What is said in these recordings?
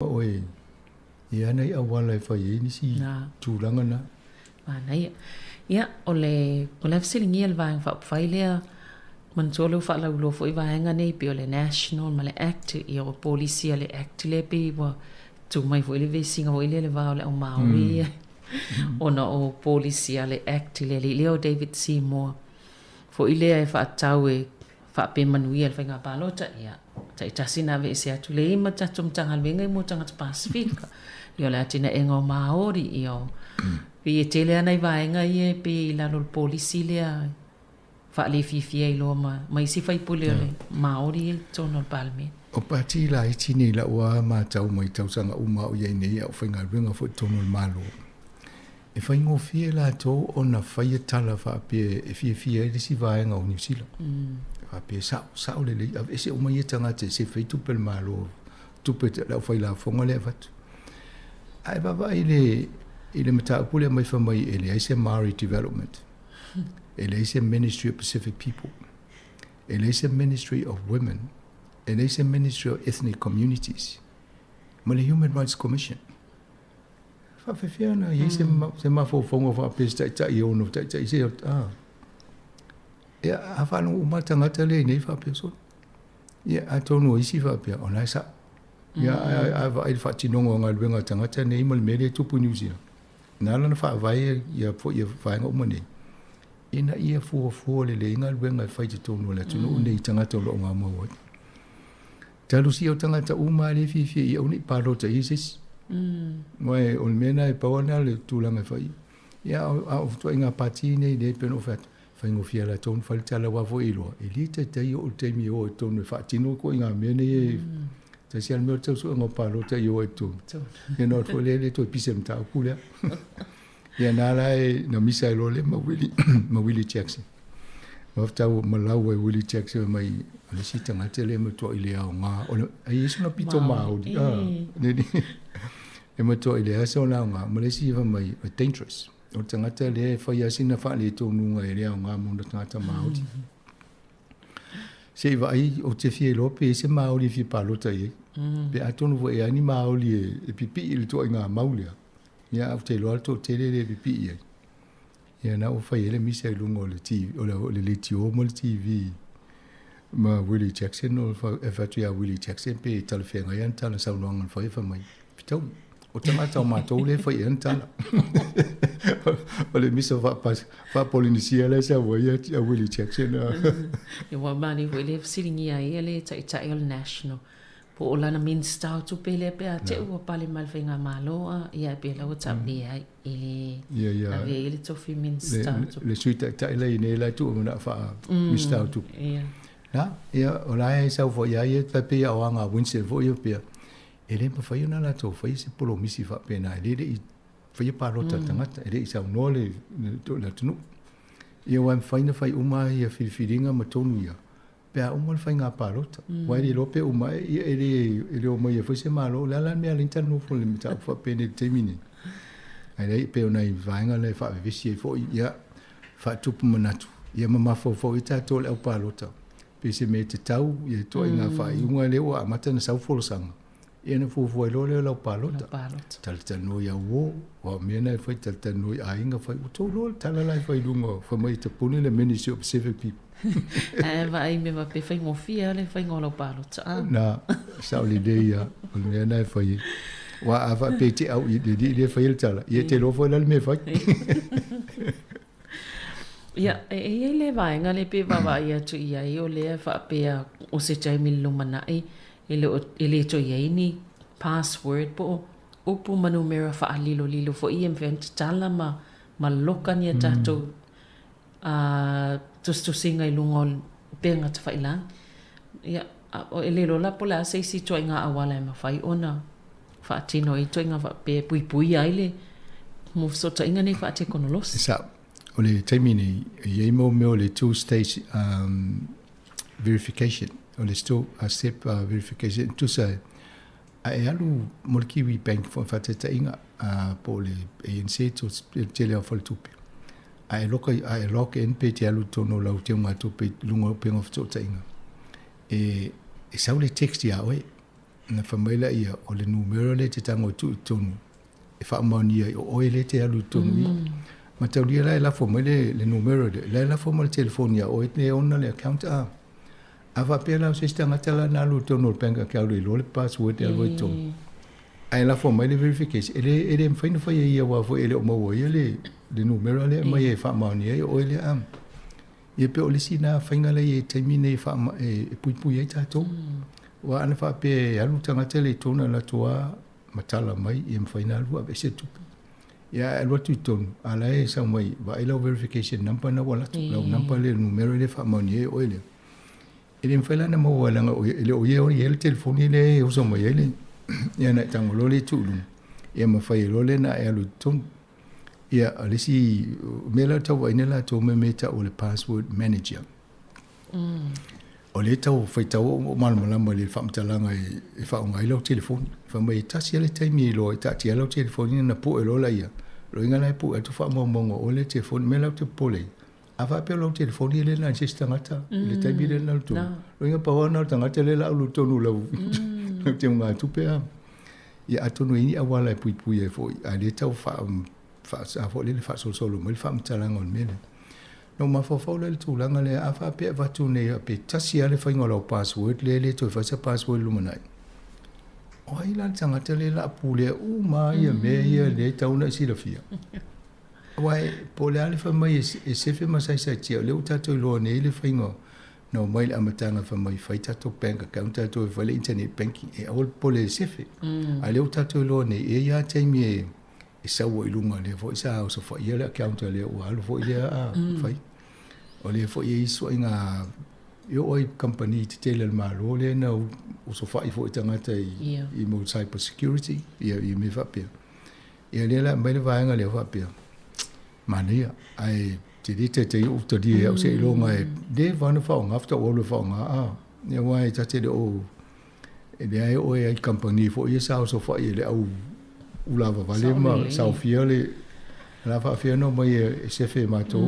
Oe, e ana i auala e fai ai nisi tulaga na. Manaia. Ia, o le, o le a fesiligia le Vaega Faaupufai lea, manatua lea ua faalauiloa foi vaega nei pei o le National ma le Act, ia o polisi a le Act lea pei ua tu mai foi le vesiga foi lea i le va o le au Māori ia, ona o polisi a le Act i le alii lea o David Seymour foi lea e faatatau e faapea manuia le faiga palota, ia, taitasi na aveese atu le ima tatou Matagaluega i mua tagata Pasefika, ia o le atinaega o Māori, ia o, pei e tele lava nai vaega ia e pei i lalo o le polisi lea faalefiafia ai loa ma, ma isi faipule o le Māori ia i totonu o le Palemene. O pati laiti nei lau lava matau mai tausaga uma a o i ai nei a o faigaluega foi i totonu o le Malo, E faigofie latou ona faia tala faapea e fiafia ai le isi vaega o Niu Sila. Faapea e sao, sao lelei, aveese uma ia tagata e sefe ai tupe a le Malo, tupe a le aufailafoga lea e avatu. Ae vaavaai i le, i le mataupu lea mai fai mai e leai se Maori Development, e leai se Ministry of Pacific People, e leai se Ministry of Women, e leai se Ministry of Ethnic Communities, ma le Human Rights Commission. Faafefea ona i ai se, mm. se mafaufauga faapea se taitai e ono taitai se ah. Ia, a faalogo uma tagata lea i nei faapea solo. Ia, atonu o isi faapea, o la e sao. Ia, mm. a, a vaai le faatinoga o galuega a tagata nei ma le mea lea e tupu i New Zealand. Na ala ona faavae ia foi ia vaega uma nei, ina ia fuafua lelei galuega e fai i totonu o le atunuu mm. nei i tagata o lo o gaumau ai. Talu sia o tagata uma lea e fiafia ia aua ne i palota i ai se isi. Aua o le mea lena e pau lava lena o le tulaga e fai. Ia a o ituaiga pati nei lea e pei ona ou fai atu, faigofie lava latou ona fai le tala aua foi e iloa, e le taitai oo i le taimi e o ai i totonu e faatino ituaiga mea nei e tasi lava le mea o le tau suega o palota ia o ai i totonu. Ia ona o atu foi lea e le toe pisa i le mataupu lea. Ia na la e na misa ai loa lea ma Willie, ma Willie Jackson. Mafatau ma lau ai Willie Jackson mai o le isi tagata lea e matuai le aoga. O le, ai e sona pito Māori. Ah, ne, ne. E matuai leai sona aoga. Ma le isi fai mai, e dangerous. O le tagata lea e fai lava sina faaletonuga e le aoga mo na tagata Māori. Se i vaai, ou te fia iloa pe i ai se Māori e fia palota i ai. Pe atonu foi e ai ni Māori e, e pipii i le ituaiga mau lea. Ia, ou te iloa le toatele lea e pipii i ai. Ia, na ua fai ai le misa i luga o le TV, o le, o le leitio ma le TV ma Willie Jackson, o e fai atu ia Willie Jackson pe talafeagai ana tala saunoaga na fai, fai mai, fetaui, o tagata o matou lea e fai i ai ana tala. O le misa faa-Polynesia lea e sau ai a Willie Jackson. Ia, ua malie foi lea fesiligia ai e le Taitai o le National Po o lana Minista o tupe lea pe a te ua pale mai le faigamalo a ia e pei la ua tau leai e le Ia ia ave ai le tofi Minista o tupe. Le Sui Taitai la i nei la e tuu ma na faa Minista o tupe. Ia. Na, ia o la e sau foi ia ia tai pei o anga Winston foi ia pea. E le mawhai ona latou fai se polomisi faapena e le le i faia palota a tagata e le i saunoa le le atunuu. Ia aua e mafai ona fai uma ia filifiliga ma tonu ia pe a uma le faiga palota. Aua e le iloa pe uma ae, ia e le, e le omai ai foi se Malo. O le a la le mea e ala ai ona talanoa i le mataupu faapenei i le taimi lenei? Ae leai, e pei o nai vaega na e faavevesi ai foi, ia, faatupu manatu, ia ma mafaufau ai tatou le au palota, pe se mea e tatau ia ituaiga faaiuga lea ua amata ona sau folasaga, Ia ona fuafua ai loa lea o lau palota. Talatalanoa i au uo, aua o mea na e fai, talatalanoa i aiga, fai, ua tou iloa le tala la e fai i luga, fai mai e tapuni le Ministry of Pacific People. Ae vaai i mea faapea, faigofie lava le faiga o lau palota. A. Na, sao lelei lava, o le mea na e fai ai. Aua a faapea e te au i le alii lea e faia le tala, ia e te iloa foi la le mea e fai. Ia, e i ai le vaega lea pei e vaavaai atu i ai, o lea e faapea o se taimi i le lumanai, E le o, e le toe i ai ni password po o upu ma numera faalilolilo foi ia e mafai ona tatala ma, ma loka ni a tatou tusitusiga i luga o upega tafailagi. Ia, e le iloa la po o le a se isi ituaiga auala e mafai ona faatino ai ituaiga faapea e puipuia ai le mo fesootaiga nei faatekonolosi. Sao. O le taimi nei, e i ai mau mea o le two stage verification, o le step verification, tusa e, a e alu mo le Kiwi Bank fo faataitaiga po o le ANZ o le tele o faletupe. A e loka, a e log in pe te alu tonu o lau teugatupe i luga o upega o fesootaiga. E, e sau le text iā oe. Ona fai mai lea, o le numera lea e te tago e tuu i totonu e faamaonia ai o oe lea e te alu i totonu i i. Mataulia la e lafo mai le, le numera lea, la e lafo ma le telefoni a oe lea e ona le account a. A faapea la o se isi tagata la na alu i totonu o le bank account e iloa le password e alu ai i totonu. Ae lafo mai le verification, e le, e le mafai ona faia e ia aua foi e le o maua e ia le, le numera lea e aumai e faamaonia ai o oe lea a. Ia pei o le isi lena faiga lea e i ai i le taimi lenei e faa, e puipui ai tatou. Aua ana faapea e alu le tagata lea i totonu ae alu atu lava matala mai, ia mafai ona alu aveese le tupe. Ia ae alu atu i totonu, a o la e sau mai, vaai lau verification number lena ua alu atu, lau number lea, le numera lea e faamaonia ai o oe lea. E le mafai la ona maua leaga e le o ia e i ai le telefoni lea e oso mai ai le, ia ona e tago loa lea e tuu i luga, ia ma fai ai loa lea ona e alu i totonu. Ia, o le isi mea la e tau vaai nei latou mea e tau o le password manager. O lea e tau faitau ou malamalama i le faamatalaga e faaaoga ai lau telefoni. Fai mai e tasi lava le taimi e iloa ai e taatia ai lau telefoni ona pue loa lea. O lona uiga la e pue atu faamaumauga o oe le telefoni. O le mea la ou te popole ai, a faapea o lau telefoni e le na i se isi tagata i le taimi lea na alu tonu, lona uiga pau lava lena o le tagata lea o le a alu i totonu o lau teugatupe. Ia atonu e i ai ni auala e puipui ai foi, a o lea e tau faa, faa, foi lele faasolosolo mai le faamatalaga o le mea lea. Na ou mafaufau la i le tulaga lea, a faapea e avatu nei pe tasi lava le faiga o lau password lea e le toe fai se password i le lumanai, o ai la le tagata lea o le a pulea uma lava ia mea ia lea e tatau ona e silafia? Aua po o le a le fai mai e sefe ma saisaitia, o lea ua tatou iloa nei le faiga na omai i le amataga fai mai fai tatou bank account tatou e fai le internet banking e aua le popole e sefe. A o lea ua tatou iloa nei, e i ai lava taimi e e sau ai i luga lea foi sa osofaia le account lea ua alu foi lea a fai. O lea foi e i ai ituaiga e oo ai i kamupani tetele a le Malo lea na osofai foi tagata i i mo cyber security ia i mea faapea. Ia lea la aumai le vaega lea faapea manaia ae te le taitai ou talia e au seiloga e leva ona faaaoga faatoa ou alu e faaaoga a. Ia aua e ta te le o E leai oo ai i kamupani foi ia sa osofai e le au ulavavale ma saofia le la faafefea ona omai e sefe e matou.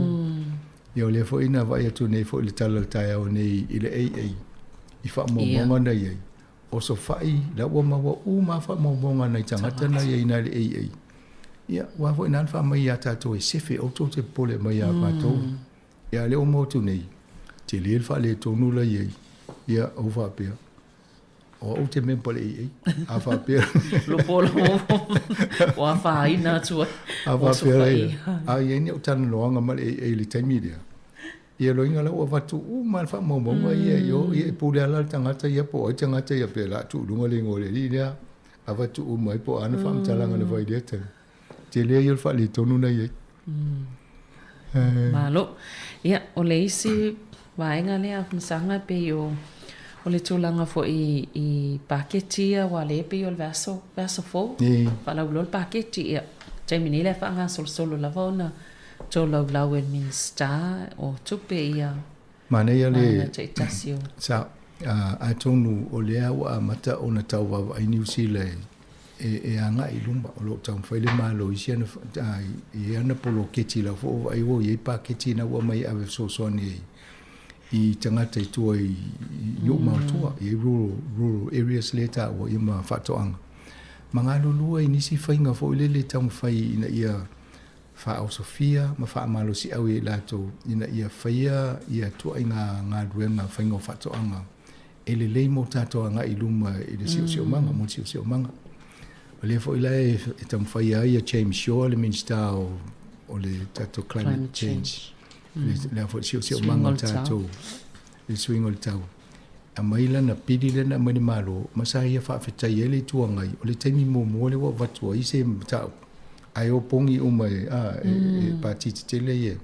Ia o lea foi na vaai atu nei foi i le tala o le taeao nei i le AA i faamaumauga na i ai, osofai la ua maua uma lava faamaumauga a nai tagata na i ai i ina i le AA. Ia aua foi na fai mai ia tatou e sefe aua tou te popole mai ia matou. Ia a o lea ua maua atu nei, tele le faaletonu la i ai. Ia ou faapea, O au ou te member i le AA. A faapea. Lopo ua afaina atu ai. A faapea ia. A i ai ni au talanoaga ma le AA i le taimi lea, ia loiga la ua avatu uma le faamaumauga ia i o, ia e pule lava la le tagata ia po o ai le tagata ia pe o le a tuu i luga le igoa o le alii lea, avatu uma ai po o a ana faamatalaga na fai i lea taimi. Tele ia o le faaletonu na i ai. Malo. Ia, o le isi vaega lea Masaga e pei o o le tulaga foi i paketi ia aua o lea e pei o le vaiaso vaiaso fou faalauiloa le paketi. Ia, taimi nei la e faagasolosolo lava ona tolaulau e le Minisita o Tupe ia Manaia le taitasi o. Sa, atonu o lea ua amata ona tau vaavaai Niu Sila e agai i luma, o lo o taumafai le Malo i isi ana, i ana poloketi la foi ua vaai ua i ai paketi na ua aumai e ave fesoasoani ai i tagata i tua i nuu ma tua, i rural, rural areas lea e taua ia ma faatoaga. Ma galulue i nisi faiga foi lele e taumafai ina ia faaosofia ma faamalosiau i ai latou ina ia faia ia tuaiga galuega faiga o faatoaga e lelei mo tatou agai i luma i le siosiomaga, mo le siosiomaga. O lea foi la e taumafai ai ia James Shaw, le Minisita o, o le tatou climate, climate change, change. Le, le foi siosiomaga o tatou, le suiga o le tau. Aumai lana pili lea na aumai le Malo, ma sa ia faafetai ai le Itu Agai, o le taimi muamua lea ua avatu ai se mataupu, ae o pogi uma e, a, e, e pati tetele ia,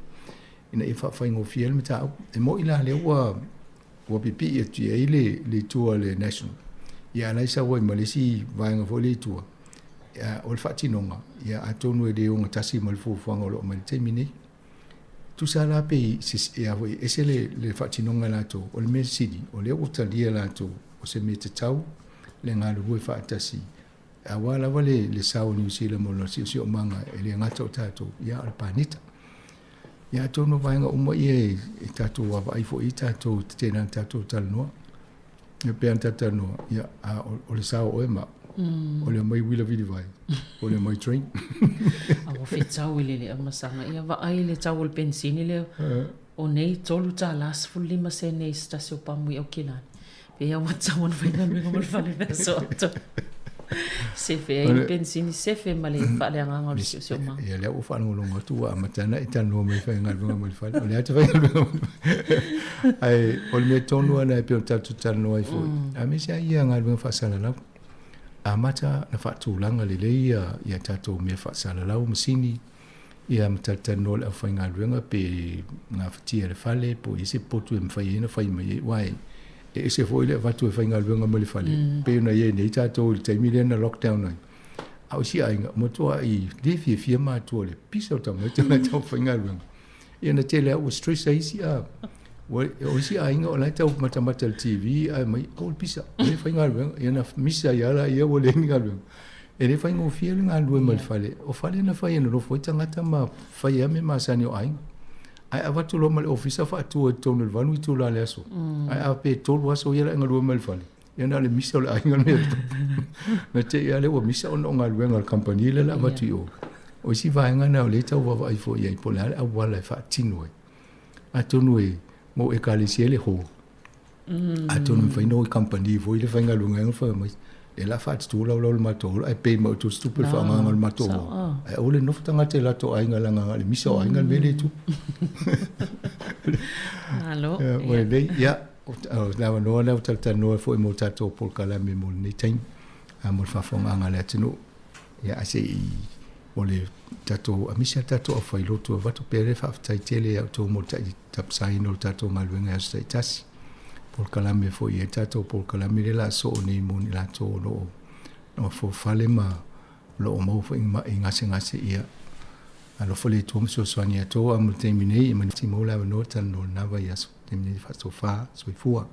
ina ia faafaigofie ai le mataupu. E moni la lea ua, ua pipii atu i ai le, le itu a le National, ia a o la e sau ai ma le isi vaega foi lea i tua, ia, o le faatinoga, ia atonu e le ogatasi ma le fuafuaga o lo o aumai i le taimi nei. Tusa la pe e ese le, le faatinoga e latou, o le mea sili, o lea ua talia e latou, o se mea tatau le galulue faatasi, aua lava le, le sao o Niu Sila mo lona siosiomaga e le gata o tatou, ia a o le paneta. Ia atonu o vaega uma ia e, e tatou vaavaai foi i tatou, tetena tatou talanoa. Ia pei ona talatalanoa, ia, a o le sao o oe ma au, o le omai uila vilivai, o le omai train. A ua fetau i le le amasaga. Ia vaai i le tau o le penisini lea, o nei $3.15 sene i se tasi o pamu i Aukilani. Pei lava ua tatau ona faigaluega ma le fale feasoato. Sefe ai le penisini, sefe ma le faaleagaga o le siosiomaga. Ia lea ua faalogologo atu ua amata ona e talanoa mai faigaluega ma le fale. O lea te faigaluega ma le fale. Ae o le mea tonu lava lena e pei ona tatou talanoa ai foi. Aemaise lava ia galuega faasalalau. Amata ona faatulaga lelei ia tatou mea faasalalau, masini, ia ma talatalanoa i le aufaigaluega pe gafatia e le fale po o i ai se potu e mafai ai ona fai mai ai aua e ese foi le avatu e faigaluega mai le fale mm. pei ona i ai nei tatou i le taimi lea na lockdown ai. A o isi aiga, matuai le fiafia matua i le pisa o tamaiti o latou faigaluega. Ia na tele lava ua stress ai isi a o isi aiga o la e tau matamata i le TV ae mai o le pisa, le faigaluega. Ia na misa ai lava laia ua leai ni galuega. E le faigofie le galulue mai le fale. O fale na fai e nonofo ai tagata ma fai ai mea masani o aiga. Ae avatu loa ma le ofisa faatu ai i totonu i le 8 itula o le aso. Ae a pe 3 aso ia la e galue mai le fale, ia na o le misa o le aiga le mea e tupu. Na te i lava lea ua misa ona o galuega a le kamupani lea la avatu i o. O isi vaega na o lea e tau vaavaai foi i ai po o le a le auala e faatino ai. Atonu e mo ekalesia le hall. Atonu e mafai ona o i kamupani foi le faigaluega ai ona fai mai, e la faatutu laulau le matou hall ae pay mai outou se tupe le faaaogaina o le matou hall. Ae aua le nofo tagata i latou aiga leaga na o le misa o aiga le mea lea e tupu. Malo. Ua lelei, ia, o le avanoa lea ua talatalanoa ai foi mo tatou polokalame mo lenei taimi, mo le faafofogaaga a le atunuu. Ia, ae se i o le tatou aemaise lava le tatou aufailotu e avatu pea le faafetai tele ia outou mo le tapasaina o le tatou galuega i aso taitasi. Polokalame foi e i ai le tatou polokalame lea o le a soo nei mo i latou o lo o nofofale ma o lo o maua foi i ma'i gasegase ia alofa le Atua ma fesoasoani ia outou a mo le taimi nei e maua le avanoa talanoa i lena vaiaso taimi nei faasofa soifua.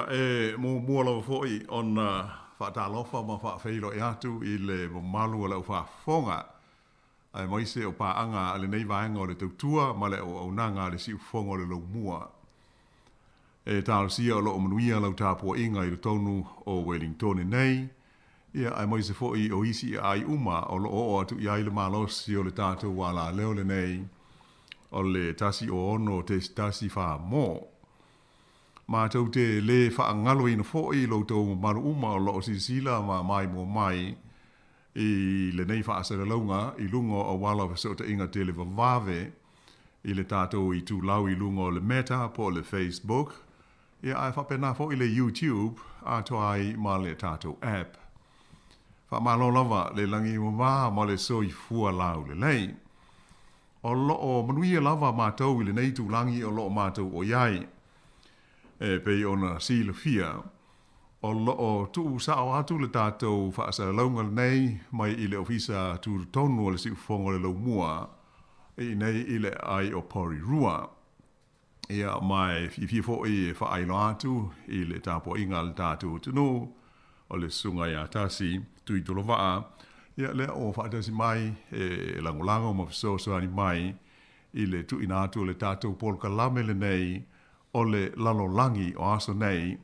Ia, e muamua lava foi ona faatalofa ma faafeiloai atu i le mamalu o le aufaafofoga, aemaise o paaga a lenei vaega o le tautua ma le auaunaga a le Siufofoga o le Laumua. E talosia o lo o manuia lau tapuaiga i totonu o Welingtone nei, ia, aemaise foi o isi aai uma o lo o oo atu i ai le malosi o le tatou alaleo lenei o le 106.14 mo. Matou te lē faagaloina foi lo outou mamalu uma o lo o silasila ma maimoa mai i lenei faasalalauga i luga o auala o fesootaiga televavave i le tatou itulau i luga o le Meta po o le Facebook, ia ae faapena foi le YouTube atoa ai ma le tatou app. Faamalo lava le lagi e mama ma le soifua laulelei. O lo o manuia lava matou i lenei itulagi o lo o matou o i ai. E pei ona silafia, o lo o tuusao atu le tatou faasalalauga lenei mai i le Ofisa Tutotonu o le Siufofoga o le Laumua i inei i le aai o Porirua. Ia, ma e fiafia foi e faailoa atu i le tapuaiga a le tatou atunuu, o le Susuga ia Tasi Tuitolovaa, ia lea ua faatasi mai e lagolago ma fesoasoani mai i le tuuina atu o le tatou polokalame lenei o le lalolagi o aso nei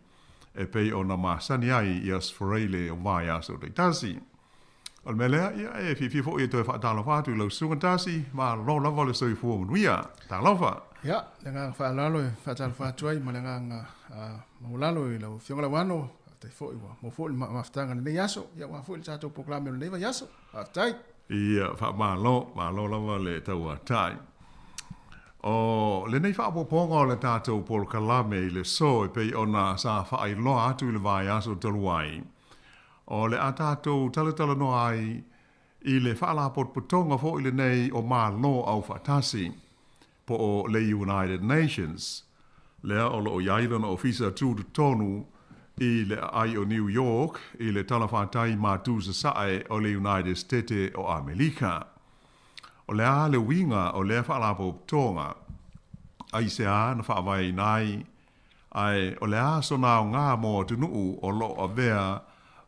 e pei ona masani ai i Aso Faraile o vaiaso taitasi. O le mea lea, ia, e fiafia foi e toe faatalofa atu i lau susuga Tasi, malo lava le soifua manuia. Talofa! Ia, le agaga faaaloalo e faatalofa atu ai ma le agaga maualalo i lau Afioga Lauano, faafetai foi ua maua foi le mafutaga i lenei aso, ia aua foi le tatou polokalame o lenei vaiaso. Faafetai! Ia, faamalo, malo lava le tauatai. O lenei faaopoopoga o le tatou polokalame i le so e pei ona sa faailoa atu i le vaiaso talu ai, O le a tatou talatalanoa ai i le faalapotopotoga foi lenei o Malo Aufaatasi, po o le United Nations, lea o lo o i ai lona ofisa tutotonu i le aai o New York i le talafatai matu sasae o le United Setete o Amelika. O le a le uiga o lea faalapotopotoga? Aisea na faavaeina ai Ae o le a sona aoga mo atunuu o lo o avea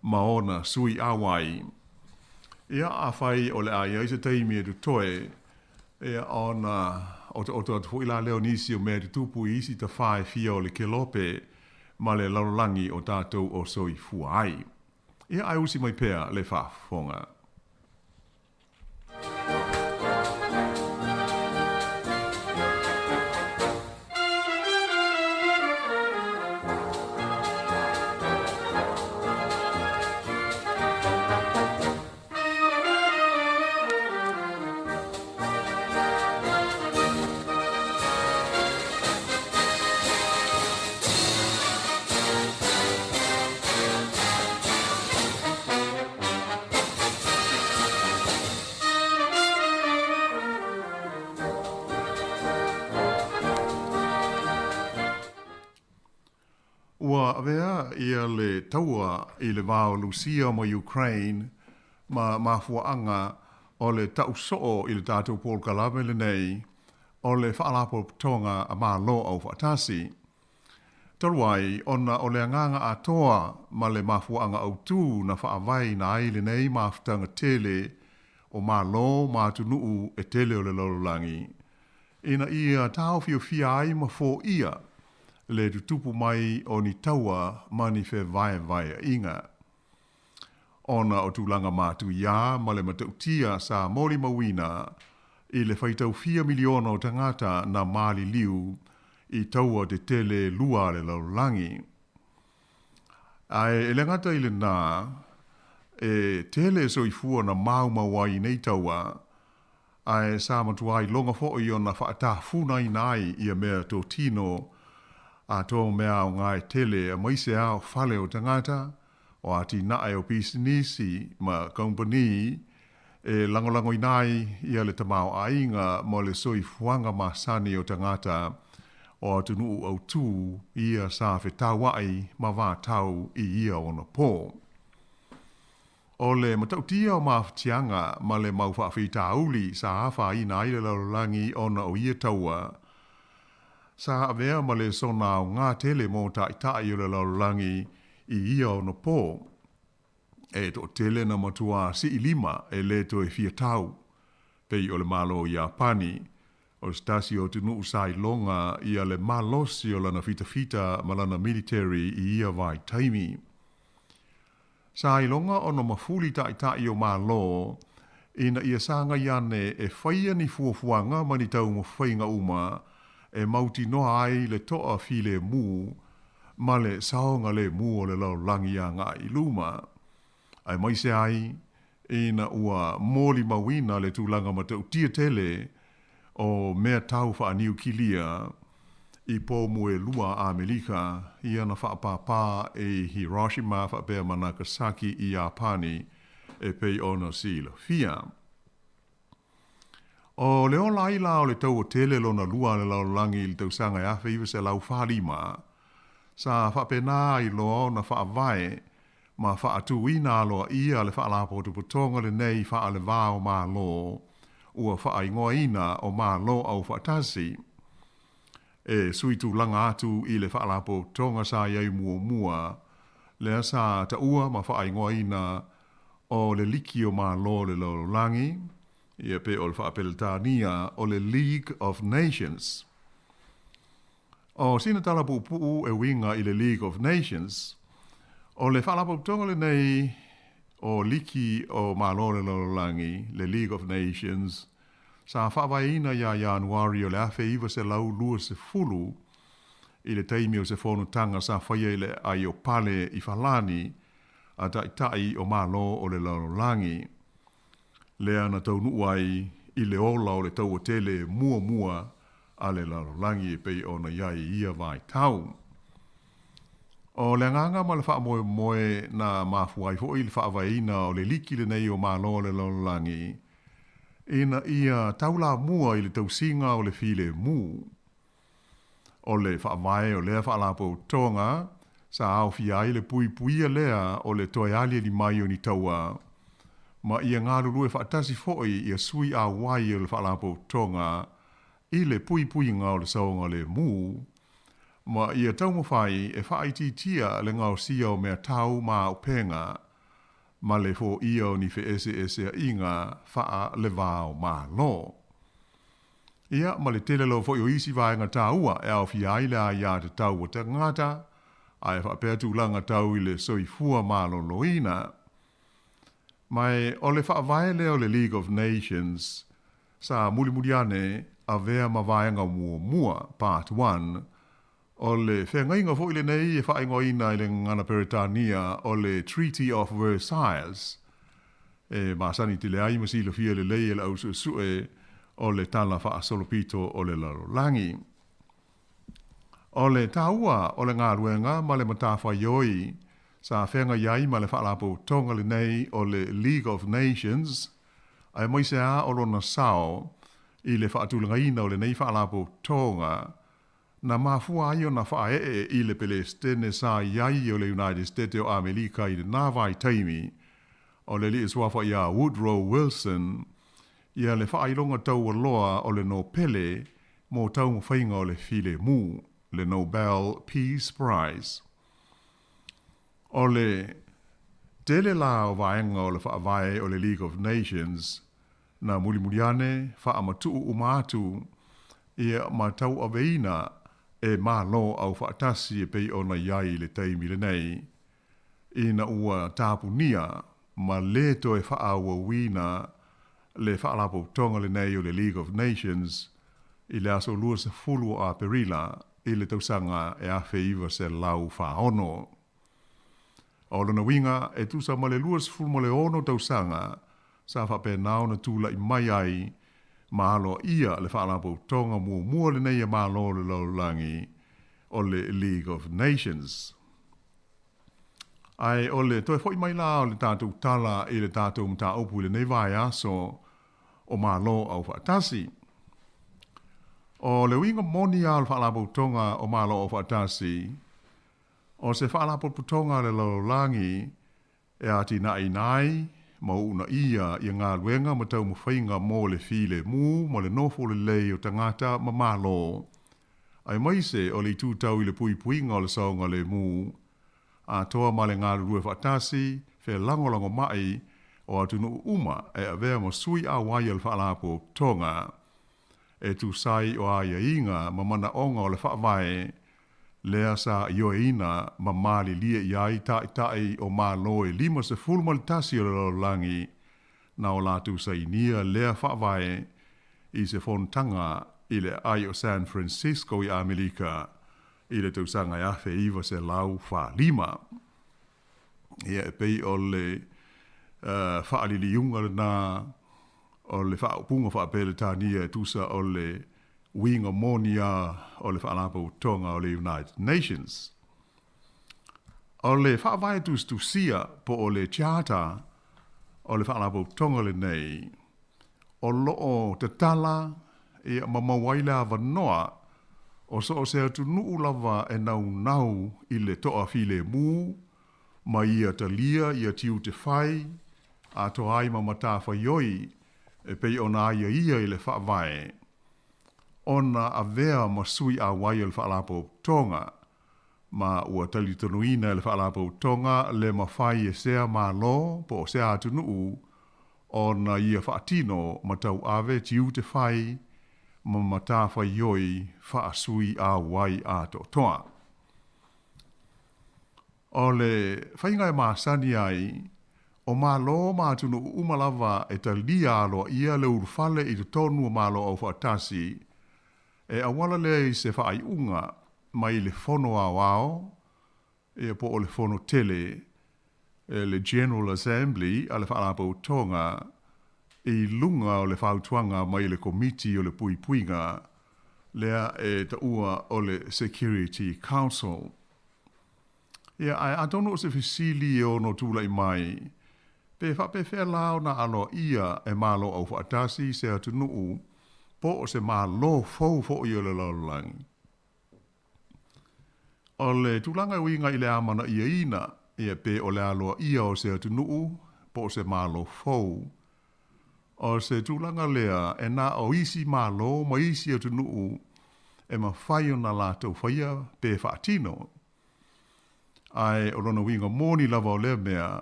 ma ona sui auai? Ia, afai o le a i ai se taimi e totoe, ia, ona otooto atu foi la lea o nisi o mea e tutupu i isi tafā e fia o le kelope ma le lalolagi o tatou o soifua ai. Ia, ae usi mai pea le faafofoga. Ua avea ia le taua i le va o Lusia ma Ukraine ma mafuaaga o le tau soo i le tatou polokalame lenei o le Faalapotopotoga a Malo Aufaatasi. Talu ai, ona o le agaga atoa ma le mafuaaga autu na faavaeina ai lenei mafutaga tele o Malo ma atunuu e tele o le lalolagi, ina ia taofiofia ai ma foia le tutupu mai o ni taua ma ni fevaevaeaiga. Ona o tulaga matuia ma le matautia sa molimauina i le faitau fia miliona o tagata na maliliu i taua tetele lua a le lalolagi. Ae e le gata i lena, e tele soifua na maumau ai i nei taua, ae sa matua iloga foi ona faatafunaina ai ia mea totino atoa ma mea aoga e tele aemaise a o fale o tagata, o atinae o pisinisi ma kamupani e lagolagoina ai ia le tamaoaiga mo le soifuaga masani o tagata o atunuu autū ia sa fetauai ma vatau i ia ona pō. O le matautia o mafatiaga ma le mau faafitauli sa afaina ai le lalolagi ona o ia taua. Sa avea ma lesona aoga tele mo taʻitaʻi o le lalolagi i ia ono pō. E toʻatele na matuā sii lima e lē toe fia tau, pei o le Malo o Iapani, o se tasi o atunuu sa iloga ia le malosi o lana fitafita ma lana military i ia vaitaimi. Sa iloga ona mafuli taʻitaʻi o Malo ina ia sagai ane e faia ni fuafuaga ma ni taumafaiga uma e mautinoa ai le toa filemu ma le saogalemu o le lalolagi agai i luma, aemaise ai ina ua molimauina le tulaga matautia tele o mea tau faaniukilia i pomu e lua a Amerika i ana faapāpā i Hiroshima faapea ma Nagasaki i Iapani e pei ona silafia. O le ola ai la o le Taua Tele Lona Lua a le Lalolagi i le tausaga e 1945, sa faapena ai loa ona faavae ma faatuina aloaia le Faalapotopotoga lenei faale-va o Malo ua faaigoaina o Malo Aufaatasi, e sui tulaga atu i le Faalapotopotoga sa i ai muamua, lea sa taua ma faaigoaina o le Liki o Malo o le Lalolagi, ia pe o le Faapeletania o le League of Nations. O sina tala puupuu e uiga i le League of Nations, o le faalapotopotoga lenei o Liki o Malo o le Lalolagi, le League of Nations, sa faavaeina ia Ianuari o le 1920 i le taimi o se fonotaga sa faia i le aai o Pale i Falani a Taitai o Malo o le Lalolagi, lea na taunuu ai i le ola o le taua tele muamua a le lalolagi e pei ona i ai i ia vaitau. O le agaga ma le faamoemoe na mafua ai foi le faavaeina o le liki lenei o Malo o le Lalolagi ina ia taulamua i le tausiga o le filemu. O le faavae o lea faalapotopotoga sa aofia ai le puipuia lea o le toe aliali mai o ni taua ma ia galulue faatasi foi ia sui auai o le faalapotopotoga i le puipuiga o le saogalemu ma ia taumafai e faaitiitia le gaosia o mea tau ma auupega ma le foia o ni feeseeseaiga faa-le-va o Malo. Ia, ma le tele lava foi o isi vaega taua e aofia ai le aiatatau a tagata, ae faapea tulaga tau i le soifua maloloina. Ma o le faavae lea o le League of Nations sa mulimuli ane avea ma vaega muamua, Part 1, o le feagaiga foi lenei e faaigoaina i le gagana Peretania o le Treaty of Versailles, e masani tele ai ma silafia lelei e le ausuesue o le Tala Faasolopito o le Lalolagi. O le taua o le galuega ma le matafaioi sa feagai ai ma le Faalapotopotoga lenei o le League of Nations, aemaise lava o lona sao i le faatulagaina o lenei Faalapotopotoga, na mafua ai ona faaee i le Pelesitene sa i ai o le United State o Amerika i lena vaitaimi, o le alii suafa ia Woodrow Wilson, ia le faailoga taualoa o le Nopele mo taumafaiga o le filemu, le Nobel Peace Prize. O le tele la o vaega o le faavae o le League of Nations na mulimuli ane faamatuu uma atu ia ma tauaveina e Malo Aufaatasi e pei ona i ai i le taimi lenei, ina ua tapunia ma lē toe faaauauina le Faalapotopotoga lenei o le League of Nations i le aso 20 o Aperila i le tausaga e 1946. O lona uiga, e tusa ma le 26 tausaga sa faapena ona tulai mai ai ma aloaia le Faalapotopotoga muamua lenei a Malo o le Lalolagi o le League of Nations. Ae o le toe foi mai la o le tatou tala i le tatou mataupu i lenei vaiaso o Malo Aufaatasi. O le uiga moni lava o le Faalapotopotoga o Malo Aufaatasi, o se faalapotopotoga a le lalolagi e atinaeina ai ma uunaia ia galuega ma taumafaiga mo le filemu ma le nofo lelei o tagata ma Malo. Aemaise o le itu tau i le puipuiga o le saogalemu atoa ma le galulue faatasi felagolagomai o atunuu uma e avea ma sui auai o le Faalapotopotoga e tusa ai o aiaiga ma manaoga o le Faavae lea sa ioeina ma malilie i ai Taitai o Malo e 51 o le lalolagi na o latou sainia lea Faavae i se fonotaga i le aai o San Francisco i Amerika i le tausaga e 1945. Ia, e pei o le faaliliuga lena o le faaupuga faa-Peretania e tusa o le uiga moni lava o le Faalapotopotoga o le United Nations. O le Faavae Tusitusia po o le Charter o le Faalapotopotoga lenei, o lo o tatala ia ma maua ai le avanoa o so o se atunuu lava e naunau i le toafilemu ma ia talia ia tiute fai atoa ai ma matafaioi e pei ona aiaia i le Faavae ona avea ma sui auai o le Faalapotopotoga ma ua talitonuina e le Faalapotopotoga le mafai e sea Malo po o sea atunuu ona ia faatino ma tauave tiute fai ma matafaioi faasui auai atoatoa. O le faiga e masani ai, o Malo ma atunuu uma lava e talia aloaia le ulufale i totonu o Malo Aufaatasi, e auala lea i se faaiuga mai le Fono Aoao, ia po o le Fono Tele, le General Assembly a le Faalapotopotoga, i luga o le fautuaga mai le Komiti o le Puipuiga, lea e taua o le Security Council. Ia, ae atonu o se fesili e ono tulai mai, pe faapefea lā ona aloaia e Malo Aufaatasi se atunuu po o se Malo fou foi o le lalolagi? O le tulaga e uiga i le amanaiaina, ia, pe o le aloaia o se atunuu po o se Malo fou, O se tulaga lea e na o isi Malo ma isi atunuu e mafai ona latou faia pe faatino. Ae o lona uiga moni lava o lea mea,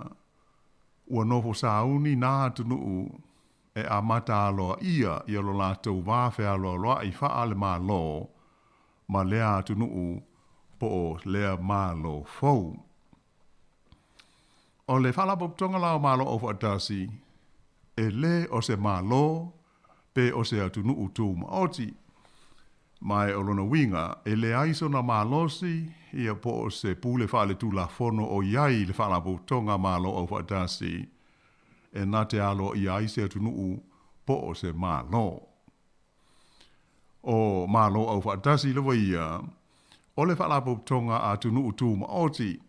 ua nofo sauni nā atunuu e amata aloaia ia lo latou va fealoaloaʻi faale-Malo ma lea atunuu po o lea Malo fou. O le Faalapotopotoga la o Malo Aufaatasi, e lē o se Malo pe o se atunuu tumaoti, ma e o lona uiga, e leai sona malosi ia po o se pule faaletulafono o i ai i le Faalapotopotoga a Malo Aufaatasi e na te aloaia ai se atunuu po o se Malo. O Malo Aufaatasi lava ia, o le faalapotopotoga a atunuu tumaoti,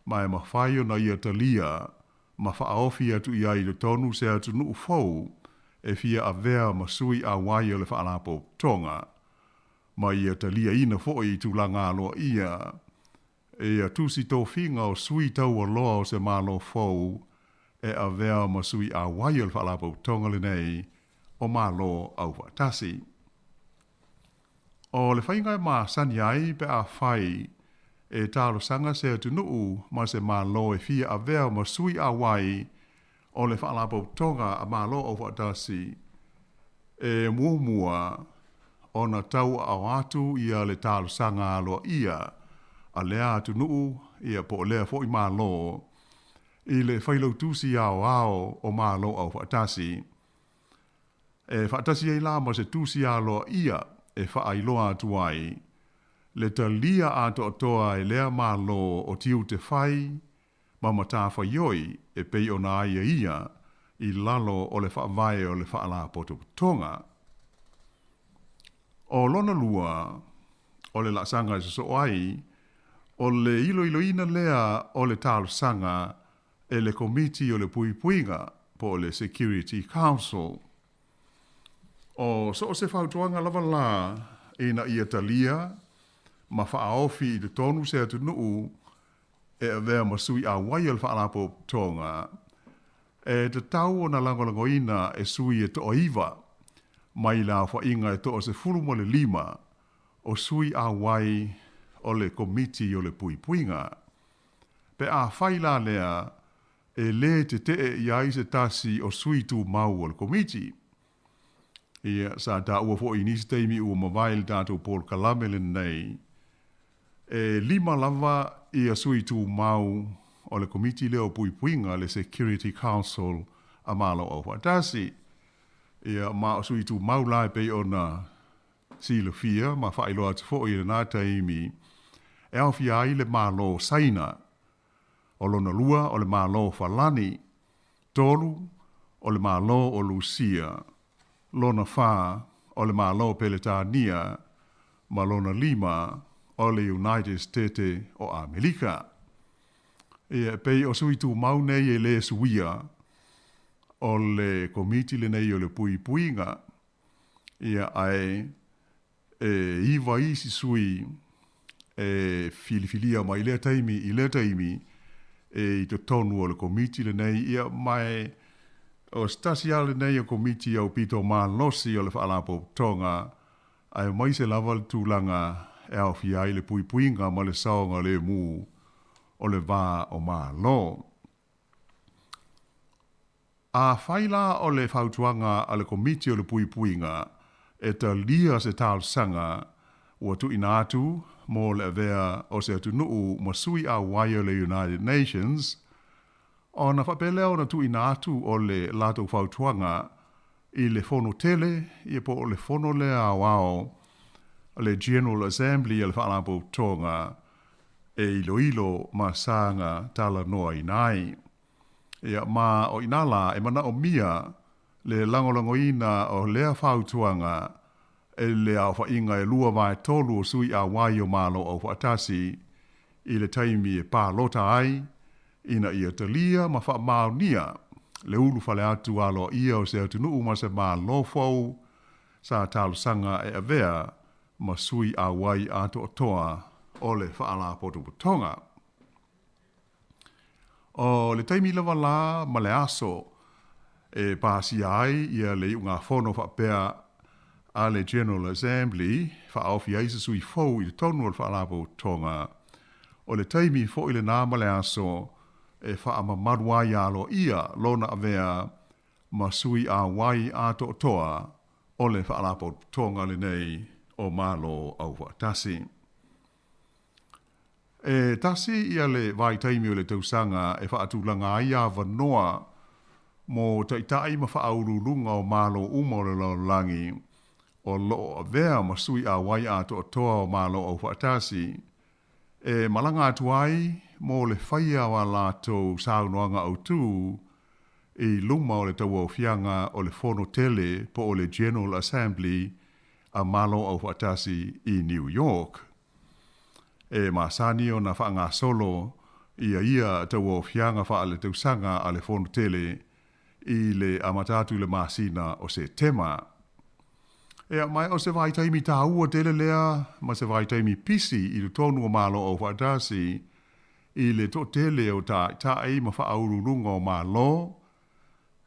ma e mafai ona ia talia ma faaofi atu i ai i totonu se atunuu fou e fia avea ma sui auai o le faalapotopotoga, ma ia taliaina foi i tulaga aloaia ia tusi tofiga o sui taualoa o se Malo fou e avea ma sui auai o le Faalapotopotoga lenei o Malo Aufaatasi. O le faiga e masani ai pe afai e talosaga se atunuu ma se Malo e fia avea ma sui auai o le Faalapotopotoga a Malo Aufaatasi e muamua ona tauaao atu ia le talosaga aloaia a lea atunuu ia po o lea foi Malo i le Failautusi Aoao o Malo Aufaatasi, e faatasi ai la ma se tusi aloaia e faailoa atu ai le talia atoatoa e lea Malo o tiute fai ma matafaioi e pei ona aiaia i lalo o le Faavae o le Faalapotopotoga. O lona lua, o le laasaga e sosoo ai, o le iloiloina lea o le talosaga e le Komiti o le Puipuiga po o le Security Council. O so o se fautuaga lava la ina ia talia ma faaofi i totonu se atunuu e avea ma sui auai o le Faalapotopotoga, e tatau ona lagolagoina e sui e toaiva mai le aofaiga e 15. o sui auai o le Komiti o le Puipuiga. Pe afai la lea e lē tete'e i ai se tasi o sui tumau o le Komiti. Ia, sa taua foi i nisi taimi ua mavae i le tatou polokalame lenei, e lima lava ia sui tumau o le Komiti lea o Puipuiga, le Security Council a Malo Aufaatasi. Ia, ma o sui tumau la e pei ona silafia ma faailoa atu foi i lena taimi, e aofia ai le Malo o Saina, o lona lua o le Malo o Falani, 3 o le Malo o Lusia, lona fa o le Malo o Peletania, ma lona lima o le United State o Amerika. Ia, e pei o sui tumau nei e lē suia o le Komiti lenei o le Puipuiga, Ia, ae e iva isi sui e filifilia mai lea taimi i lea taimi e i totonu o le komiti lenei, ia, ma e o se tasi lava lenei o komiti aupito malosi o le Faalapotopotoga, aemaise lava le tulaga e aofia ai le puipuiga ma le saogalemu o le va o Malo. Afai la o le fautuaga a le Komiti o le Puipuiga e talia se talosaga ua tuuina atu mo le avea o se atunuu ma sui auai o le United Nations, ona faapea lea ona tuuina atu o le latou fautuaga i le Fono Tele, ia po o le Fono lea Aoao, le General Assembly a le Faalapotopotoga, e iloilo ma saga talanoaina ai. Ia, ma o inā lā e manaomia le lagolagoina o lea fautuaga e le aofaiga e 2/3 o sui auai o Malo Aufaatasi i le taimi e palota ai ina ia talia ma faamaonia le ulufale atu aloaia o se atunuu ma se Malo fou sa talosaga e avea ma sui auai atoatoa o le Faalapotopotoga. O le taimi lava la ma le aso e pasia ai ia le iugafono faapea a le General Assembly faaofi ai se sui fou i totonu o le Faalapotopotoga, o le taimi foi lena ma le aso e faamamalu ai aloaia lona avea ma sui auai atoatoa o le Faalapotopotoga lenei o Malo Aufaatasi. E tasi ia le vaitaimi o le tausaga e faatulaga ai avanoa mo taitai ma faauluuluga o Malo uma o le lalolagi o lo o avea ma sui auai atoatoa o Malo Aufaatasi e malaga atu ai mo le faia o a latou saunoaga autū i luma o le tauaofiaga o le Fono Tele po o le General Assembly a Malo Aufaatasi i New York. E masani ona faagasolo ia ia tauaofiaga faaletausaga a le Fono Tele i le amata atu i le masina o Setema. Ea, ma o se vaitaimi tāua tele lea ma se vaitaimi pisi i totonu o Malo Aufaatasi i le toatele o taitai ma faauluuluga o Malo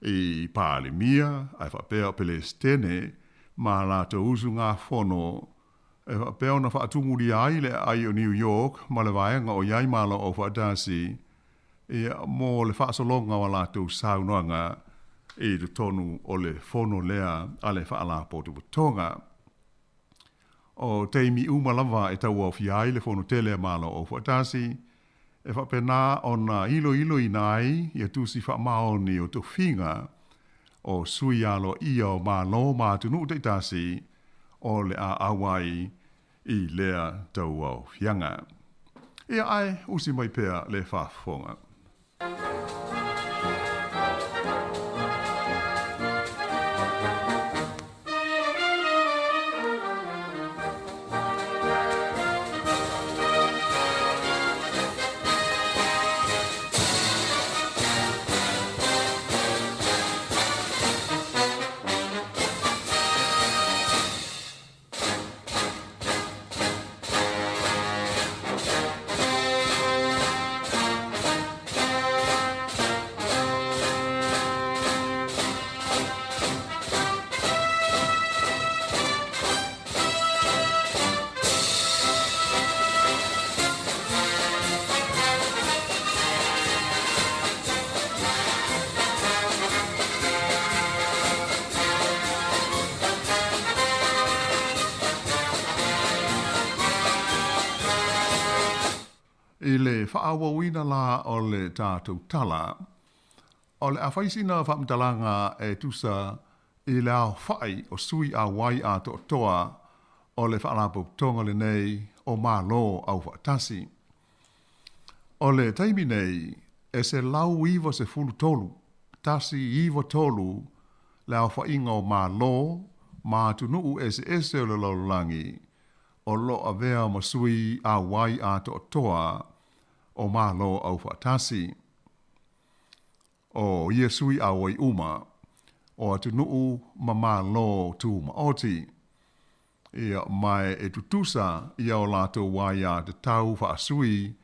i Palemia ae faapea o Pelesitene ma latou usugafono e faapea ona faatumulia ai le aai o New York ma le vaega o i ai Malo Aufaatasi ia, mo le faasologa o a latou saunoaga i totonu o le fono lea a le Faalapotopotoga. O taimi uma lava e tauaofia ai le Fono Tele a Malo Aufaatasi, e faapena ona iloiloina ai ia tusi faamaoni o tofiga o sui aloaia o Malo ma atunuu taitasi o le a auai i lea tauaofiaga. Ia ae usi mai pea le faafofoga. faaauauina la o le tatou tala, o le a fai sina faamatalaga e tusa i le aofa'i o sui auai atoatoa o le Faalapotopotoga lenei o Malo Aufaatasi. O le taimi nei, e 193, 193 le aofaiga o Malo ma atunuu eseese o le lalolagi o lo o avea ma sui auai atoatoa o Malo Aufaatasi. O ia sui auai uma, o atunuu ma Malo Tumaoti, ia, ma e tutusa ia o latou aia tatau faasui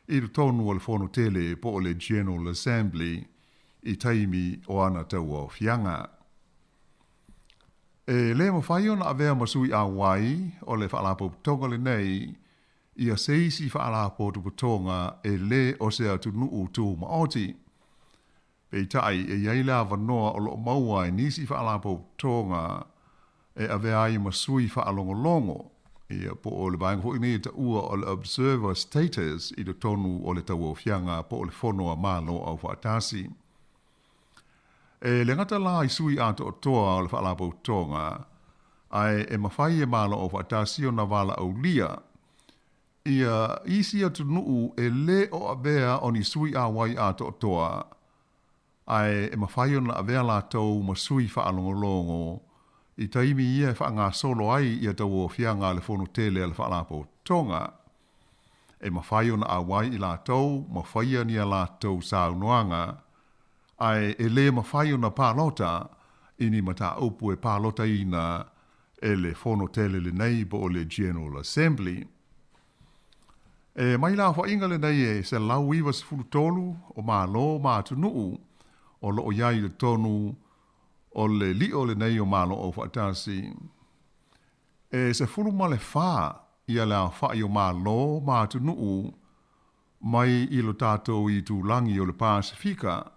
i totonu o le Fono Tele po o le General Assembly i taimi o ana tauaofiaga. E le mafai ona avea ma sui auai o le Faalapotopotoga lenei ia se isi Faalapotopotoga e le o se atunuu tumaoti. Peitai, e i ai le avanoa o lo o maua e nisi Faalapotopotoga e avea ai ma sui faalogologo, ia, po o le vaega foi lenei e taua o le observer status i totonu o le tauaofiaga po o le Fono a Malo Aufaatasi. E le gata la i sui atoatoa o le Faalapotopotoga, ae e mafai e Malo Aufaatasi ona valaaulia ia isi atunuu e le o avea o ni sui auai atoatoa, ae e mafai ona avea latou ma sui faalogologo i taimi ia e faagasolo ai ia tauaofiaga a le Fono Tele a le Faalapotopotoga. E mafai ona auai i latou ma faia ni a latou saunoaga, ae e le mafai ona palota i ni mataupu e palotaina e le Fono Tele lenei po o le General Assembly. E mai le aofaiga lenei e 193 o Malo ma atunuu o lo o i ai i totonu o le lio lenei o Malo Aufaatasi. E 14 ia le aofa'i o Malo ma atunuu mai i lo tatou itulagi o le Pasefika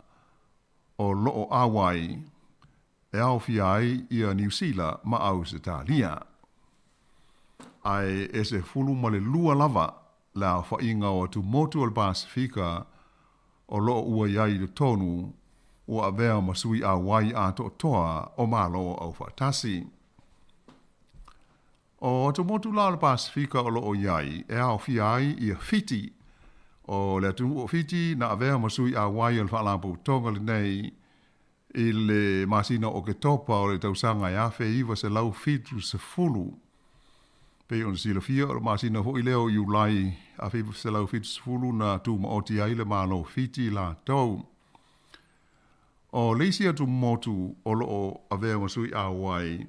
o lo o auai e aofia ai ia Niu Sila ma Ausetalia. Ae e 12 lava le aofaiga o atumotu o le Pasefika o lo o ua i ai i totonu ua avea ma sui auai atoatoa o Malo Aufaatasi. O atumotu la o le Pasefika o lo o i ai e aofia ai ia Fiti. O le atunuu o Fiti na avea ma sui auai o le Faalapotopotoga lenei i le masina o Oketopa o le tausaga e 1970. Pei ona silafia, o le masina foi lea o Iulai 1970 na tumaoti ai le Malo o Fiti latou. O le isi atumotu o lo o avea ma sui auai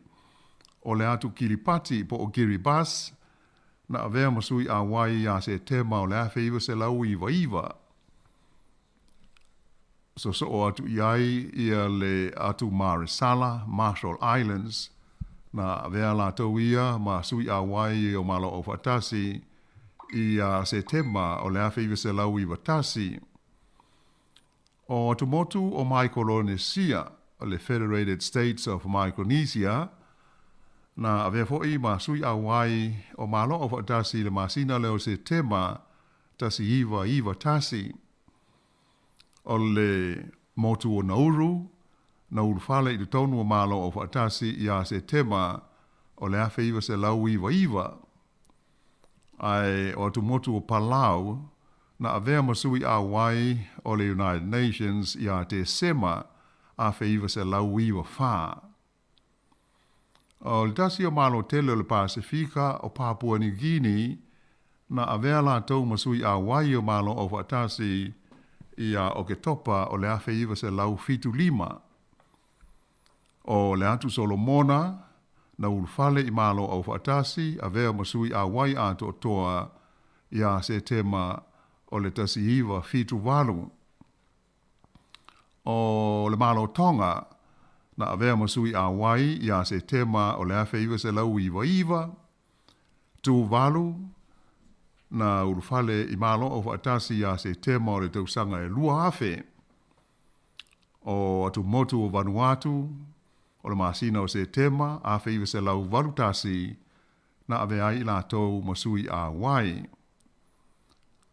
o le atu Kiripati po o Kiribati na avea ma sui auai ia Setema o le 1999. Sosoo atu i ai ia le atu Maresala, Marshall Islands, na avea latou ia ma sui auai o Malo Aufaatasi ia Setema o le 1991. O atumotu o Maikolonesia, le Federated States of Micronesia, na avea foi ma sui auai o Malo Aufaatasi i le masina lea o Setema 1991. O le motu o Nauru, na ulufale i totonu o Malo Aufaatasi ia Setema o le 1999. Ae o atumotu o Palau, na avea ma sui auai o le United Nations ia Tesema 1994. O le tasi o Malo tele o le Pasefika o Papua New Guinea, na avea latou ma sui auai o Malo Aufaatasi ia Oketopa o le 1975. O le atu Solomona, na ulufale i Malo Aufaatasi, avea ma sui auai atoatoa ia Setema o le 1978. O le Malo Tonga, na avea ma sui auai ia Setema o le 1999. Tuvalu, na ulufale i Malo Aufaatasi ia Setema o le tausaga e 2000. O atumotu o Vanuatu, o le masina o Setema 1981, na avea ai i latou ma sui auai.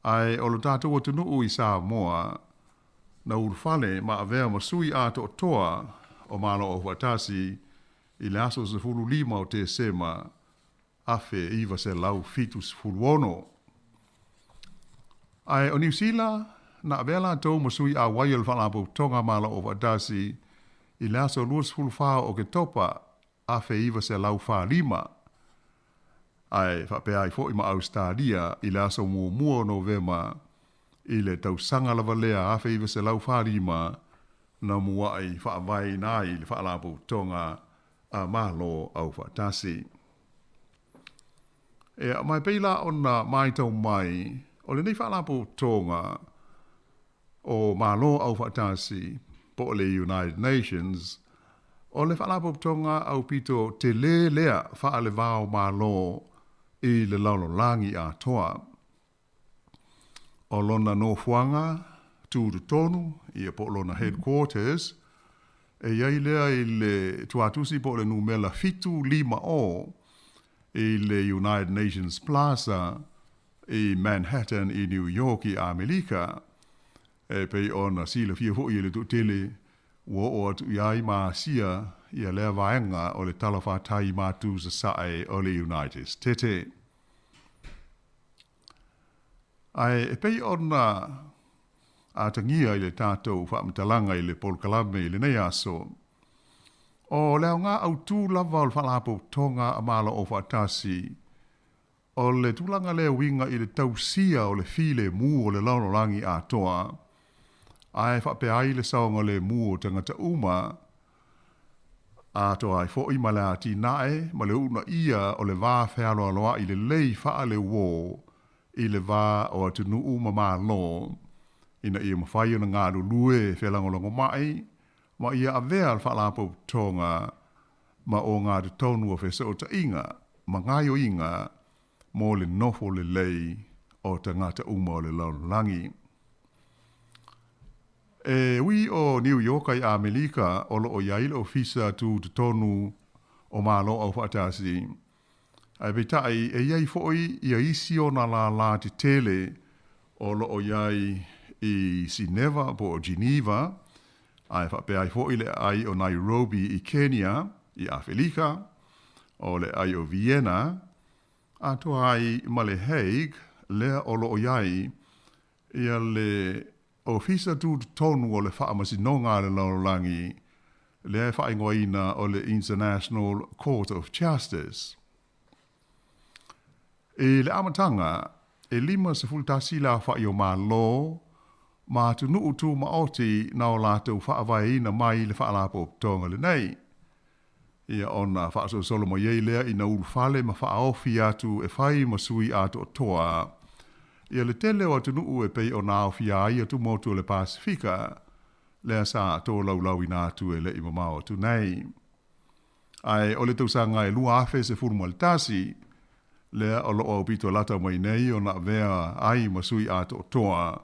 Ae o lo tatou atunuu i Samoa, na ulufale ma avea ma sui atoatoa o Malo Aufaatasi i le aso 15 o Tesema 1976. Ae o Niu Sila, na avea latou ma sui auai o le Faalapotopotoga a Malo Aufaatasi i le aso 24 o Oketopa 1945, ae faapea ai foi ma Ausetalia i le aso 1 o Novema i le tausaga lava lea 1945 na mua'i faavaeina ai le Faalapotopotoga a Malo Aufaatasi. Ea, ma e pei la ona matau mai, o lenei Faalapotopotoga o Malo Aufaatasi, po o le United Nations, o le Faalapotopotoga aupito telē lea faale-va o Malo i le lalolagi atoa. O lona nofoaga tutotonu, ia po o lona headquarters, e i ai lea i le tuatusi po o le numela 750 i le United Nations Plaza i Manhattan i New York i Amerika. E pei ona silafia foi e le toatele ua oo atu i ai ma Asia ia lea vaega o le talafatai matu sasae o le United Stete. Ae e pei ona atagia i le tatou faamatalaga i le polokalame i lenei aso, o le aoga autu lava o le Faalapotopotoga a Malo Aufaatasi, o le tulaga lea e uiga i le tausia o le filemu o le lalolagi atoa, ae faapea ai le saogalemu o tagata uma, atoa ai foi ma le atinae ma le uunaia o le va fealoaloa'i lelei faale-uō i le va o atunuu ma Malo, ina ia mafai ona galulue felagolagomai ma ia avea le Faalapotopotoga ma ogatotonu o fesootaiga ma gaoioiga mo le nofo lelei o tagata uma o le lalolagi. E ui o Niu Ioka i Amerika o lo o i ai le Ofisa Tutotonu o Malo Aufaatasi, ae peitai e i ai foi ia isi ona lālā tetele o lo o i ai i Sineva po o Geneva, ae faapea ai foi le aai o Nairobi i Kenya i Afelika, o le aai o Vienna, atoa ai ma le Hague lea o lo o i ai ia le Ofisa Tutotonu o le Faamasinoga a le Lalolagi, lea e faaigoaina o le International Court of Justice. I le amataga, e 51 le aofa'i o Malo ma atunuu tumaoti na o latou faavaeina mai le Faalapotopotoga lenei. Ia ona faasolosolo mai ai lea ina ulufale ma faaofi atu e fai ma sui atoatoa ia le tele o atunuu e pei ona aofia ai atumotu o le Pasefika, lea sa tolaulauina atu e le i mamao atu nei. Ae o le tausaga e 2011, lea o lo o aupito lata mai nei ona avea ai ma sui atoatoa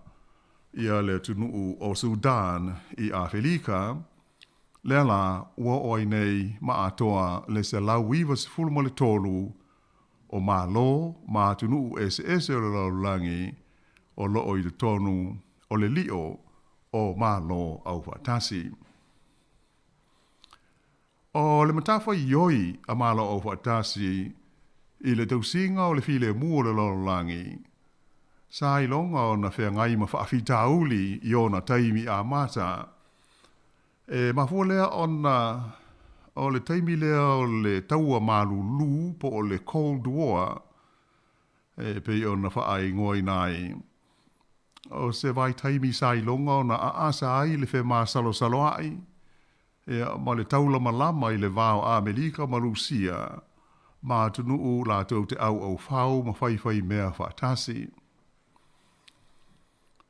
ia le atunuu o Sudan i Afelika, Lea la, ua oo ai nei ma atoa le 193 o Malo ma atunuu eseese o le lalolagi o lo o i totonu o le lio o Malo Aufaatasi. O le matafaioi a Malo Aufaatasi i le tausiga o le filemu o le lalolagi, sa iloga ona feagai ma faafitauli i ona taimi amata. E mafua lea ona o le taimi lea o le taua malulu po o le Cold War e pei ona faaigoaina ai. O se vaitaimi sa iloga ona aasa ai le femasalosaloa'i ia, ma le taulamalama i le va o Amerika ma Rusia ma atunuu latou te auaufau ma faifaimea faatasi.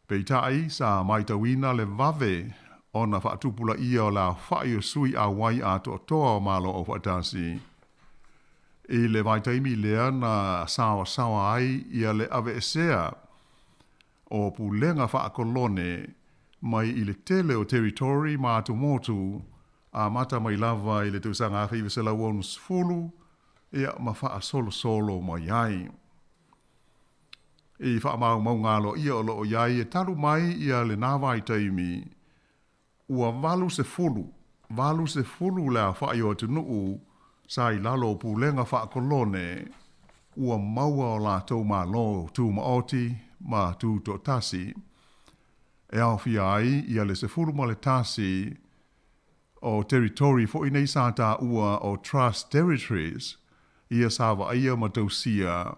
Peitai, sa matauina le vave ona faatupulaia o le aofa'i o sui auai atoatoa o Malo Aufaatasi i le vaitaimi lea na saoasaoa ai ia le aveesea o pulega faakolone mai i le tele o territory ma atumotu amata mai lava i le tausaga 1960 ia ma faasolosolo mai ai. I faamaumauga aloaia o lo o i ai e talu mai ia lena vaitaimi, ua 80, 80 le aofai o atunuu sa i lalo o pulega faakolone ua maua o latou malo tumaoti ma tutoatasi, e aofia ai ia le 11 o territory foi nei sa taua o Trust Territories, ia sa vaaia ma tausia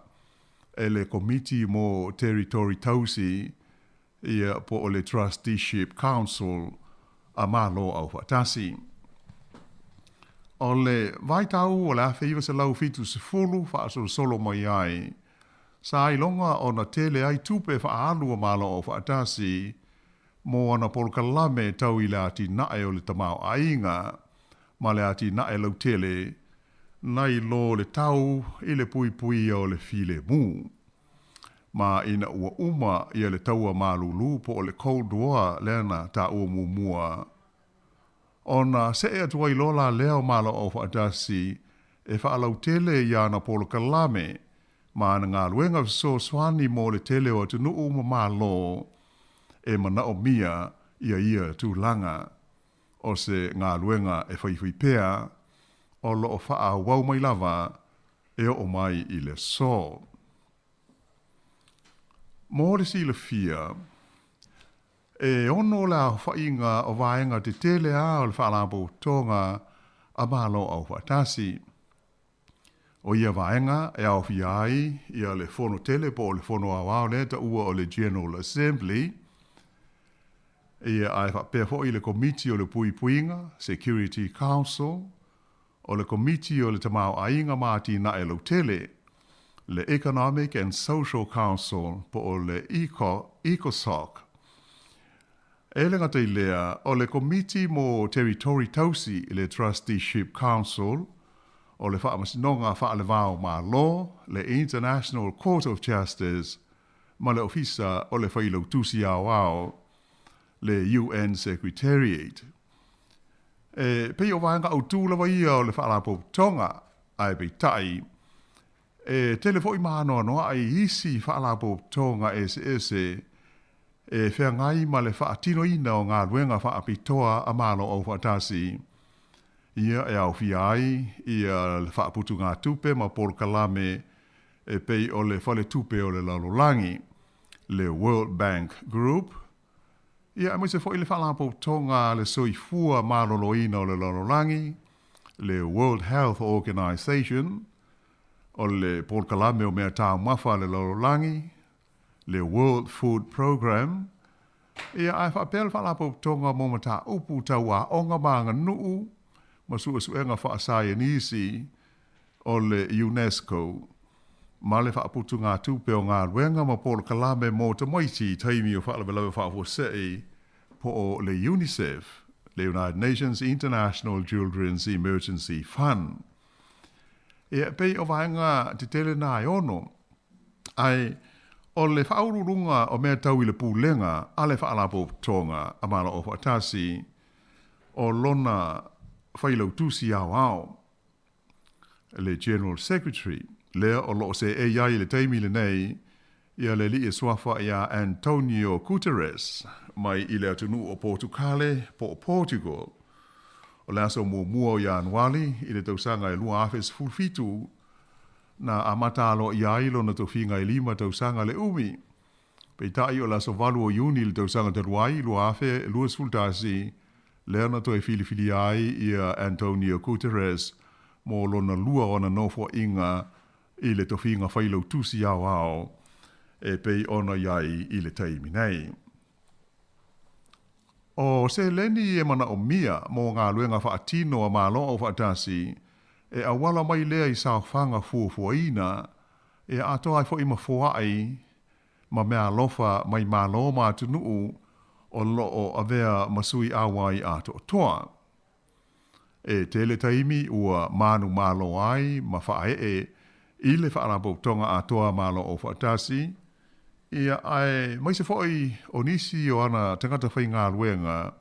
e le Komiti mo Territory Tausi, ia po o le Trusteeship Council a Malo Aufaatasi. O le vaitau o le 1970 faasolosolo mai ai, sa iloga ona tele ai tupe faaalu a Malo Aufaatasi mo ana polokalame tau i le atinae o le tamaoaiga ma le atinae lautele nai lo le tau i le puipuia o le filemu. Ma ina ua uma ia le taua malūlū po o le Cold War lea na taua muamua, ona see atu ai loa la lea o Malo Aufaatasi e faalautele i ana polokalame ma ana galuega fesoasoani mo le tele o atunuu ma Malo e manaomia ia ia tulaga. O se galuega e faifai pea o lo o faaauau mai lava e oo mai i le aso. Mo le silafia, e ono le aofaiga o vaega tetele a o le Faalapotopotoga a Malo Aufaatasi. O ia vaega e aofia ai ia le Fono Tele po o le Fono Aoao lea e taua o le General Assembly, ia ae faapea foi le Komiti o le Puipuiga, Security Council, o le Komiti o le Tamaoaiga ma Atinae Lautele, le Economic and Social Council po o le ECOSOC. E le gata i lea, o le Komiti mo Territory Tausi, le Trusteeship Council, o le Faamasinoga Faale-va o Malo, le International Court of Justice, ma le Ofisa o le Failautusi Aoao, le UN Secretariat. E pei o vaega autū lava ia o le Faalapotopotoga, ae peitai, e tele foi maanoanoaʻi i isi Faalapotopotoga eseese e feagai ma le faatinoina o galuega faapitoa a Malo Aufaatasi, ia e aofia ai ia le faaputugatupe ma polokalame e pei o le Faletupe o le Lalolagi, le World Bank Group, ia aemaise foi le Faalapotopotoga a le Soifua Maloloina o le Lalolagi, le World Health Organization, o le Polokalame o Mea Taumafa a le Lalolagi, le World Food Programme, ia ae faapea le Faalapotopotoga mo Mataupu Tau Aoga ma Aganuu ma Suesuega Faasaienisi o le UNESCO, ma le faaputugatupe o galuega ma polokalame mo tamaiti i taimi o faalavelave faafuasei po o le UNICEF, le United Nations International Children's Emergency Fund. Ia, e pei o vaega tetele nā e ono, ae o le faauluuluga o mea tau i le pulega a le Faalapotopotoga a Malo Aufaatasi o lona Failautusi Aoao, le General Secretary, lea o lo o seei ai i le taimi lenei ia le alii e suafa iā Antonio Guterres mai i le atunuu o Potukale po o Portugal. O le aso muamua o Ianuali i le tausaga e 2017 na amata aloaia ai lona tofiga e lima tausaga le umi. Peitai o le aso 8 o Iuni i le tausaga talu ai, 2021, lea na toe filifilia ai ia Antonio Guterres mo lona lua o ana nofoaiga i le tofiga failautusi aoao e pei ona i ai i le taimi nei. O seleni e manaomia mo galuega faatino a Malo Aufaatasi e auala mai lea i saofaga fuafuaina e atoa ai foi ma foai ma meaalofa mai Malo ma atunuu o lo o avea ma sui auai atoatoa. E tele taimi ua manumalo ai ma faaee i le Faalapotopotoga Atoa a Malo Aufaatasi, ia aemaise foi o nisi o ana tagata faigaluega,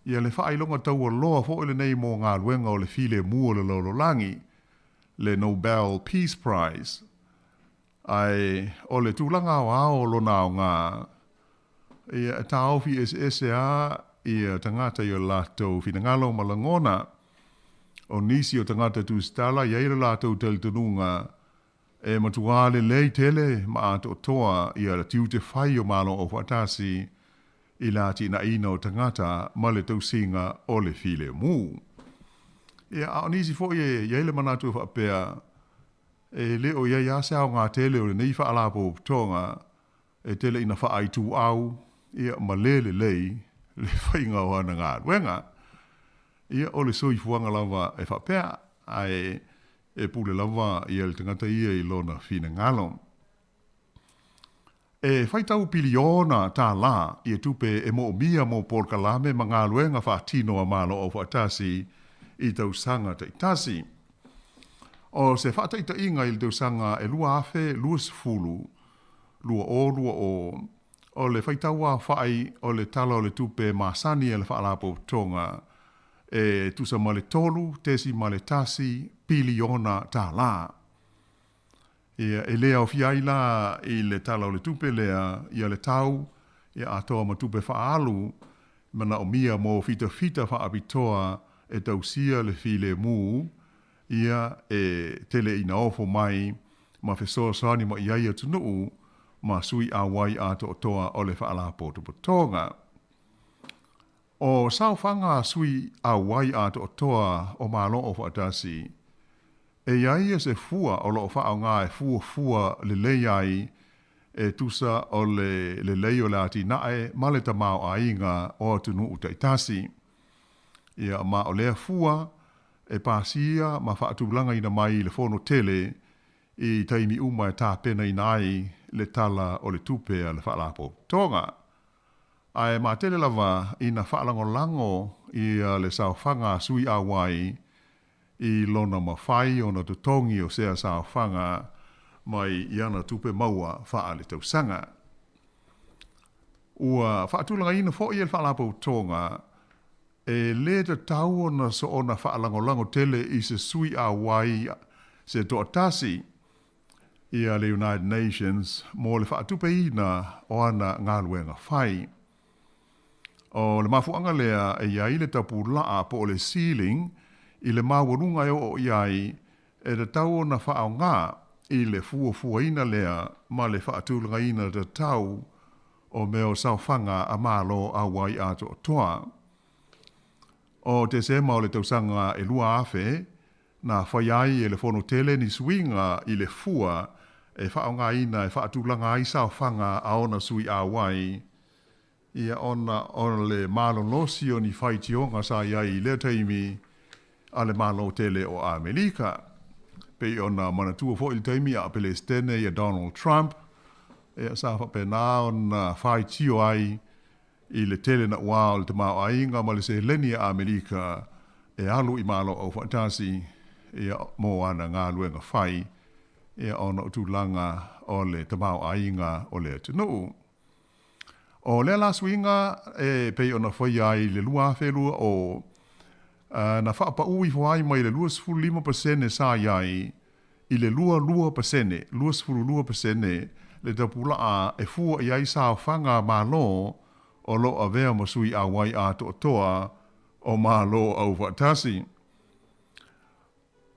ia le faailoga taualoa foi lenei mo galuega o le filemu o le lalolagi, le Nobel Peace Prize. Ae o le tulaga aoao o lona aoga, ia, e taofi eseese lava ia tagata i o latou finagalo ma lagona. O nisi o tagata tusitala e i ai lo latou talitonuga e matuā lelei tele ma atoatoa ia tiute fai o Malo Aufaatasi i le atinaeina o tagata ma le tausiga o le filemu. Ia, a o nisi foi e i ai le manatu e faapea, E le o i ai lava se aoga tele o lenei faalapotopotoga e tele ina faaituau ia ma le lelei le faiga o ana galuega. Ia o le soifuaga lava e faapea, ae e pule lava ia le tagata ia i lona finagalo. E faitau piliona tālā ia tupe e moomia mo polokalame ma galuega faatino a Malo Aufaatasi i tausaga taitasi. O se faataitaiga i le tausaga e 2020, 2020, o le faitau aofai o le Tala o le Tupe masani a le Faalapotopotoga e tusa ma le $3.1 piliona tālā. Ia, e le aofia ai la i le Tala o le Tupe lea ia le tau ia atoa ma tupe faaalu manaomia mo fitafita faapitoa e tausia le filemu, ia e tele ina ofo mai ma fesoasoani mai i ai atunuu ma sui auai atoatoa o le Faalapotopotoga. O saofaga a sui auai atoatoa o Malo Aufaatasi, e i ai se fua o lo o faaaoga e fuafua lelei ai e tusa o le lelei o le atinae ma le tamaoaiga o atunuu taitasi. Ia, ma o lea fua e pasia ma faatulagaina mai i le Fono tele i taimi uma e tapenaina ai le Tala o le Tupe a le Faalapotopotoga. Ae matele lava ina faalagolago ia le saofaga a sui auai i lona mafai ona totogi o sea saofaga mai i ana tupe maua faaletausaga. Ua faatulagaina foi e le Faalapotopotoga e lē tatau ona soona faalagolago tele i se sui auai se toatasi ia le United Nations mo le faatupeina o ana galuega fai. O le mafuaaga lea e i ai le tapulaa po o le ceiling i le maualuga e oo i ai e tatau ona faaaoga i le fuafuaina lea ma le faatulagaina tatau o mea o saofaga a Malo auai atoatoa. O Tesema o le tausaga e 2000, na faia ai e le Fono Tele ni suiga i le fua e faaaogaina e faatulaga ai saofaga a ona sui auai, ia ona o le malolosi o ni faitioga sa i ai i lea taimi a le Malo tele o Amerika. Pei ona manatua foi le taimi a o Pelesitene ia Donald Trump, ia sa faapena ona faitio ai i le tele naʻuā o le tamaoaiga ma le seleni a Amerika e alu i Malo Aufaatasi ia mo ana galuega fai ia ona o tulaga o le tamaoaiga o le atunuu. O lea la suiga e pei ona faia ai i le 2020, na faapaū ifo ai mai le 25% sa i ai i le 22%, 22%, le tapulaa e fua i ai saofaga a Malo o lo o avea ma sui auai atoatoa o Malo Aufaatasi.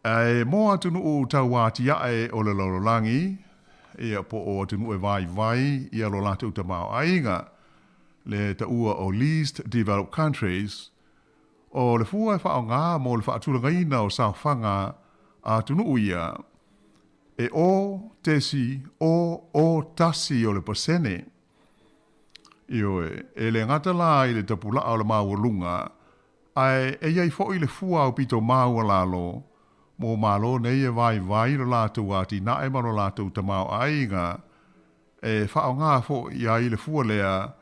Ae mo atunuu tauatiae o le lalolagi, ia po o atunuu e vaivai ia lo latou tamaoaiga, le taua o Least Developed Countries, o le fua e faaaoga mo le faatulagaina o saofaga a atunuu ia, e 0.001 o le pasene. Ioe, e le gata la i le tapulaa o le maualuga, Ae e i ai foi le fua aupito maualalo mo Malo nei e vaivai lo latou atinae ma lo latou tamaoaiga, e faaaoga foi ai le fua lea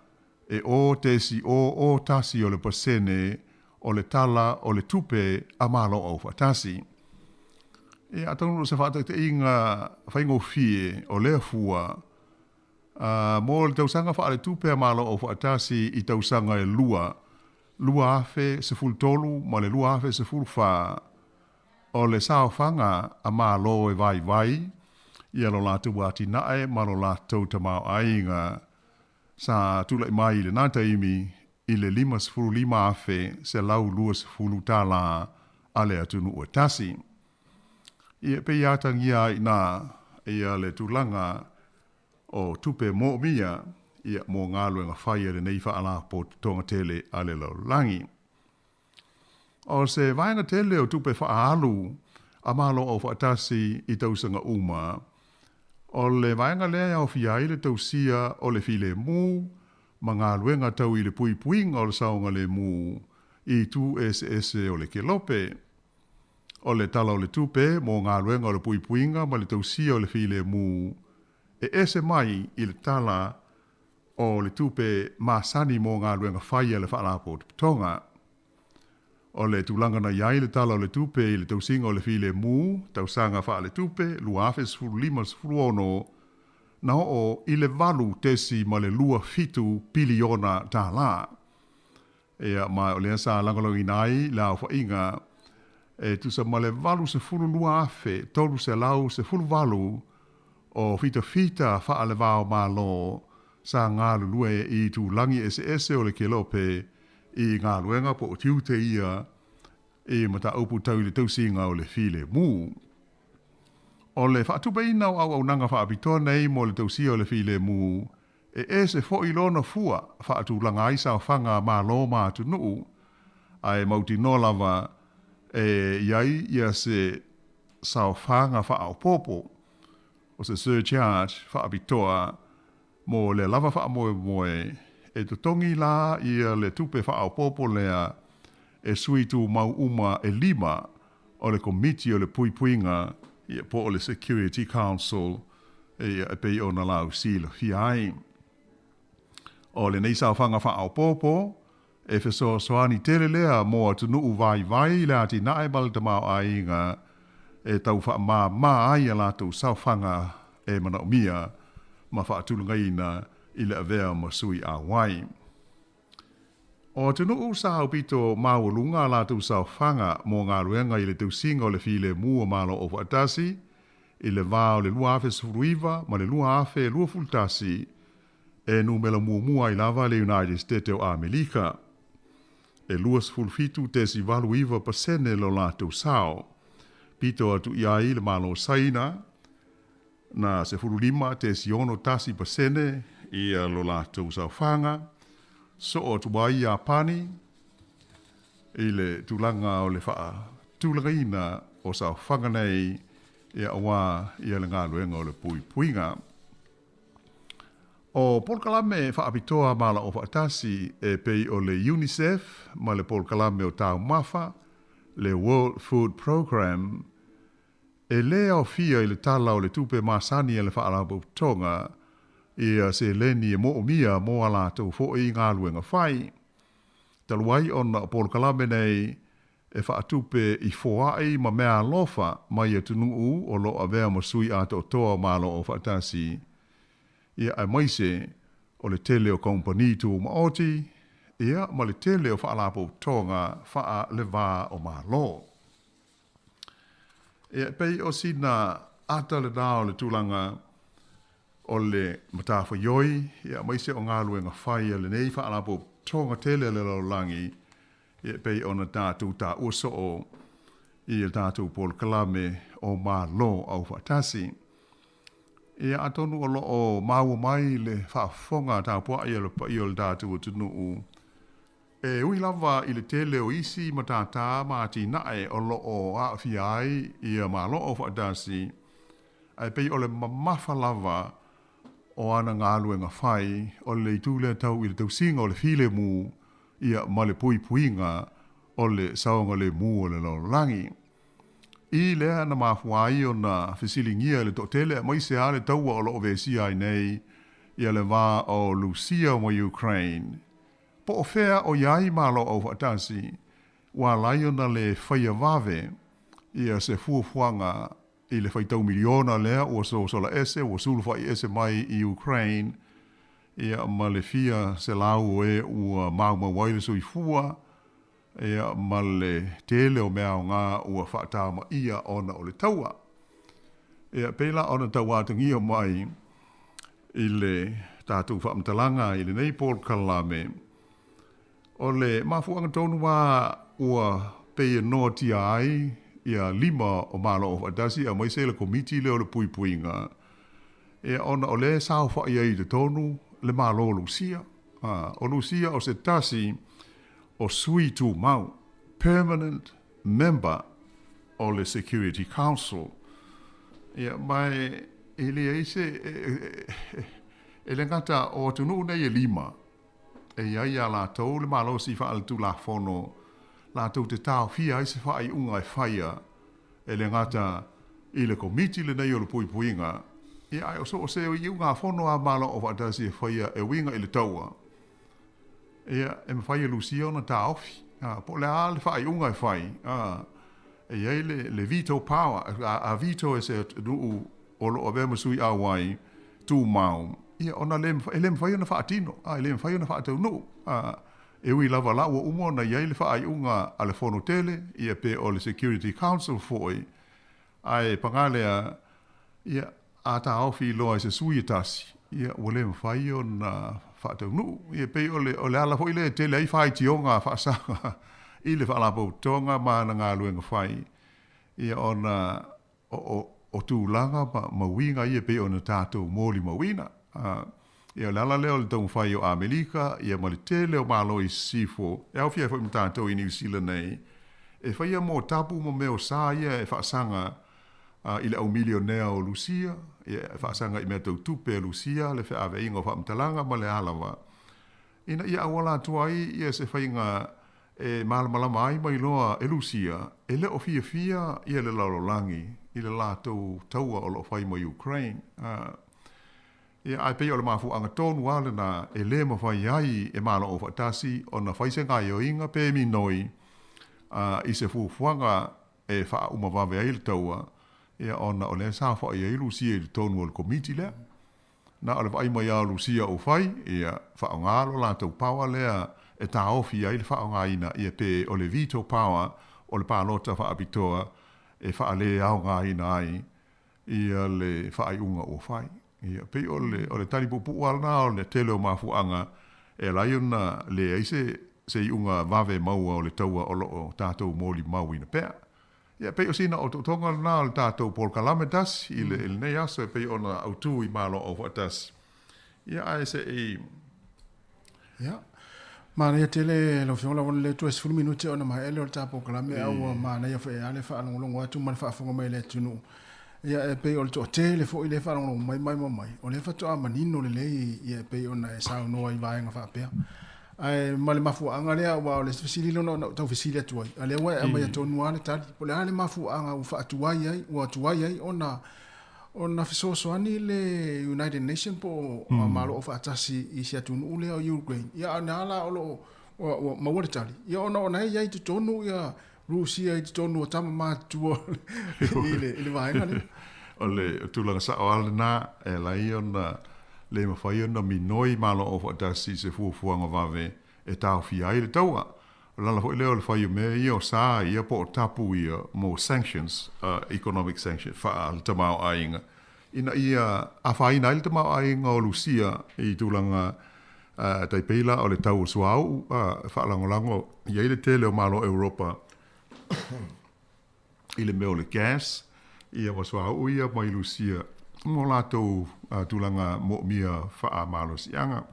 e 0.001 o le pasene o le Tala o le Tupe a Malo Aufaatasi. Ia, atonu o se faataitaiga faigofie o lea fua, ā, mo le tausaga faaletupe a Malo Aufaatasi i tausaga e lua, 2013 ma le 2014, o le saofaga a Malo e vaivai, ia lo latou atinae ma lo latou tamaoaiga sa tulai mai i lena taimi i le $55,120 tālā a le atunuu e tasi. Ia, pei e atagia ai i ina ia le tulaga o tupe moomia ia mo galuega fai a lenei Faalapotopotoga tele a le lalolagi. O se vaega tele o tupe faaalu a Malo Aufaatasi i tausaga uma, o le vaega lea e aofia ai le tausia o le filemu ma galuega tau i le puipuiga o le saogalemu i itu eseese o le kelope. O le Tala o le Tupe mo galuega o le puipuiga ma le tausia o le filemu e ese mai i le Tala o le Tupe masani mo galuega fai a le Faalapotopotoga. O le tulaga na i ai le Tala o le Tupe i le tausiga o le filemu, tausaga faaletupe 2015/16, na oo i le 8.27 piliona tala. Ia, ma o lea sa lagolagoina ai le aofaiga e tusa ma le 82,318 o fitafita faale-va-o-Malo sa galulue i itulagi eseese o le kelope i galuega po o tiute ia i mataupu tau i le tausiga o le filemu. O le faatupeina o auaunaga faapitoa nei mo le tausia o le filemu e ese foi lona fua faatulaga ai saofaga a Malo ma atunuu, ae mautinoa lava e i ai ia se saofaga faaopoopo, o se surcharge faapitoa mo lea lava faamoemoe e totogi la ia le tupe faaopoopo lea e sui tumau uma e lima o le Komiti o le Puipuiga ia po o le Security Council ia e pei ona lausilafia ai. O lenei saofaga faaopoopo e fesoasoani tele lea mo atunuu vaivai i le atinae ma le tamaoaiga e tau faamāmā ai a latou saofaga e manaomia ma faatulagaina i le avea ma sui auai. O atunuu sa aupito maualuga a latou saofaga mo galuega i le tausiga o le filemu o Malo Aufaatasi i le va o le 2019 ma le 2021, e numera muamua ai lava le United State o Amerika. E 27.89 pasene lo latou sao. Pito atu i ai le Malo o Saina, na 15.61 pasene ia lo latou saofaga, soo atu ai Iapani i le tulaga o le faatulagaina o saofaga nei ia aua ia le galuega o le puipuiga. O polokalame faapitoa malao faatasi e pei o le UNICEF ma le polokalame o taumafa, le World Food Programme, e lē aofia i le Tala o le Tupe masani a le Faalapotopotoga ia seleni e moomia mo a latou foi galuega fai. Talu ai ona o polokalame nei e faatupe i foai ma meaalofa mai atunuu o lo o avea ma sui atoatoa o Malo Aufaatasi, ia aemaise o le tele o kamupani tumaoti, ia ma le tele o faalapotopotoga faale-va o Malo. Ia, e pei o sina ata lena o le tulaga o le matafaioi, ia aemaise o galuega fai a lenei faalapotopotoga tele a le lalolagi, ia e pei ona tatou taua soo i le tatou polokalame o Malo Aufaatasi. Ia atonu o lo o maua mai le faafofoga tapuai a le paia o le tatou atunuu, e ui lava i le tele o isi matata ma atinae o lo o aafia ai ia Malo Aufaatasi, ae pei o le mamafa lava o ana galuega fai o le itu lea tau i le tausiga o le filemu ia ma le puipuiga o le saogalemu o le lalolagi. I lea na mafua ai ona fesiligia e le toatele aemaise lava le taua o lo o vesia ai nei ia le va o Lusia ma Ukraine. Po o fea o i ai Malo Aufaatasi ua ala ai ona le faia vave ia se fuafuaga i le faitau miliona lea ua sosola ese, ua sulufai ese mai i Ukraine, ia ma le fia selau o e ua maumau ai le soifua, ia ma le tele o mea aoga ua faatamaia ona o le taua. Ia, pei la ona tauatagia mai i le tatou faamatalaga i lenei polokalame, o le mafuaaga tonu lava ua pei e noatia ai ia lima o Malo Aufaatasi aemaise le Komiti lea o le Puipuiga, ia ona o lea e saofai ai i totonu le Malo o Lusia. O Lusia o se tasi o sui tumau, permanent member, o le Security Council. Ia, ma e leai se, e le gata o atunuu nei e lima, e i ai iā latou le malosi faaletulafono latou te taofia ai se faaiuga e faia e le gata i le Komiti lenei o le Puipuiga, ia ae o so o se iugafono a Malo Aufaatasi e faia e uiga i le taua, Ia, e mafai e Lusia ona taofi, a, po o le a le faaiuga e fai, a, e i ai le, le veto power, a, a veto e se atunuu o lo o avea ma sui auai tumau, ia, ona le, e le mafai ona faatino, a, e le mafai ona faataunuu, a, e ui lava la ua uma ona i ai le faaiuga a le Fono Tele, ia pe o le Security Council foi, Ae paga lea, ia, a taofi loa e se sui e tasi, ia, ua le mafai ona faataunuu. Ia, e pei o le, o le ala foi lea e tele ai faitioga a faasaga i le Faalapotopotoga ma ana galuega fai, ia, ona o, o, o tulaga ma, ma uiga ia e pei ona tatou molimauina. A, ia, o le ala lea o le taumafai o Amerika, ia, ma le tele o Malo i Sisifo, e aofia ai foi ma tatou i Niu Sila nei, E faia mōtapu ma mea o sa ia e faasaga i le au milionea o Lusia, e faasaga i mea tau tupe a Lusia, le feaveaiga o faamatalaga ma le a lava, ina ia auala atu ai ia se faiga e malamalama ai ma iloa e Lusia e le o fiafia ia le lalolagi i le latou taua o lo o fai ma Ukraine. Ia, ae pei o le mafuaaga tonu lava lena e le mafai ai e Malo Aufaatasi ona fai se gaoioiga pe minoi i se fuafuaga e faauma vave ai le taua, ia, ona o lea e saofai ai Lusia i totonu o le Komiti lea. Na o le vaai mai lava o Lusia ua fai, ia, faaaoga lo latou power lea e taofi ai le faaaogaina, ia, pe o le veto power o le palota faapitoa e faaleaogaina ai ia le faaiuga ua fai. Ia, pei o le, o le tali puupuu lava lena o le tele o mafuaaga e ala ai ona leai se, se iuga vave maua o le taua o lo o tatou molimauina pea. Ia, pei o sina otootoga lena o le tatou polokalame tasi i le, i lenei aso e pei ona autu i Malo Aufaatasi. Ia, ae se i. Ia. Manaia tele lau Afioga Lauana lea toe 10 minute ona maea lea o le ta polokalame a ua manaia foi lava le faalogologo atu ma le faafofoga mai a le atunuu. Ia e pei o le toatele foi lea e faalogologo mai mai ma mai, o lea faatoa manino lelei ia e pei ona e saunoa i vaega faapea. Ae ma le mafuaaga lea aua o le fesili lea na ou tau fesili atu ai, a lea ua e aumaia tonu lava le tali. Po o le a le mafuaaga ua faatuai ai, ua tuai ai ona ona fesoasoani le United Nation po o Malo Aufaatasi i se atunuu lea o Ukraine. Ia a na la o lo o ua maua le tali, ia ona o na e i ai i totonu ia Rusia i totonu o tama matutua i le, i le vaega lea. O le tulaga sao lava lena e ala ai ona le mafai ona minoi Malo Aufaatasi i se fuafuaga vave e taofia ai le taua. O le ala foi lea o le fai o mea ia o sa ia po o tapu ia mo sanctions, economic sanctions, faale-tamaoaiga, ina ia afaina ai le tamaoaiga o Lusia i tulaga tai pei la o le tau o suauu, e faalagolago i ai le tele o Malo o Europa i le mea o le gas, ia ma suauu ia mai Lusia mo latou tulaga moomia faamalosiaga.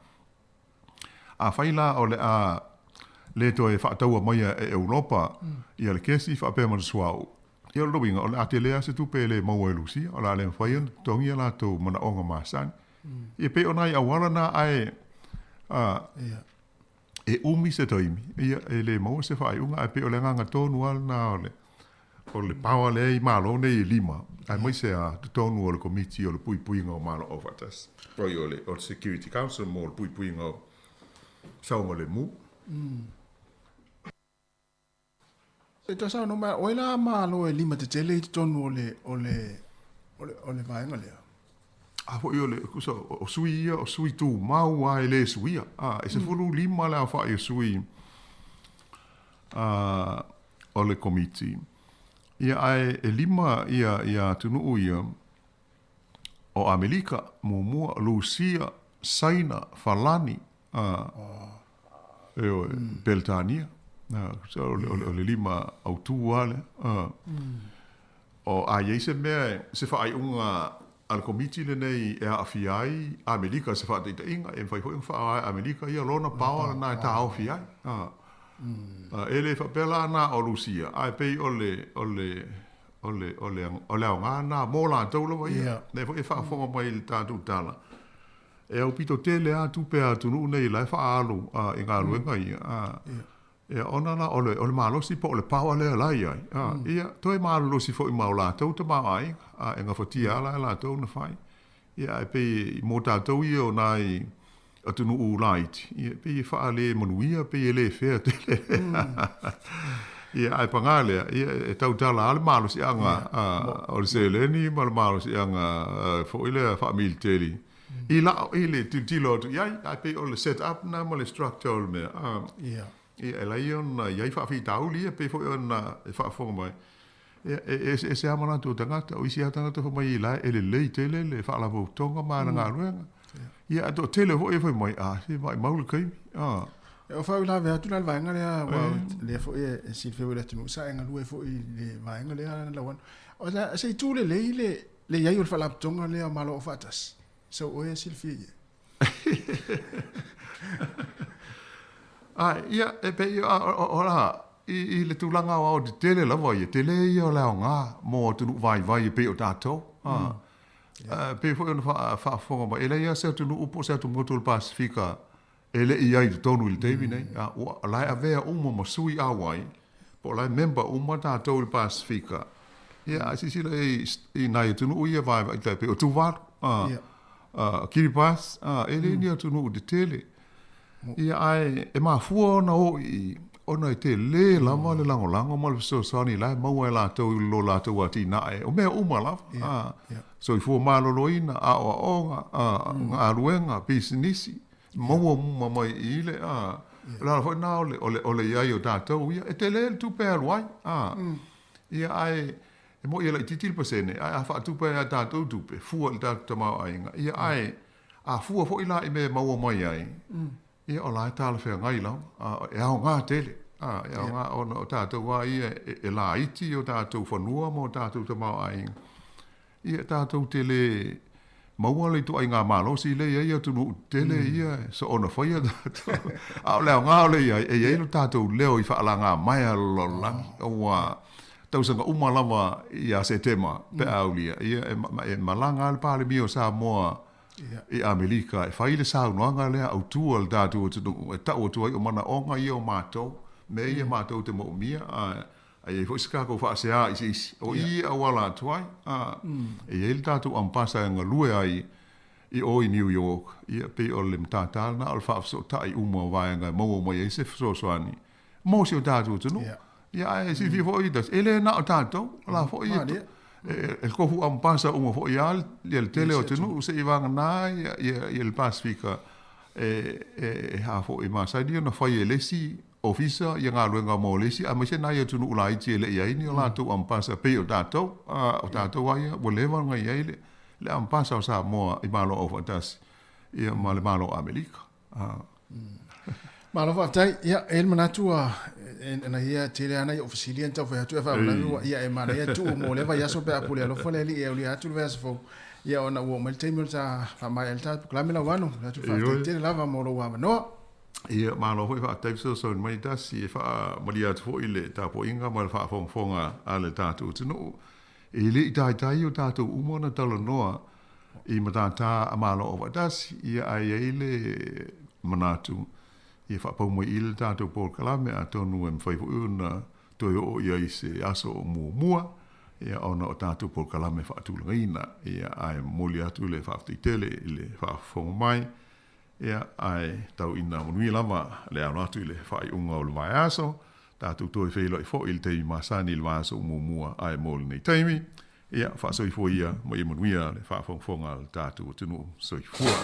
Afai la o le a le toe faataua maia e Europa ia le kesi faapea ma le suauu, ia o lona uiga o le a tele lava se tupe e le maua e Lusia, o le a le mafai ona totogi a latou manaoga masani. Ia pei o nai auala na ae e umi se taimi, ia e le maua se faaiuga, ae pei o le agaga tonu lava lena o le O le power lea i Malo nei e lima, aemaise a totonu o le Komiti o le Puipuiga o Malo Aufaatasi, oi o le o le Security Council mo le puipuiga o saogalemu. E toe saunoa mai, o ai la Malo e lima tetele i totonu o le, o le, o le, o le vaega lea? A foi o le, kusa, o sui ia, o sui tumau lava e le suia. A, e 15 le aofai o sui a, o le Komiti. Ia, ae e lima ia, ia atunuu ia. O Amelika, muamua, Lusia, Saina, Falani, ioe, Peretania. So, o le lima autū lava lea. O a i ai se mea, se faaiuga a le Komiti lenei e aafia ai Amelika i se faataitaiga, e mafai foi ona faaaoga e Amelika ia lona power lena e taofi ai. E le faapea la na o Lusia, ae pei o le, o le, o le, o le, o le aoga lena mo latou lava ia. Lea foi e faafofoga mai i le tatou tala, e aupito tele lava tupe a atunuu nei la e faaalu i galuega ia. Ia, ona la o le, o le malosi po o le power lea la e i ai, ia, toe malolosi foi ma o latou tamaoaiga, e gafatia lava la e latou ona fai. Ia, ae pei mo tatou ia o nai atunuu laiti, ia, e pei e faalemanuia, pei e le fair tele. Ia, ae paga lea, ia, e tautala lava le malosiaga o le seleni ma le malosiaga foi lea faamiliteli i lau, i le tilotilo atu i ai, ae pei o le set up lena ma le structure o le mea. Ia, e lelei ona i ai faafitauli ia, pei foi ona e faafofoga mai, Ia, e eseese lava manatu o tagata. O isi lava tagata fai mai la e lelei tele le faalapotopotoga ma ana galuega. Ia, ae toatele foi e fai mai, a, se maumau le taimi. A. E o faauilavea atu la le vaega lea, aua lea foi e silafia foi e le atunuu sa e galue foi i le vaega lea Lauano. O se itu lelei le le i ai o le faalapotopotoga lea o Malo Aufaatasi, sau oe e silafia i ai? Ae, ia, e pei o la, i le tulaga aoaotetele lava ia, tele ia o le aoga mo atunuu vaivai e pei o tatou. E pei foi ona faafofoga mai, e leai lava se atunuu po o se atumotu o le Pasefika e le i ai i totonu i le taimi nei. Ua, o la e avea uma ma sui auai, po o la e member uma tatou i le Pasefika. Ia, a silasila i nai atunuu ia vaivai tai pei o Tuvalu, Kiribati, e le ni atunuu tetele. Ia, ae e mafua ona o i i, ona e tele lava le lagolago ma le fesoasoani la e maua e latou i lo latou atinae, o mea uma lava, soifua maloloina, aoaoga, galuega, pisinisi, maua uma mai i i le, o le ala foi lena o le i ai o tatou ia, e tele le tupe e alu ai, ia, ae e moni e laitiiti le pasene, ae a faatupe ai a tatou tupe, fua i le tatou tamaoaiga, ia, ae a fua foi la i mea e maua mai ai, ia, o la e talafeagai lava, e aoga tele, e aoga ona o tatou lava ia e laiti o tatou fanua ma o tatou tamaoaiga, Ia tatou te le maua le ituaiga malosi lea e i ai atunuu tetele ia e soona faia tatou. A o le aoga o lea e i ai, e i ai lo tatou leo i faalagamaea a le lalolagi, aua tausaga uma lava ia Setema pe a aulia, ia e malaga lava le Palemia o Samoa i Amerika e fai le saunoaga lea autu a le tatou atunuu e tau atu ai o manaoga ia o matou, mea ia matou te moomia, a A i ai foi se tatou faasea i se isi, o i e auala atu ai. A, e i ai le tatou ampasa e galue ai i o i New York, ia, pei o le matata lena o le faafesootai uma o vaega e maua mai ai se fesoasoani mo si o tatou atunuu. Ia, ae silafia foi e le na o tatou, o la foi e, e tofu ampasa uma foi lava le tele o atunuu seivagana ia le Pasefika e, e, a foi e masani ona fai e le isi Ofisa ia galuega mo le isi aemaise nai atunuu laiti e le i ai ni o latou ampasa pei o tatou. O tatou lava ia ua leva ona i ai le, le ampasa o Samoa i Malo Aufaatasi ia ma le Malo o Amerika. Malo faafetai. Ia, e i ai le manatu ua na ia tele lava nai ou fesili ia na tau fai atu ae faalavelave ua ia e manaia tuu mo lea vaiaso pe a pule alofa le Alii e aulia atu le vaiaso fou. Ia ona ua oo mai le taimi o le ta faamaea ai le ta polokalame Lauano. Momoli atu le faafetai tele lava mo lou avanoa. Ia, malo foi faafetai fesoasoani mai tasi e faamalie atu foi le tapuaiga ma le faafogafoga a le tatou atunuu. E le i taitai o tatou uma ona talanoa i matata a Malo Aufaatasi, ia ae i ai le manatu ia faapau mai i le tatou polokalame atonu e mafai foi ona toe oo i ai i se aso o muamua, ia ona o tatou polokalame faatulagaina. Ia ae momoli atu le faafetai tele i le faafofoga mai. Ia, ae tau ina manuia lava le alo atu i le faaiuga o le vaiaso, tatou toe feiloai foi i le taimi masani i le vaiaso muamua ae mo lenei taimi, ia, faasoifua ia ma ia manuia le faafogafoga a le tatou atunuu. Soifua.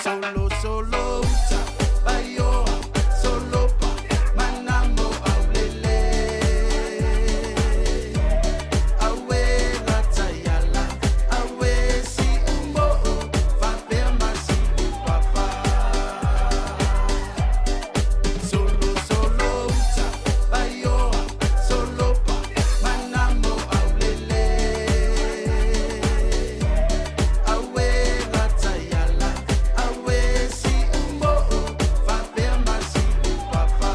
Solo solo uta Vaioa Solopa Manamo aulele Aue lataiala Aue siumoo Faapea ma siupapa Solo solo uta Vaioa Solopa Manamo aulele Aue lataiala Aue siumoo Faapea ma siupapa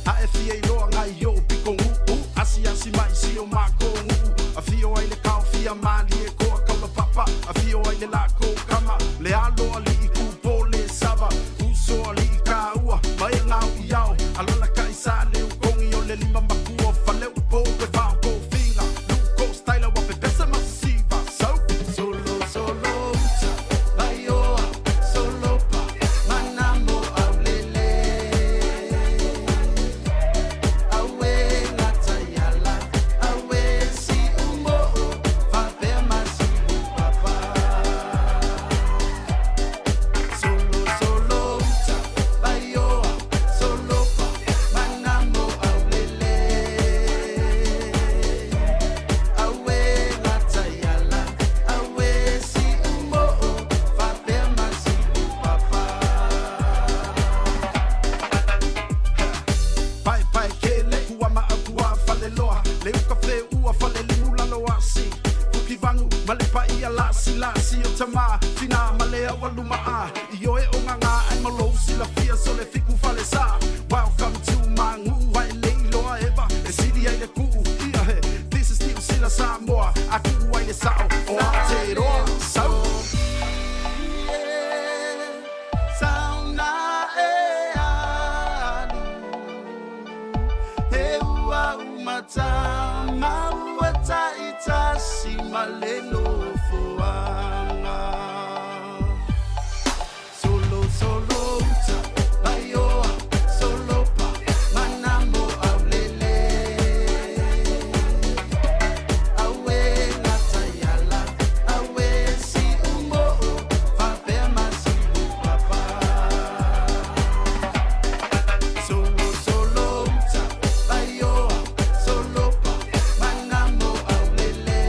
A e fia iloa ngai o piko guu Asiasi mai si o mākou nuu Afio ai le kaofia malie koa kaula papa Afio ai le lako kama Le alo alii kupo le sava Uso alii kāua Mai e ngau i ao Alala kai sa le ukongi o le lima makua Fale upo e vao ko finga Luko styla wa pepesa masisiva So Solo solo uta Vaioa Solopa Manamo aulele Aue lataiala Aue siumoo Faapea ma siupapa Solo solo uta Vaioa Solopa Manamo aulele Aue lataiala Aue siumoo Faapea ma siupapa Pae pae kele kua ma au kua fale loa Le uka fe ua fale limu lalo asi Fuki vangu ma le paia lasi lasi o tama Tina ma le au aluma a I oe o ngā ai malo silafia so le fiku fale sa Welcome to my nguu ai le iloa eva E sili ai le kuu ia he This is New Sila Samoa A kuu ai le sao o Aotearoa Sau Sauna e alu He ua umata maua taitasi ma le nofoaga Solo solo uta Vaioa Solopa Manamo aulele Aue lataiala Aue siumoo Faapea ma siupapa Solo solo uta Vaioa Solopa Manamo aulele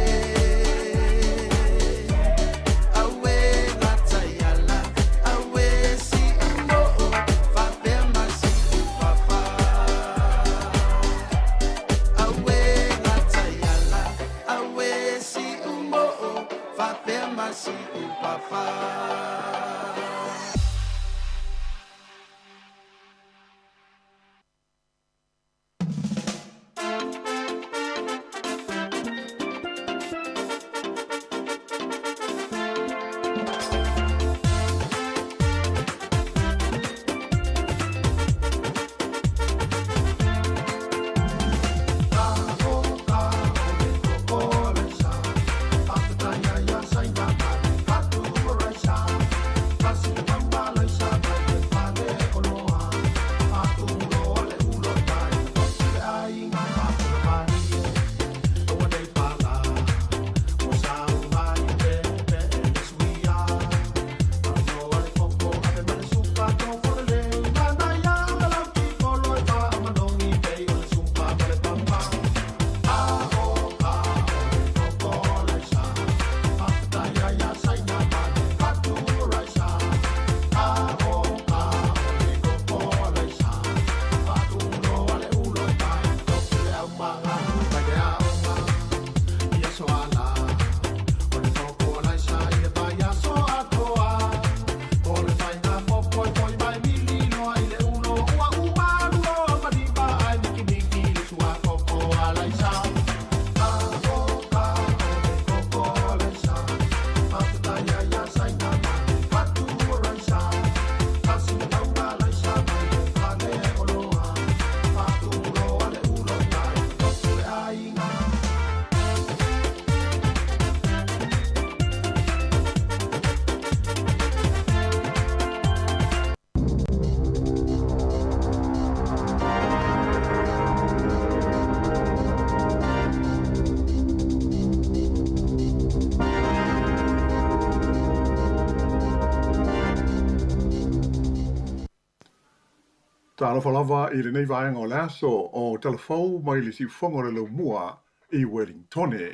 Talofa lava i lenei vaega o le aso o tala fou mai le siufofoga o le Laumua i Wellingtone.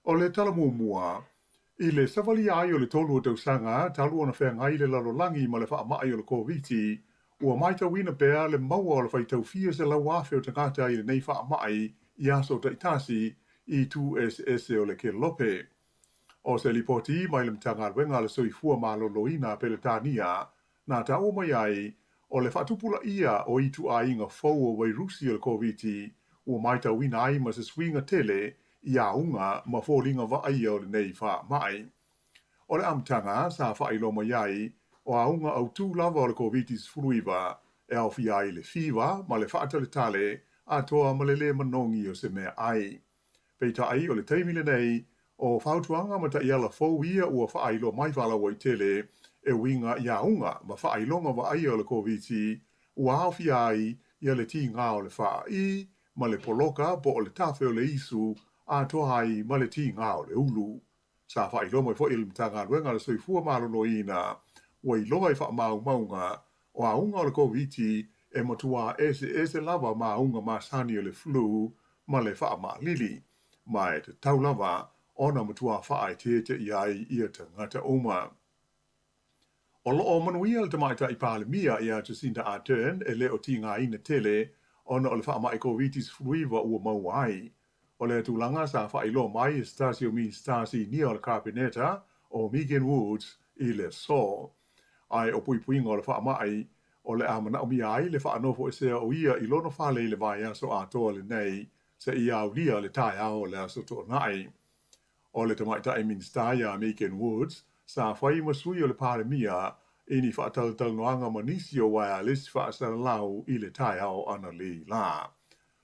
O le tala muamua, i le savalia ai o le 3 o tausaga talu ona feagai le lalolagi ma le faamai o le Koviti, ua matauina pea le maua o le faitau fia 100,000 o tagata i lenei faamai i aso taitasi i itu eseese o le kelope. O se lipoti mai le Matagaluega a le Soifua Maloloina a Peretania na taua mai ai, o le faatupulaia o ituaiga fou o wairusi o le Koviti ua matauina ai ma se suiga tele i auga ma foliga vaaia o lenei faamai. O le amataga sa faailoa mai ai, o auga autū lava o le Koviti-19 e aofia ai le fiva ma le faataletale atoa ma le lē manogi o se meaai. Peitai, o le taimi lenei, o fautuaga ma taiala fou ia ua faailoa mai faalauaitele e uiga i auga ma faailoga vaaia o le Koviti ua aofia ai ia le tigā o le faai ma le poloka po o le tafe o le isu atoa ai ma le tigā o le ulu. Sa faailoa mai foi e le Matagaluega a le Soifua Maloloina ua iloa i faamaumauga o auga o le Koviti e matuā eseese lava ma auga masani o le flu ma le faamaalili, ma e tatau lava ona matuā faaeteete i ai ia tagata uma. O loo manuia le tamaitai Palemia ia Jacinda Ardern e le o tigaina tele ona o le faamai Koviti-19 ua maua ai. O lea tulaga sa faailoa mai e se tasi o Minisita Sinia o le Kapeneta o Megan Woods i le aso. Ae o puipuiga o le faamai, o le a manaomia ai le faanofoesea o ia i lona fale i le vaiaso atoa lenei seia aulia le taeao o le aso Toonai. O le tamaitai Minisita ia Megan Woods sa fai ma sui o le Palemia i ni faatalatalanoaga ma nisi o uaealesi faasalalau i le taeao analeila.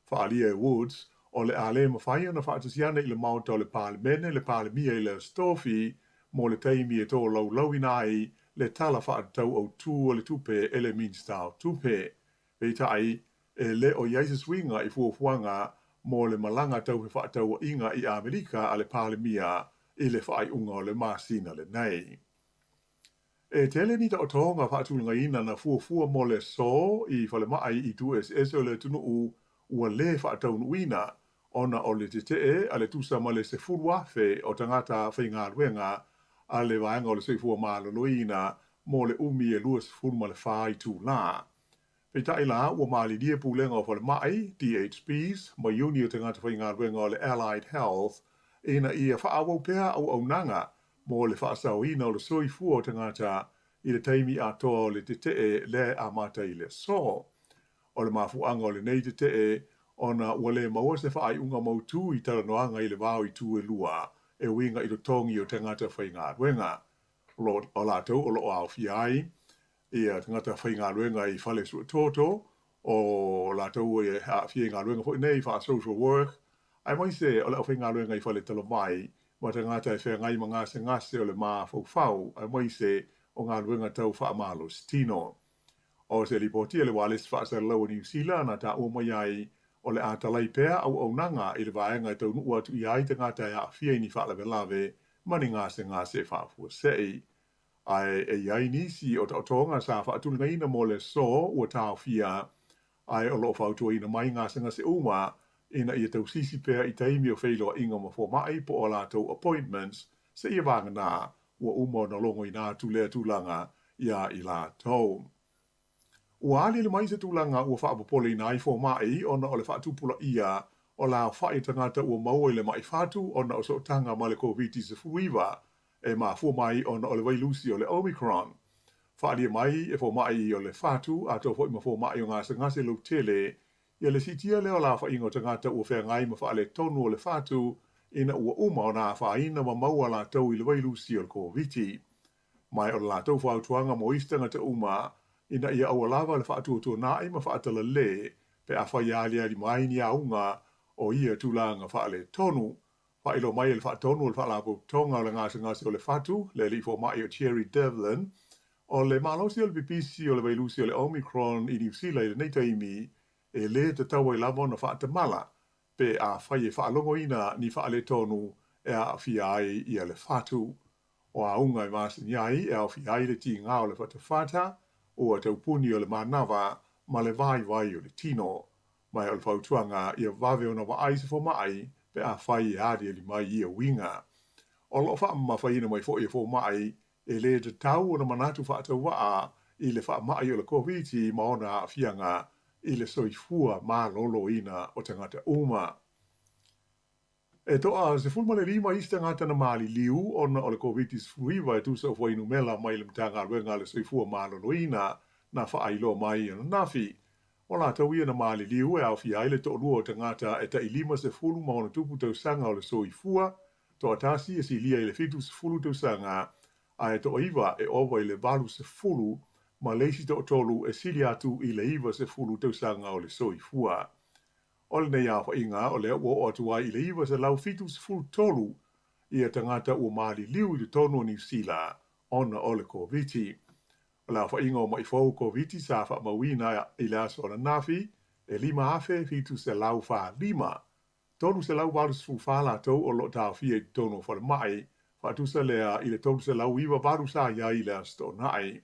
Faaalia e Woods, o le a le mafai ona faatasi ane i le Maota o le Palemene le Palemia i le Aso Tofi mo le taimi e tolaulauina ai le Tala Faatatau Autū o le Tupe e le Minisita o Tupe. Peitai, e le o i ai se suiga i fuafuaga mo le malaga tau fefaatauaiga i Amerika a le Palemia i le faaiuga o le masina lenei. E tele ni taotoga faatulagaina na fuafua mo le aso i falemai i itu eseese o le atunuu ua lē faataunuuina ona o le tetee a le tusa ma le 10,000 o tagata faigaluega a le Vaega o le Soifua Maloloina mo le umi e 24 itulā. Peitai la, ua malilie Pulega o Falemai, DHBs, ma iuni o tagata faigaluega o le Allied Health ina ia faaauau pea auaunaga mo le faasaoina o le soifua o tagata i le taimi atoa o le tetee lea e amata i le aso. O le mafuaaga o lenei tetee ona ua lē maua se faaiuga mautū i talanoaga i le va o itu e lua e uiga i totogi o tagata faigaluega. O latou o loo aofia ai ia tagata faigaluega i fale suetoto, o latou e aafia i galuega foi nei faa-social work, aemaise o le aufaigaluega i fale talavai ma tagata e feagai ma gasegase o le mafaufau aemaise o galuega tau faamalositino. O se lipoti a le Ualesi Faasalalau o Niu Sila na taua mai ai, o le a talai pea auaunaga i le vaega e taunuu atu i ai tagata e aafia i ni faalavelave ma ni gasegase faafuasei. Ae e i ai nisi o taotoga sa faatulagaina mo le aso ua taofia, ae o loo fautuaina mai gasegase uma ina ia tausisi pea i taimi o feiloaiga ma fomai po o a latou appointments seia vagana ua uma ona logoina atu lea tulaga iā i latou. Ua aliali mai se tulaga ua faapopoleina ai fomai ona o le faatupulaia o le aofai o tagata ua maua i le mai fatu ona o sootaga ma le Koviti-19 e mafua mai ona o le vailusi o le Omicron. Faaalia mai e fomai o le fatu atoa foi ma fomai o gasegase lautele ia le siitia lea o le aofaiga o tagata ua feagai ma faaletonu o le fatu ina ua uma ona afaina ma maua latou i le vailusi o le Koviti. Ma o le latou fautuaga mo isi tagata uma ina ia aua lava le faatuatuanai ma faatalalē pe afai aliali mai ni auga o ia tulaga faaletonu. Faailoa mai e le faatonu o le Faalapotopotoga o le Gasegase o le Fatu, le alii fomai o Thierry Devlin, o le malosi o le pipisi o le vailusi o le Omicron i Niu Sila i lenei taimi, e lē tatau ai lava ona faatamala pe afai e faalogoina ni faaletonu e aafia ai ia le fatu. O auga e masani ai e aofia ai le tigā o le fatafata, ua taupuni o le manava ma le vaivai o le tino. Ma o le fautuaga ia vave ona vaai se fomai pe afai e aliali mai ia uiga. O lo o faamamafaina mai foi e fomai e le tatau ona manatu faatauvaa i le faamai o le Koviti ma ona aafiaga i le soifua maloloina o tagata uma. E toa 15 isi tagata na maliliu ona o le Koviti-19 e tusa o fuainumela mai le Matagaluega a le Soifua Maloloina na faailoa mai ananafi. O latou ia na maliliu e aofia ai le toalua o tagata e tai 56 tausaga o le soifua, toatasi e silia i le 70 tausaga, ae toaiva e ova i le 80 ma le isi toatolu e sili atu i le 90 tausaga o le soifua. O lenei aofaiga o lea ua oo atu ai i le 973 ia tagata ua maliliu i totonu o Niu Sila ona o le Koviti. O le aofaiga o ma'i fou Koviti sa faamauina i le aso ananafi e 5,745. 384 latou o lo o taofia i totonu o falemai, faatusa lea i le 398 sa i ai i le Aso Toonai.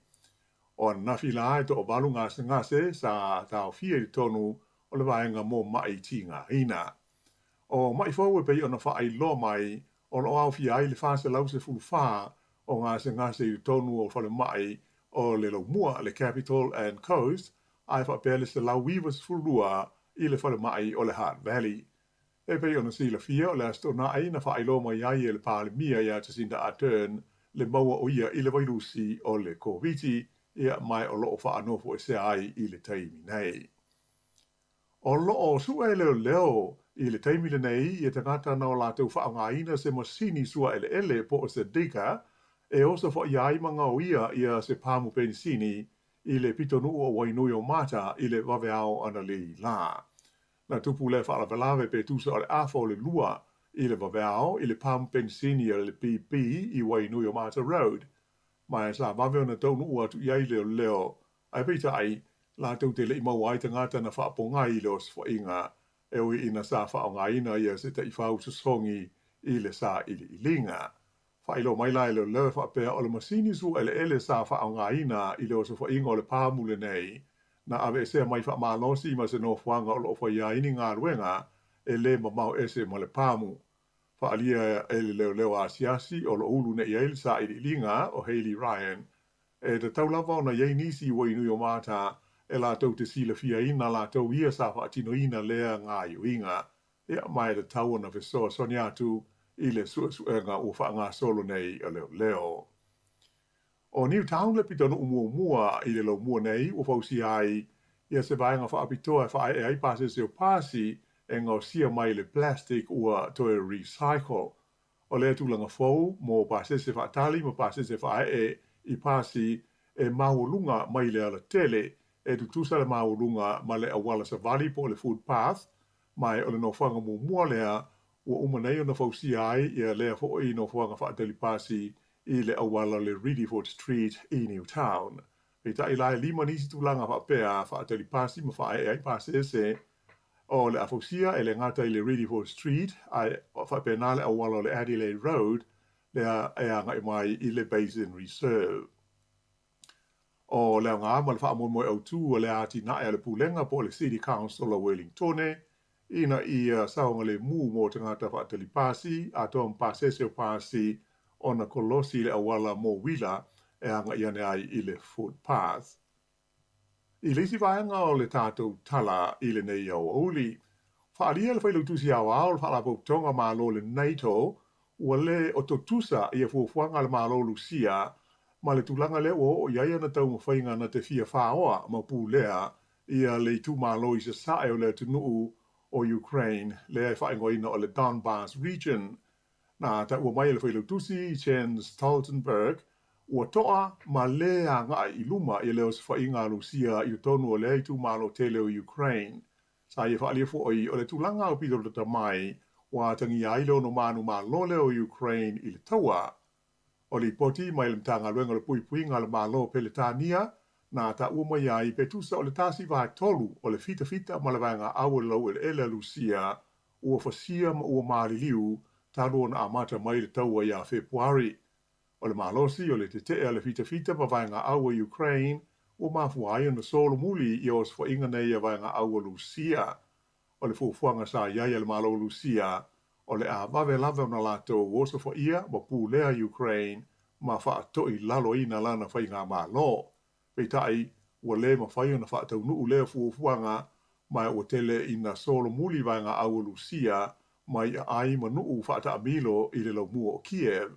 O ananafi la e toavalu gasegase sa taofia i totonu o le vaega mo ma'i tigaina. O ma'i fou e pei ona faailoa mai o lo o aofia ai le 414 o gasegase i totonu o falemai o le Laumua, le Capital and Coast, ae faapea le 192 i le falemai o le Hutt Valley. E pei ona silafia, o le Aso Toonai na faailoa mai ai e le Palemia ia Jacinda Ardern le maua o ia i le vailusi o le Koviti, ia ma o lo o faanofoesea ai i le taimi nei. O lo o sue leoleo i le taimi lenei ia tagata na o latou faaaogaina se masini sua eleele po o se digger e osofaia ai ma gaoia ia se pamu penisini i le pitonuu o Wainuiomata i le vaveao analeila la. Na tupu lea faalavelave pe tusa o le 1:30 i le vaveao i le pamu penisini a le BP i Wainuiomata Road. Ma e sa vave ona taunuu atu i ai leoleo, ae peitai, latou te le i maua ai tagata na faapogai i le osofaiga e ui ina sa faaaogaina ia se taifau sosogi i le sailiiliga. Faailoa mai la e leoleo e faapea o le masini sua eleele sa faaaogaina i le osofaiga o le pamu lenei na aveesea mai faamalosi ma se nofoaga o lo o faia ai ni galuega e lē mamao ese ma le pamu. Faaalia e le leoleo asiasi o lo o ulu nei ai le sailiiliga o Hayley Ryan e tatau lava ona i ai nisi i Wainuiomata e latou te silafiaina latou ia sa faatinoina lea gaoioiga. Ia, ma e tatau ona fesoasoani atu i le suesuega ua faagasolo nei a leoleo. O Newtown le pitonuu muamua i le laumua nei ua fausia ai ia se vaega faapitoa e faaee ai pasese o pasi e gaosia mai le plastic ua toe recycle. O lea tulaga fou mo pasese faatali ma pasese faaee i pasi e maualuga mai le alatele e tutusa le maualuga ma le auala savali po o le footpath, ma o le nofoaga muamua lea ua uma nei ona fausia ai ia lea foi nofoaga faatali pasi i le auala le Riddiford Street i Newtown. Peitai la e 5 nisi tulaga faapea faatali pasi ma faaee ai pasese o le a fausia e le gata i le Riddiford Street ae faapena le auala o le Adelaide Road lea e agai mai i le Basin Reserve. O le aoga ma le faamoemoe autū o le atinae a le Pulega po o le City Council o Wellingtone ina ia saogalemu mo tagata faatali pasi atoa ma pasese o pasi ona kolosi le auala mo uila e agai ane ai i le footpath. I le isi vaega o le tatou tala i lenei aoauli, faaalia le Failautusi Aoao o le Faalapotopotoga Malo le NATO ua lē o tutusa ia fuafuaga a le Malo o Lusia ma le tulaga lea ua oo i ai ana taumafaiga na te fia faoa ma pulea ia le itumalo i sasae o le atunuu o Ukraine lea e faaigoaina o le Donbas Region. Na taua mai e le Failautusi Jens Stoltenberg ua toa ma lē agai i luma ia le osofaiga a Lusia i totonu o lea itumalo tele o Ukraine. Sa ia faaalia foi o le tulaga aupito lata mai ua atagia ai le ono manumalo lea o Ukraine i le taua. O lipoti mai le Matagaluega o le Puipuiga a le Malo o Peretania na taua mai ai pe tusa o le 1/3 o le fitafita ma le vaega au o le laueleele a Lusia ua fasia ma ua maliliu talu ona amata mai le taua ia Fepuari. O le malosi o le tetee a le fitafita ma vaega au o Ukraine ua mafua ai ona solomuli ia osofaiga nei a vaega au a Lusia. O le fuafuaga sa i ai a le Malo o Lusia, o le a vave lava ona latou osofaia ma pulea Ukraine ma faatoilaloina lana faigamalo. Peitai, ua le mafai ona faataunuu lea fuafuaga, ma ua tele ina solomuli vaega au a Lusia mai aai ma nuu faataamilo i le laumua o Kiev,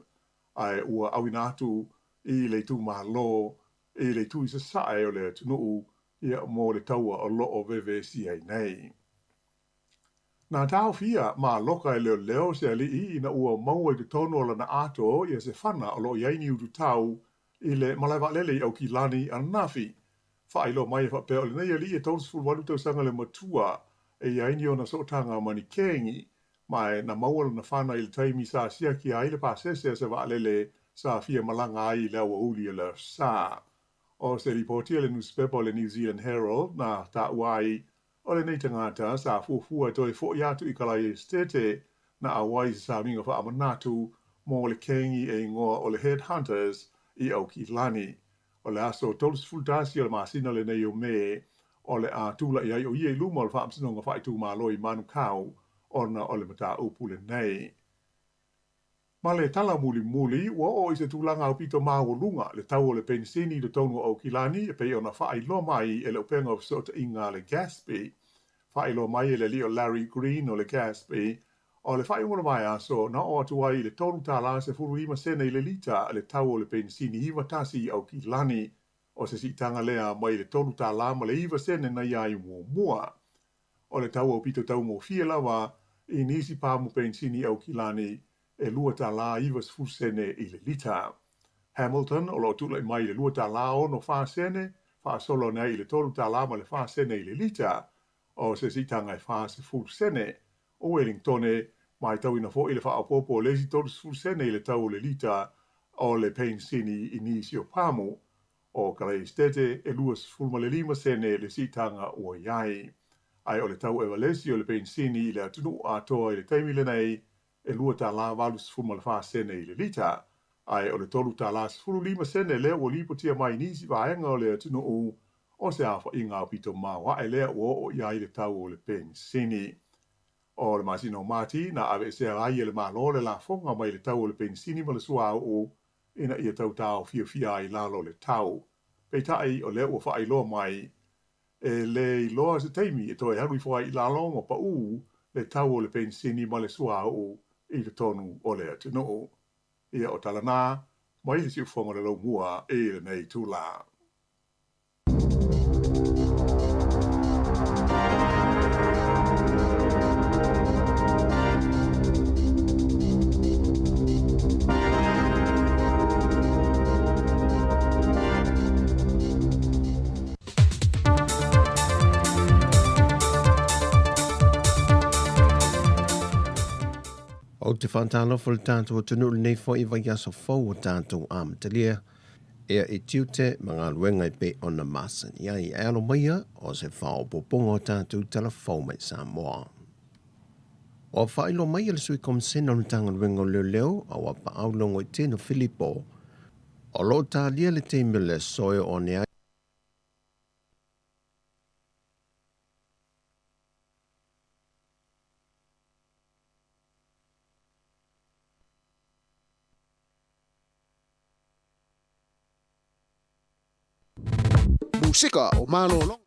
ae ua auina atu i le itumalo i le itu i sasae o le atunuu ia mo le taua o lo o vevesi ai nei. Na taofia maloka e leoleo se alii ina ua maua i totonu o lana ato ia se fana o lo o i ai ni ututau i le malae vaalele i Aukilani ananafi. Faailoa mai e faapea o lenei alii e 38 tausaga le matua e i ai ni ona sootaga ma ni kengi, ma e na maua lana fana i le taimi sa siakia ai le pasese a se vaalele sa fia malaga ai i le aoauli o le Aso Sa. O se lipoti a le nusipepa o le New Zealand Herald na taua ai o lenei tagata sa fuafua e toe fo'i atu i Kalaesetete na auai i se sauniga faamanatu mo le kengi e igoa o le Head Hunters i Aukilani. O le aso 31 o le masina lenei o Me o le a tula'i ai o ia i luma o le Faamasinoga Faaitumalo i Manukau ona o le mataupu lenei. Ma le tala mulimuli, ua oo i se tulaga aupito maualuga le tau o le penisini i totonu o Aukilani e pei ona faailoa mai e le upega o fesootaiga a le GASB. Faailoa mai e le alii o Larry Green o le GASB, o le faaiuga o le vaiaso na oo atu ai i le $3.15 sene i le lita le tau o le penisini 91 i Aukilani. O se siitaga lea mai le $3.09 na i ai muamua. O le tau aupito taugofie lava i nisi pamu penisini i Aukilani e $2.90 i le lita. Hamilton o lo o tulai mai i le $2.64, faasolo ane ai i le $3.04 i le lita. O se siitaga e 40 sene. O Welingtone, matauina foi le faaopoopo o le isi 30 sene i le tau o le lita o le penisini i nisi o pamu. O Kalaesetete e 25 sene le siitaga ua i ai. Ae o le tau evalesi o le penisini i le atunuu atoa i le taimi lenei e $2.84 i le lita, ae o le $3.15 lea ua lipotia mai i nisi vaega o le atunuu o se aofaiga aupito maoae lea ua oo i ai le tau o le penisini. O le masina o Mati na aveesea ai e le Malo le lafoga mai le tau o le penisini ma le suauu ina ia tau taofiofia ai i lalo le tau. Peitai, o lea ua faailoa mai, e le iloa se taimi e toe alu ifo ai i lalo ma paʻū le tau o le penisini ma le suauu i totonu o le atunuu. Ia, o tala na mai le siufofoga o le Laumua i lenei itula. Ou te faatalofa i le tatou atunuu i lenei foi vaiaso fou o tatou amatalia ea i tiute ma galuega e pei ona masani ai. Ae alo maia o se faaopoopoga o tatou tala fou mai Samoa. Ua faailoa mai e le Sui Komisena o le Matagaluega o Leoleo a Auapaau Logoitino Filipo, o lo o talia le taimi o le aso e oo ane ai Musika o Malologa.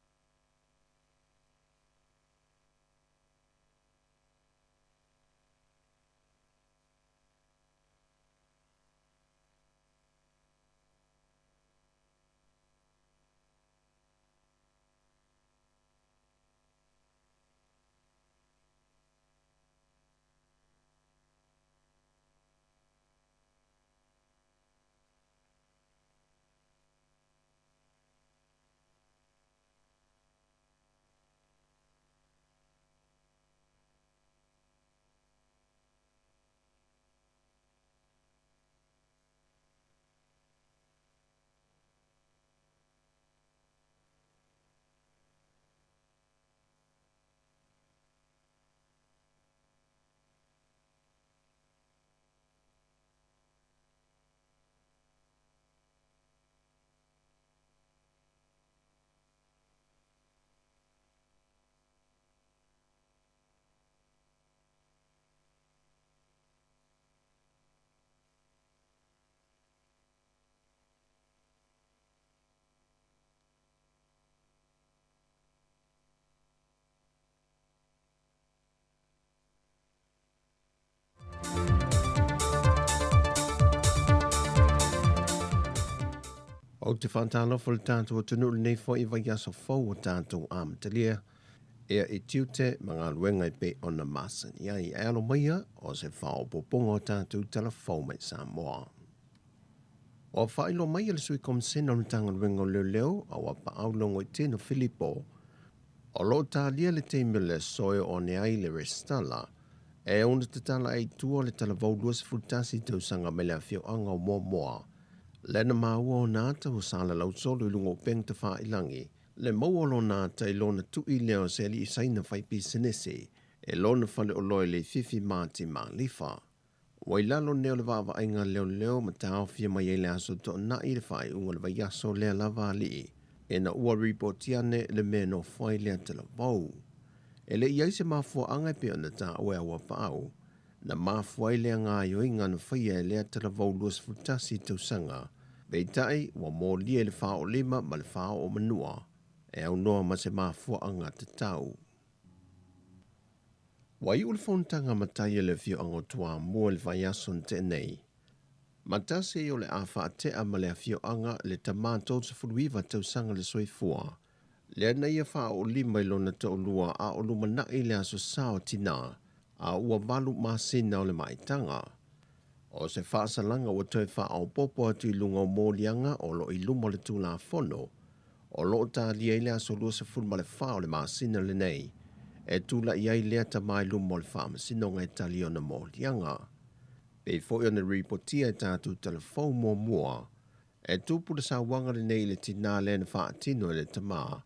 Ou te faatalofa i le tatou atunuu i lenei foi vaiaso fou ua tatou amatalia ea i tiute ma galuega e pei ona masani ai. Ae alo maia o se faaopoopoga o tatou tala fou mai Samoa. Ua faailoa mai e le Sui Komisena o le Matagaluega o Leoleo a Auapaau Logoitino Filipo, o lo o talia le taimi o le aso e oo ane ai le resitala e ono tatala ai i tua le talavou 21 tausaga mai le afioaga o Moamoa. Lea na maua ona ata ua salalau solo i luga o upega tafailagi le maua o lona ata i lona tui lea o se alii Saina faipisinisi e lona faleoloa i Leififi Mati Malifa. Ua i lalo nei o le vaavaaiga a leoleo ma taofia mai ai le aso Toonai i le faaiuga o le vaiaso lea lava alii ina ua ripoti ane le mea nofo ai lea talavou. E le i ai se mafuaaga e pei ona taua e Auapaau na mafua ai lea gaoioiga na faia e lea talavou 21 tausaga, peitai ua molia i le 45 ma le 4 o manua e aunoa ma se mafuaaga tatau. Ua iu le fonotaga a matai a le afioaga o Toamua i le vaiaso na tea nei. Ma tasi ai o le a faatea ma le afioaga le tama 39 tausaga le soifua, lea na ia faaoolima i lona toalua a o lumanai le aso sa o tinā, a ua 8 masina o le maitaga. O se faasalaga ua toe faaopoopo atu i luga o moliaga o lo o i luma o le Tulafono, o lo o talia ai le aso 24 o le masina lenei, e tula'i ai lea tama i luma o le Faamasinoga e tali ona moliaga. Pei foi ona ripotia e tatou tala fou muamua, e tupu le sauaga lenei i le tinā lea na faatino e le tama,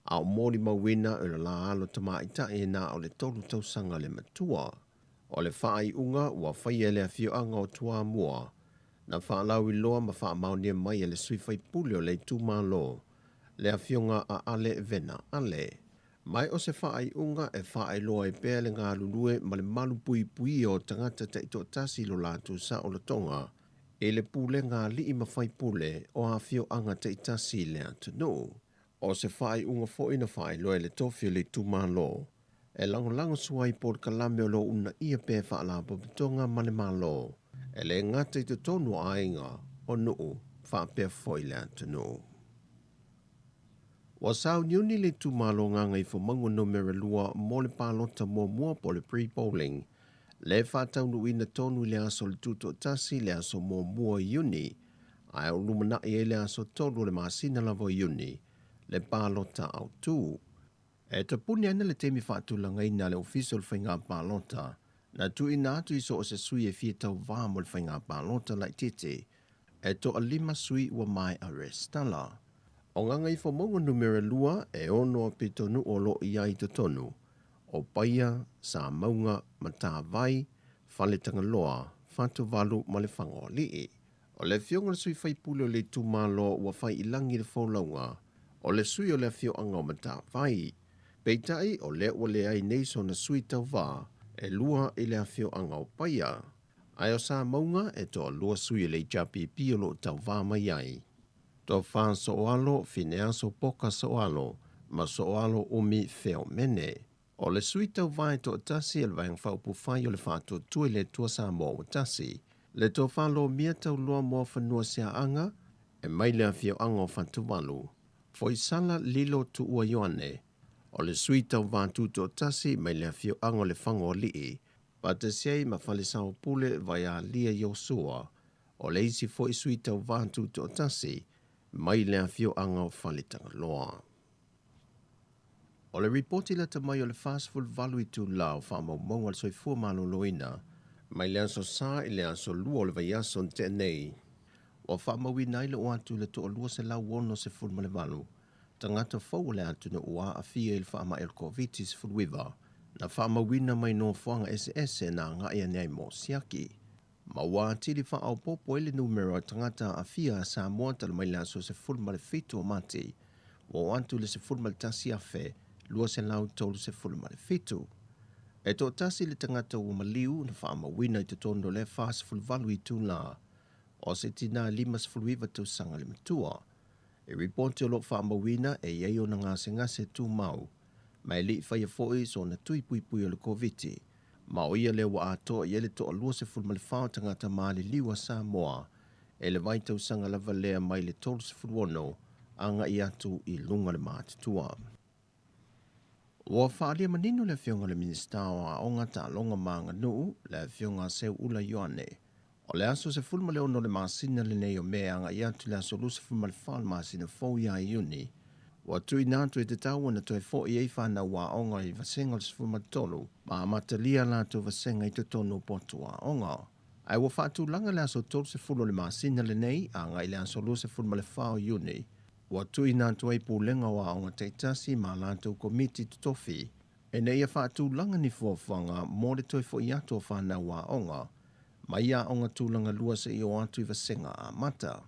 a o molimauina o le la alo tamaitai e na o le 3 tausaga le matua. O le faaiuga ua faia e le afioaga o Toamua, na faalauiloa ma faamaonia mai e le sui faipule o le itumalo, le afioga a Ale Vena Ale. Ma o se faaiuga e faailoa ai pea le galulue ma le malu puipuia o tagata taitoatasi i lo latou saolotoga i le pulega a alii ma faipule o afioaga taitasi i le atunuu. O se faaiuga foi na faailoa e le tofi o le itumalo e lagolago sua ai polokalame o lo o uunaia pea e Faalapotopotoga ma le Malo, e le gata i totonu o aiga, o nuu faapea foi le atunuu. Ua sauniuni le itumalo Gagaifomauga Numera 2 mo le palota muamua po o le pre-polling le faataunuuina tonu i le aso o le Tutoatasi le aso 1 o Iuni, ae o lumanai ai le aso 3 o le masina lava o Iuni le palota autu. E tapuni ana le taimi faatulagaina a le Ofisa o le Faiga Palota na tuuina atu i so o se sui e fia tauvā mo le faiga palota laitiiti, e toalima sui ua maea resitala. O Gagaifomauga Numera 2 e 6 pitonuu o lo o i ai i totonu, o Paia, Samauga, Matavai, Faletagaloa, Fatuvalu ma Lefagoalii. O le afioga i le sui faipule o le itumalo ua fai i lagi le folauga, o le sui o le afioaga o Matavai. Peitai o lea ua leai nei sona sui tauvā e 2 i le afioaga o Paia. Ae o Samauga e toalua sui o le HRPP o lo o tauvā mai ai. Tofa Sooalo Fineaso Poka Sooalo ma Sooalo Umi Feomene. O le sui tauvā e toatasi o le Vaega Faaupufai o le Faatuatua i le Atua Samoa ua Tasi, le Tofa Lomia Tauloa Moafanua Siaaga e mai le afioaga o Fatuvalu. Foisala Lilo Tuua Ioane, o le sui tauvā tutoatasi mai le afioaga o Lefagoalii, faatasi ai ma Falesaopule Vaialia Iosua, o le isi foi sui tauvā tutoatasi mai le afioaga o Faletagaloa. O le ripoti lata mai o le 48 itulā o faamaumauga a le Soifua Maloloina mai le aso Sa i le aso Lua o le vaiaso na tea nei, ua faamauina ai le oo atu i le 1268 tagata fou o le atunuu ua aafia i le faamai o le Koviti-19 na faamauina mai nofoaga eseese na agai ane ai mo siaki. Ma ua atili faaopoopo ai le numera o tagata aafia a Samoa talu mai le aso 17 o Mati, ua oo atu i le 11,237. E toatasi le tagata ua maliu na faamauina i totonu o lea 48 itulā, o se tinā 59 tausaga le matua. E ripoti o lo o faamauina e i ai ona gasegase tumau, ma e le i faia foi sona tui puipui o le Koviti, ma o ia lea ua atoa i ai le 24 o tagata maliliu a Samoa e le vaitausaga lava lea mai le 36 agai atu i luga le matutua. Ua faaalia manino le Afioga i le Minisita o Aoga, Taaloga ma Aganuu, le Afioga a Seuula Ioane, o le aso 16 o le masina lenei o Me agai atu i le aso 24 o le masina fou ia Iuni, ua tuuina atu e tatau ona toe foi ai fanau aoga i vasega o le 13 ma amatalia a latou vasega i totonu o potu aoga. Ae ua faatulaga le aso 30 o le masina lenei agai i le aso 24 o Iuni, Ua tuuina atu ai Pulega o Aoga taitasi ma a latou komiti totofi ina ia faatulaga ni fuafuaga mo le toe foi atu o fanau aoga mai aoga tulaga lua seia oo atu i vasega amata.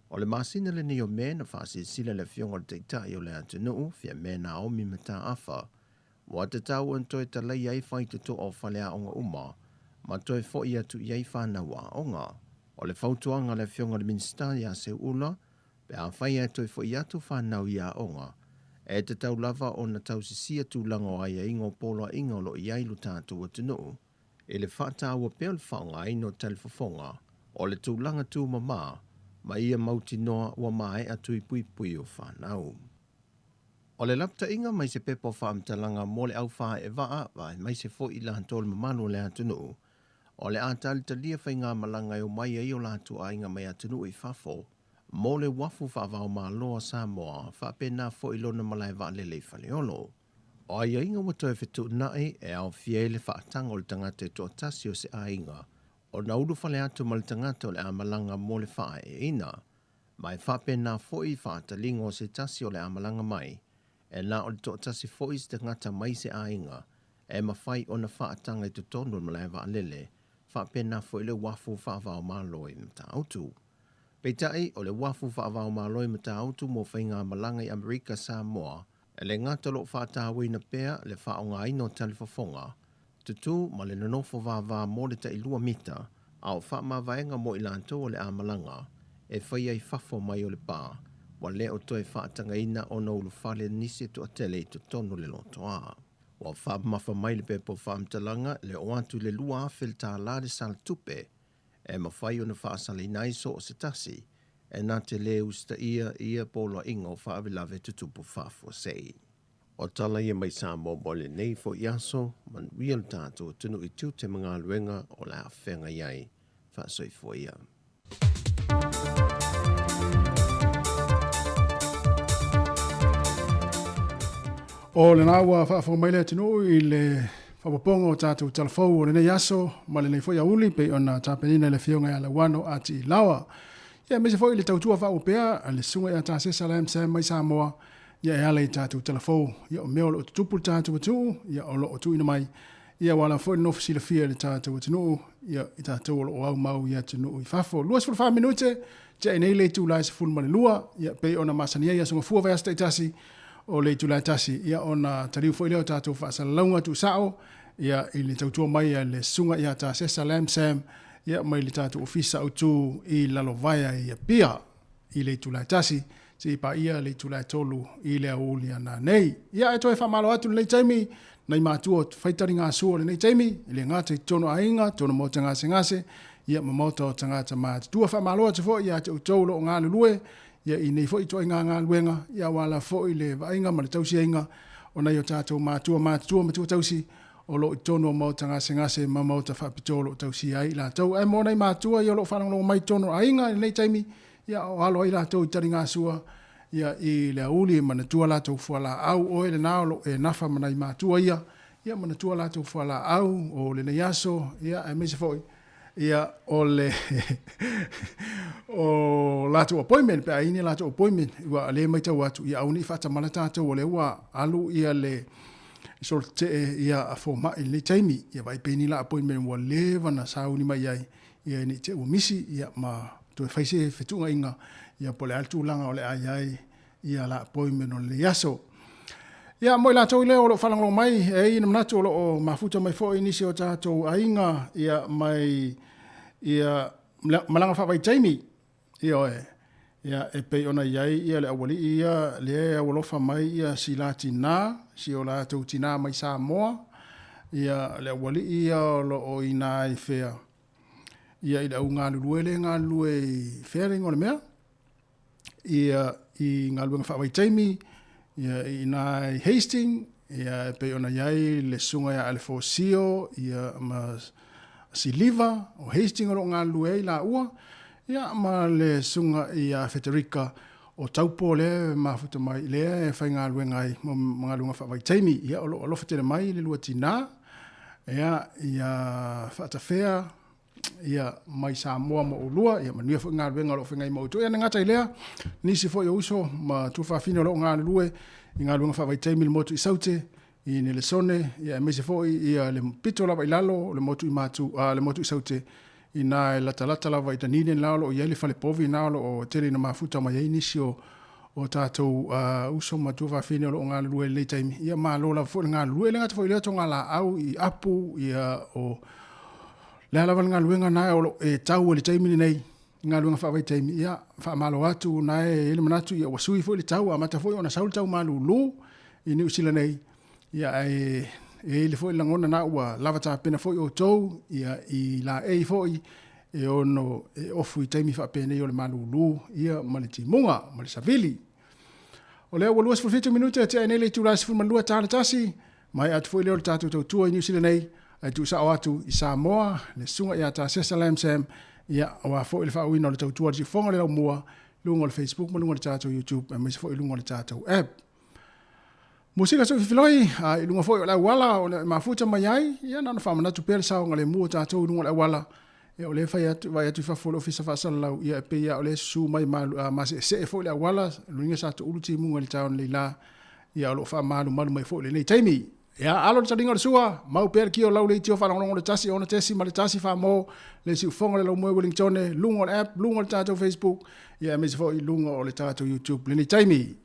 O le masina lenei o Me na faasilasila le Afioga i le Taitai o le atunuu, Fiame Naomi Mataafa, ua tatau ona toe talaia ai faitotoa o faleaoga uma ma toe foi atu i ai fanau aoga. O le fautuaga a le Afioga i le Minisita ia Seuula, Pe afai ae toe foi atu fanau i aoga, e tatau lava ona tausisia tulaga o aiaiga o poloaiga o lo o i ai lo tatou atunuu i le faataua pea o le faaaogaina o talifofoga o le tulaga tumama ma ia mautinoa ua maea tui puipui o fanau. O le lapataiga mai se pepa o faamatalaga mo le au faaeevaa aemaise foi i latou le mamalu o le atunuu, o le a talitalia faigamalaga e omai ai o latou aiga mai atunuu i fafo mo le uafu faava-o-Malo a Samoa faapena foi lona malae vaalele i Faleolo. O aiaiga ua toe fetuunai e aofia ai le faataga o le tagata e toatasi o se aiga ona ulufale atu ma le tagata o le a malaga mo le faaeeina, ma e faapena foi faataliga o se tasi o le a malaga mai, e na o le toatasi foi se tagata mai se aiga e mafai ona faataga i totonu o le malae vaalele, faapena foi le uafu faava-o-Malo i Matautu. Peitai, o le uafu faava-o-Malo i Matautu mo faigamalaga i Amerika Samoa, e le gata o lo o faatauaina pea le faaaogaina o talifofoga, tutū ma le nonofo vāvā mo le tailua mita, a o faamavaega mo i latou o le a malaga e fai ai fafo mai o le pā, ua le o toe faatagaina ona ulufale nisi e toatele i totonu o le lotoa. Ua faamamafa mai le pepa o faamatalaga le oo atu i le 2000 tālā le sala tupe e mafai ona faasalaina ai so o se tasi e na te lē usitaia ia poloaiga o faalavelave tutupu faafuasei. O tala ia mai Samoa mo lenei foi aso, manuia lo tatou atunuu i tiute ma galuega o le a feagai ai. Faasoifua ia. O lena ua faafofoga mai le atunuu i le faaopoopoga o tatou tala fou o lenei aso ma lenei foi aoauli pei ona tapenaina e le Afioga ia Lauano Ati Laoa. Ia aemaise foi le tautua faaopea a le Susuga ia Tasesa Lam Sam mai Samoa ia e ala i tatou tala fou ia o mea o lo o tutupu i le tatou atunuu ia o lo o tuuina mai ia aua lava foi le nofo silafia i le tatou atunuu ia i tatou o lo o aumau i atunuu i fafo. 24 minute tea nei le itula e 12 ia pei ona masani ai aso gafua vaiaso taitasi o le itula e tasi ia ona taliu foi lea o tatou faasalalauga tuusao ia i le tautua mai a le susuga ia Tasesa Lam Sam ia mai le tatou ofisa autu i Lalovaea i Apia i le itula e tasi seia paia le itula e 3 i le aoauli a nanei. Ia e toe faamalo atu lenei taimi nai matua fai taligasua o lenei taimi, e le gata i totonu o aiga, totonu o maota gasegase, ia ma maota o tagata matutua. Faamalo atu foi ia te outou o lo o galulue ia i nei foi ituaiga galuega, ia aua lava foi le vaaiga ma le tausiaiga o nai o tatou matua matutua, matua tausi o lo o i totonu o maota gasegase ma maota faapitoa o lo o tausia ai i latou. Ae mo nai matua ia o lo o faalogologo mai i totonu o aiga i lenei taimi, ia o alo ai latou i taligasua ia i le aoauli e manatua latou fualaau, oe lena o lo o e nafa ma nai matua ia, ia manatua latou fualaau o lenei aso, ia aemaise foi ia o le o latou appointment pe a i ai ni latou appointment ua le matau atu ia aua ne i faatamala tatou o lea ua alu ia le solotetee ia a fomai i lenei taimi ia vaai pea ni la appointment ua leva na sauni mai ai ia ne i te i ua misi ia ma toe fai se fetuunaiga ia po o le a le tulaga o le a i ai ia la appointment o lenei aso. Ia mo i latou lea o lo o faalogologo mai, e i ai na manatu o lo o mafuta mai foi nisi o tatou aiga ia mai ia malaga faavaitaimi ioe ia e pei ona i ai ia le aualii ia lea e aualofa mai ia si la tinā si o latou tinā mai Samoa ia le aualii ia o lo o i ina i fea. Ia i le au galulue lea e galulue i fea le igoa o le mea? Ia i galuega faavaitaimi, ia i ina i Hastings, ia e pei ona i ai le susuga ia Alefosio, ia ma Siliva o Hastings o lo o galulue ai laua, ia ma le susuga ia Federica o Taupo lea e mafuta mai, lea e faigaluega ai ma galuega faavaitaimi. Ia o lo o alofa tele mai le lua tinā, ia, ia faatafea ia mai Samoa ma oulua, ia manuia foi galuega o lo o feagai ma outou. Ia le gata i lea, nisi foi o uso ma tuafafine o lo o galulue i galuega faavaitaimi i le motu i Saute, i Nelesone, ia aemaise foi ia le pito lava i lalo o le motu i Matu, a, le motu i Saute, ina e latalata lava i Dunedin la o lo o i ai le fale povi na o lo o tele ina mafuta mai ai nisi o o tatou uso ma tuafafine o lo o galulue i lenei taimi. Ia malo lava foi le galulue. E le gata foi i lea togalaau i apu, ia o le a lava le galuega na o lo o e tau i le taimi lenei, i galuega faavaitaimi, ia faamalo atu na e i ai le manatu ia ua sui foi le tau, amata foi ona sau le tau malulu i Niu Sila nei, ia ae e i ai foi le lagona na ua lava tapena foi outou ia i laei foi e ono e ofu i taimi faapenei o le malulu ia ma le timuga ma le savili. O lea ua 27 minute e tea ai nei le itula e 12 ta le tasi, maea atu foi lea o le tatou tautua i Niu Sila nei, ae tuusao atu i Samoa le susuga ia Tasesa Lamsam, ia aua foi le faauuina o le tautua a le siufofoga o le laumua, luga o le Facebook ma luga o le tatou YouTube aemaise foi luga o le tatou app. Musika Soififiloi, a i luga foi o le auala o le mafuta mai ai, ia na ona faamanatu pea le saogalemu o tatou i luga o le auala. Ia o lea e fai atu, vaai atu i fafo o le Ofisa Faasalalau, ia e pei lava o lea e susu mai ma, maseesee foi le auala, lona uiga sa toulu timuga i le taeao analeila, ia o lo o faamalumalu mai foi i lenei taimi. Ia, alo le taliga o le sua, mau pea le kia o lau leitio faalogologo le 1 6.1 famo le siufofoga o le laumua i Wellingtone, luga o le app, luga o le tatou Facebook, ia aemaise foi luga o le tatou YouTube i lenei taimi.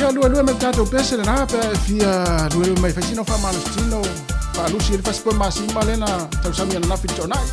Ia luelue mai le tatou pese lena pe a e fia luelue mai fai sina faamalositino faalusi ai le fasipoe masima lea na tausami ananafi i le toonai.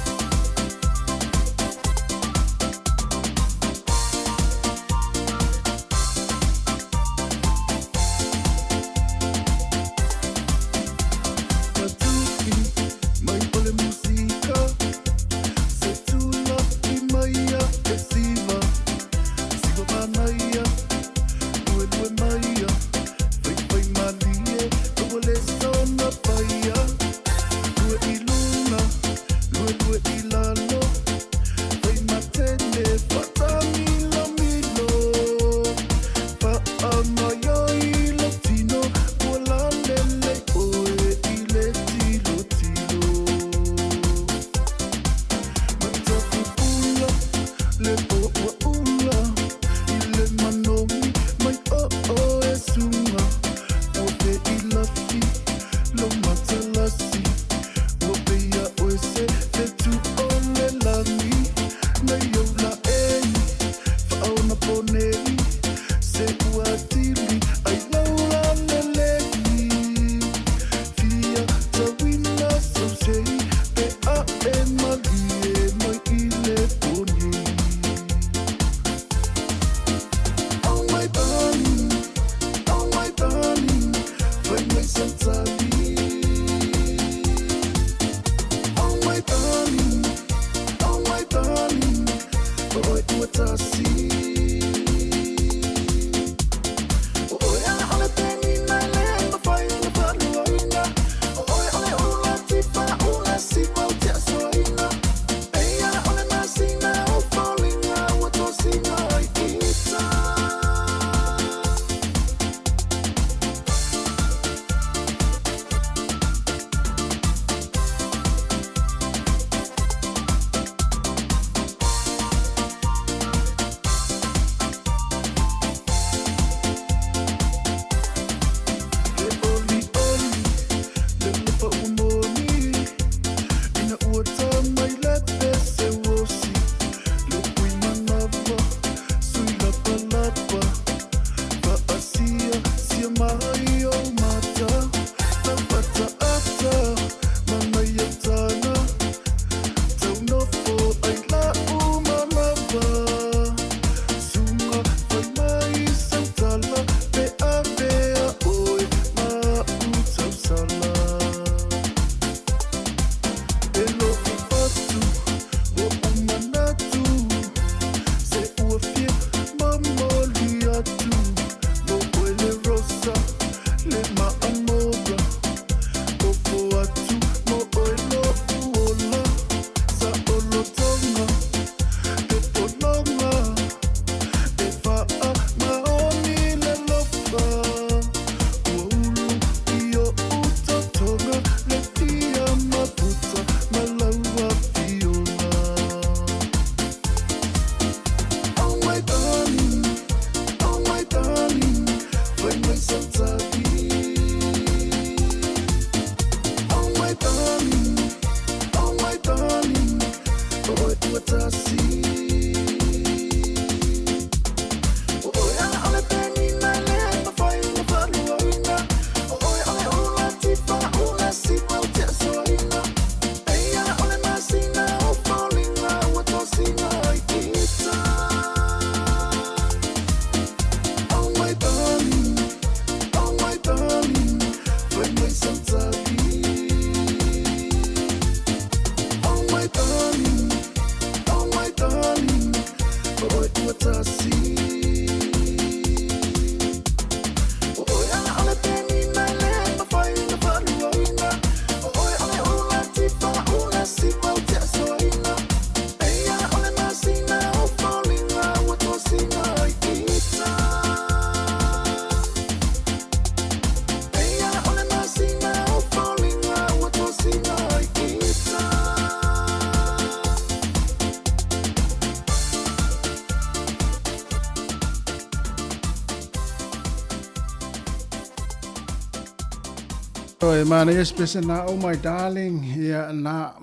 E manaia se pese na, oh my darling, ia na,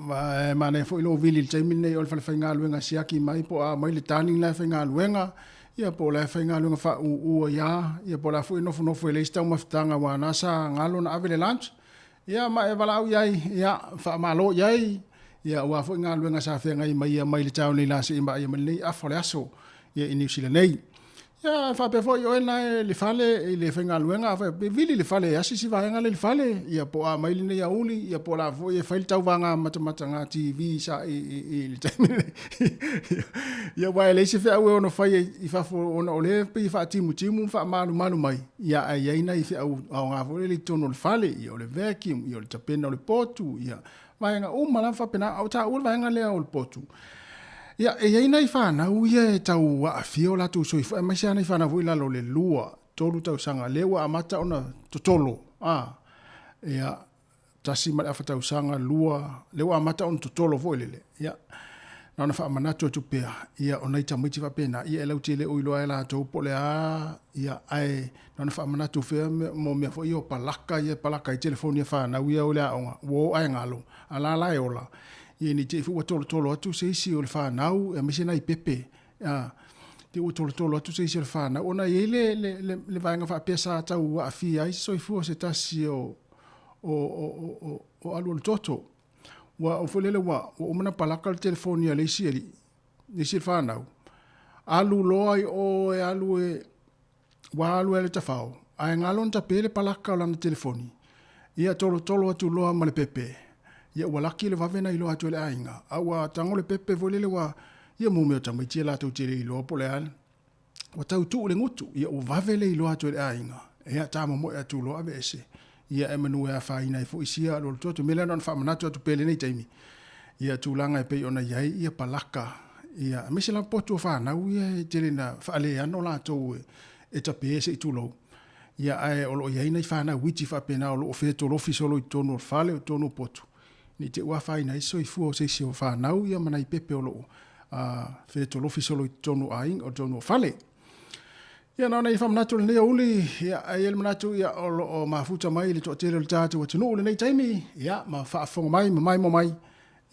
e manaia foi lou vili i le taimi lenei o le falefaigaluega siaki mai po o a mai le darling la e faigaluega, ia po o la e faigaluega faaūū ai a, ia po o le a foi e nofonofo e leai se taumafataga aua na sa galo ona ave le lunch, ia ma e valaau i ai, ia faamalo i ai, ia aua foi galuega sa feagai mai ia mai le taeao nei la seia vaaia mai lenei afa o le aso ia i Niu Sila nei. Ia faapea foi oe na e le fale i le faigaluega a pe vili le fale e asi si vaega le fale ia po a mai lenei auli ia po la foi e fai le tauvaga matamataga TV sa i i i le taimi nei. Ia aua e leai se feau e ono fai i fafo ona o lea e pei e faatimutimu ma faamalumalu mai ia ae i ai nai feau aoga foi lele i totonu o le fale ia o le vacuum ia o le tapena o le potu ia vaega uma lava faapena, a o taua le vaega lea o le potu. Ia, e i ai nai fanau ia e tau aafia o latou soifua, aemaise lava nai fanau foi i lalo o le 2, 3 tausaga, lea ua amata ona totolo, a, ia, 1.5 tausaga, 2, lea ua amata ona totolo foi lele, ia, na ona faamanatu atu pea, ia, o nai tamaiti faapena, ia, e lautele o iloa e latou po o le a, ia, ae Na ona faamanatu fea mo mea foi ia o palaka ia e palaka ai telefoni a fanau ia o le aoga, ua o ae galo, a la la e ola. Ia ne i te i foi ua tolotolo atu se isi o le fanau aemaise nai pepe, a, te i ua tolotolo atu se isi o le fanau ona e i ai le, le, le, le vaega faapea sa tau aafia ai se soifua o se tasi o, o, o, o, o, o alualutoto. Ua, o foi lele ua, ua uma ona palaka le telefoni a le isi alii, le isi fanau, alu loa i o e alu e, Ua alu ai le tafao, ae galo ona tape le palaka o lana telefoni. Ia tolotolo atu loa ma le pepe. Ia ua laki le vave na iloa atu e le aiga, a ua tago le pepe foi lele ua, ia mo mea o tamaiti ia latou te le iloa po o le a, ua tau tuu le gutu, ia ua vave le iloa atu e le aiga. Ia tamomoe atu loa aveese. Ia e manu e afaina ai foi sia alualu atu. O le mea lea na ona faamanatu atu pea i lenei taimi, ia tulaga e pei ona i ai ia palaka, ia aemaise lava potu o fanau ia e tele ina faaleano latou e tape se i tulou. Ia ae o lo o i ai nai fanau iti faapena o lo o fetolofi solo i totonu o le fale o totonu o potu, ne i te i ua afaina ai se soifua o se isi o fanau ia ma nai pepe o lo o fetolofi solo i totonu o aiga, o totonu o fale. Ia, na ona ia faamanatu lenei aoauli, ia, e i ai le manatu, ia, o lo o mafuta mai le toatele o le tatou atunuu i lenei taimi, ia, ma faafofoga mai ma maimoa mai,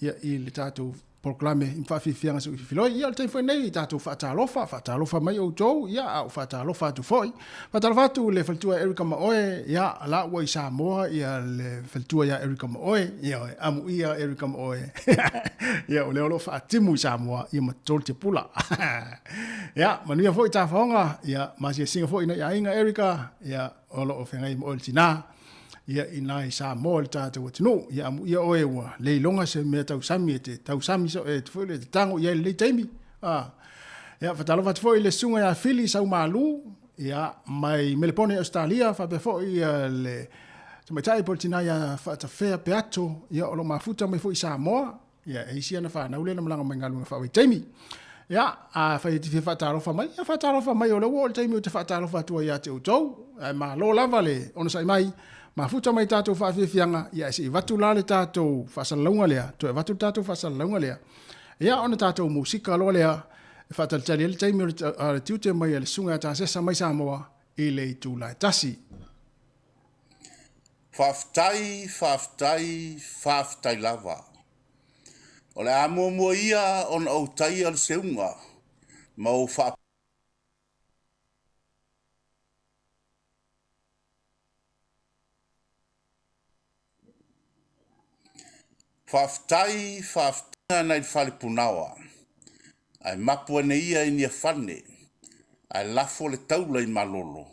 ia, i le tatou polokalame i faafiafiaga se ufifiloi. Ia, o le taimi foi lenei, tatou faatalofa, faatalofa mai outou, ia, a ou faatalofa atu foi. Faatalofa atu i le faletua Erica Maoe, ia, la ua i Samoa, ia, le faletua ia Erica Maoe, ia, amuia Erica Maoe, ia, o lea o lo o faatimu i Samoa, ia, ma Tolite Pula. Ia, manuia foi tafaoga, ia, masiasiga foi nai aiga Erica, ia, o lo o feagai ma oe le tinā, ia, ina i Samoa i le tatou atunuu. Ia, amuia oe ua le iloga se mea tausami e te tausami so, e te foi le te tago i ai i lenei taimi. Ah. Ia, faatalofa atu foi i le susuga ia Fili Saumalu, ia, mai Melepone, Ausetalia, faapea foi ia, le tamaitai po o le tinā ia Faatafea Peato, ia, o lo o mafuta mai foi i Samoa, Ia, e isi ana fanau lea na malaga mai galuega faavaitaimi. Ia, afai e te fia faatalofa mai, ia faatalofa mai o lea ua oo le taimi ou te faatalofa atu ai ia te outou. Ae malo lava le onosai mai, mafuta mai tatou faafiafiaga, ia ae se i avatu la le tatou faasalalauga lea, toe avatu le tatou faasalalauga lea. Ia, ona tatou musika loa lea, e faatalitali ai le taimi o le tiute mai a le Susuga ia Tasesa mai Samoa i le itula e 1. Faafetai, faafetai, faafetai lava. O le a muamua ia ona ou taia le seuga ma ou faa. Faafetai faafetai nai le fale punaoa, ae mapu ane ia i Niafane, ae lafo le taula i Malolo,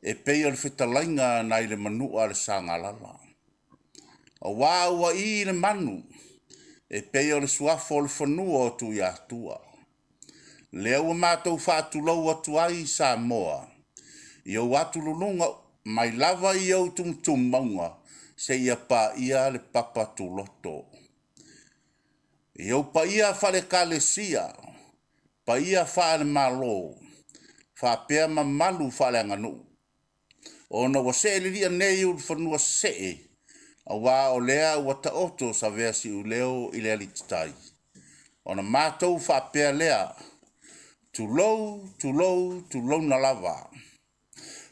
e pei o le fetalaiga nai le manua a le Sagalala. Aua ua i le manu, e pei o le suafa o le fanua o Tuiatua. Lea ua matou faatulou atu ai i Samoa, i ou atululuga mai lava i ou tumutumu mauga seia paia le papa tuloto. I ou paia faale-Ekalesia, paia faale-Malo, faapea mamalu faaleaganuu. Ona ua see lilia nei ulufanua see, aua o lea ua taoto savea siuleo i le alititai. Ona matou faapea lea, Tulou, tulou, tulouna lava.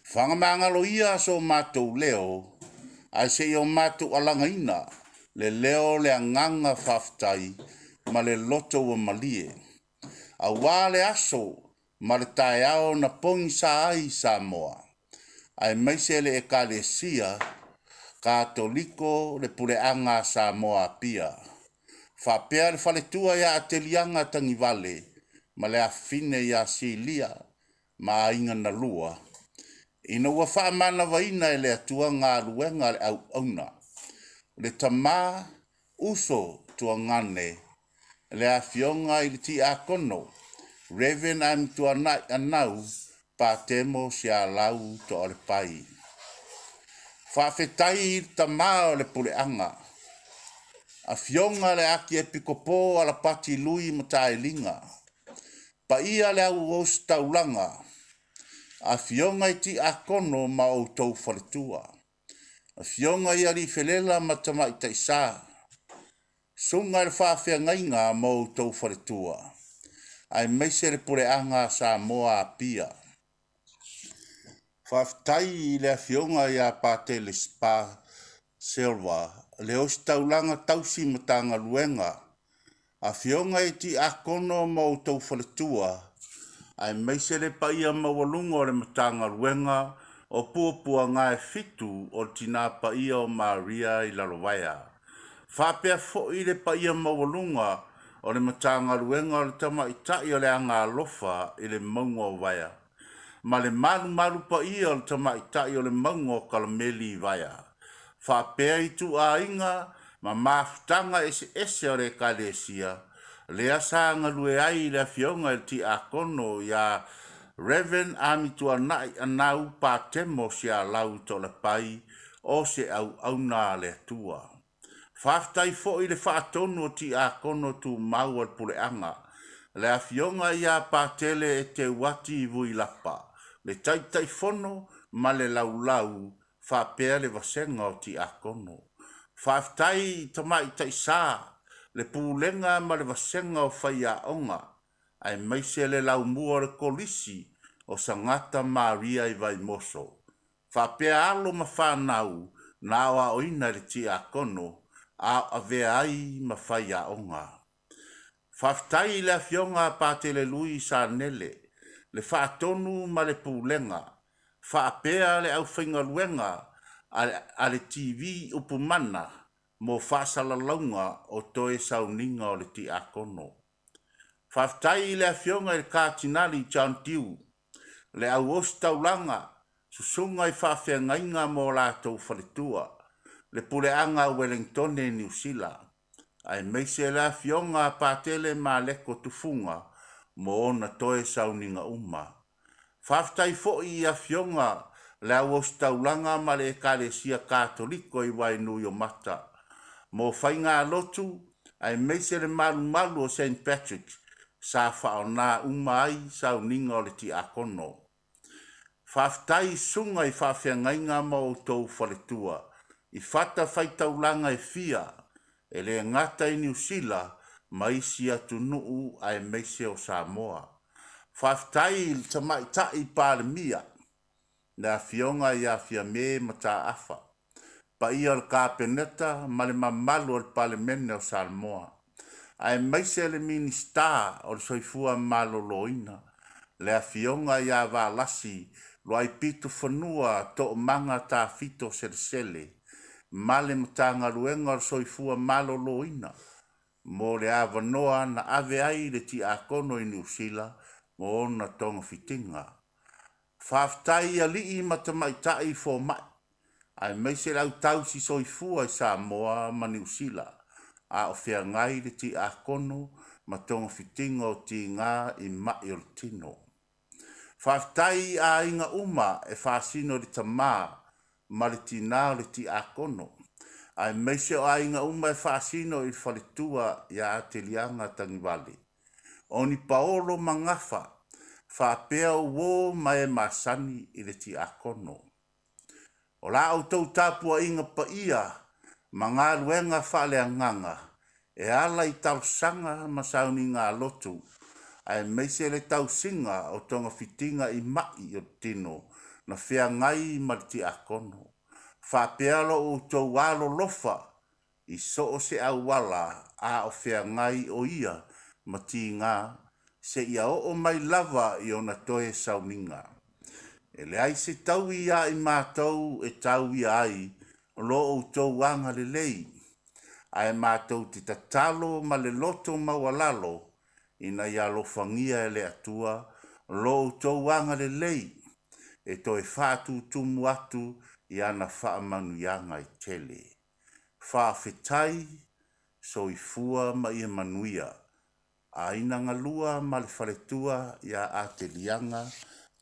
Fagamagalo ia so matou leo, ae se i o matou alagaina le leo o le agaga faafetai ma le loto ua malie, aua le aso ma le taeao na pogisa ai Samoa, aemaise le Ekalesia Katoliko le Puleaga a Samoa Apia, faapea le faletua ia Ateliaga Tagivale ma le afafine ia Silia ma aiga na lua, ina ua faamanavaina e le Atua galuega a le auauna, le tama uso tuagane, le Afioga i le Tiakono Rev. Amituanai Anau Patemo Sialau Toalepai. Faafetai i le tama o le puleaga, Afioga le Akiepikopo Alapati Lui Matailiga, paia le auositaulaga, Afioga i Tiakono ma outou faletua, Afioga i Aliifelela ma Tamaitaisa, Susuga i le Faafeagaiga ma outou faletua, aemaise le puleaga a Samoa Apia. Faafetai i le Afioga ia Patele Spa Silva, le Ositaulaga Tausi Matagaluega, Afioga i Tiakono ma outou faletua, aemaise le paia maualuga o le Matagaluega o Puapuagaefitu o le Tina Paia o Maria i Lalovaea, faapea foi le paia maualuga o le Matagaluega o le Tamaitai o le Agaalofa i le Mauga o Vaea, ma le malumalu paia o le tamaitai o le mauga o Kalameli i Vaea, faapea ituaiga ma mafutaga eseese o le Ekalesia, lea sa galue ai le afioga i le Tiakono ia Rev. Amituanai Anau Patemo Sialau Toalepai o se auauna a le Atua. Faafetai foi i le faatonu o Tiakono Tumau a le Puleaga, le Afioga ia Patele Eteuati Vuilapa, le Taitaifono ma le Laulau faapea le Vasega o Tiakono. Faafetai i Tamaitai Sa, le Pulega ma le Vasega o Faiaoga, aemaise le Laumua o le Kolisi o Sagata Maria i Vaimoso. Faapea alo ma fanau na aoaoina e le tiakono a o avea ai ma faiaoga. Faafetai i le Afioga a Patele Lui Sanele, le Faatonu ma le Pulega, faapea le aufaigaluega a le TV Upumana mo faasalalauga o toe sauniga o le tiakono. Faafetai i le Afioga i le Katinali John Dew, le au ositaulaga, susuga i faafeagaiga ma o latou faletua, le puleaga a Welengtone i Niu Sila, aemaise le Afioga a Patele Maleko Tufuga mo ona toe sauniga uma. Faafetai foi i Afioga le au ositaulaga ma le Ekalesia Katoliko i Wainuiomata mo faigalotu aemaise le malumalu o Saint Patrick sa faaoga uma ai sauniga o le tiakono. Faafetai i susuga i faafeagaiga ma outou faletua i fatafaitaulaga e fia, e le gata i Niu Sila ma isi atunuu aemaise o Samoa. Faafetai i le Tamaitai Palemia, le Afioga ia Fiame Mataafa, paia o le Kapeneta ma le mamalu o le Palemene o Samoa. aemaise le Minisita o le Soifua Maloloina, le Afioga ia Valasi Luaipitofanua Toomaga Tafito Selesele ma le Matagaluega o le Soifua Maloloina mo le avanoa na ave ai le Tiakono i Niu Sila mo ona togafitiga. Faafetai i alii ma tamaitai fomai, aemaise le au tausi soifua i Samoa ma Niu Sila, a o feagai le tiakono ma togafitiga o tiga i ma'i o le tino. Faafetai i aiga uma e faasino i le tama ma le tinā o le tiakono, aemaise o aiga uma e faasino i le faletua ia Ateliaga Tagivale. O ni paolo ma gafa, faapea uō ma e masani i le tiakono. O la outou tapuaiga paia ma galuega faaleagaga e ala i talosaga ma sauniga lotu, aemaise le tausiga o togafitiga i ma'i o le tino na feagai ma le tiakono, faapea lo outou alolofa i so o se auala a o feagai o ia ma tiga seia oo mai lava i ona toe sauniga. E leai se taui iā i matou e tauia ai lo outou agalelei, ae matou te tatalo ma le loto maualalo ina ia alofagia e le Atua lo outou agalelei e toe faatutumu atu i ana faamanuiaga e tele. Faafetai, soifua ma ia manuia. Aiga Galua ma le faletua ia Ateliaga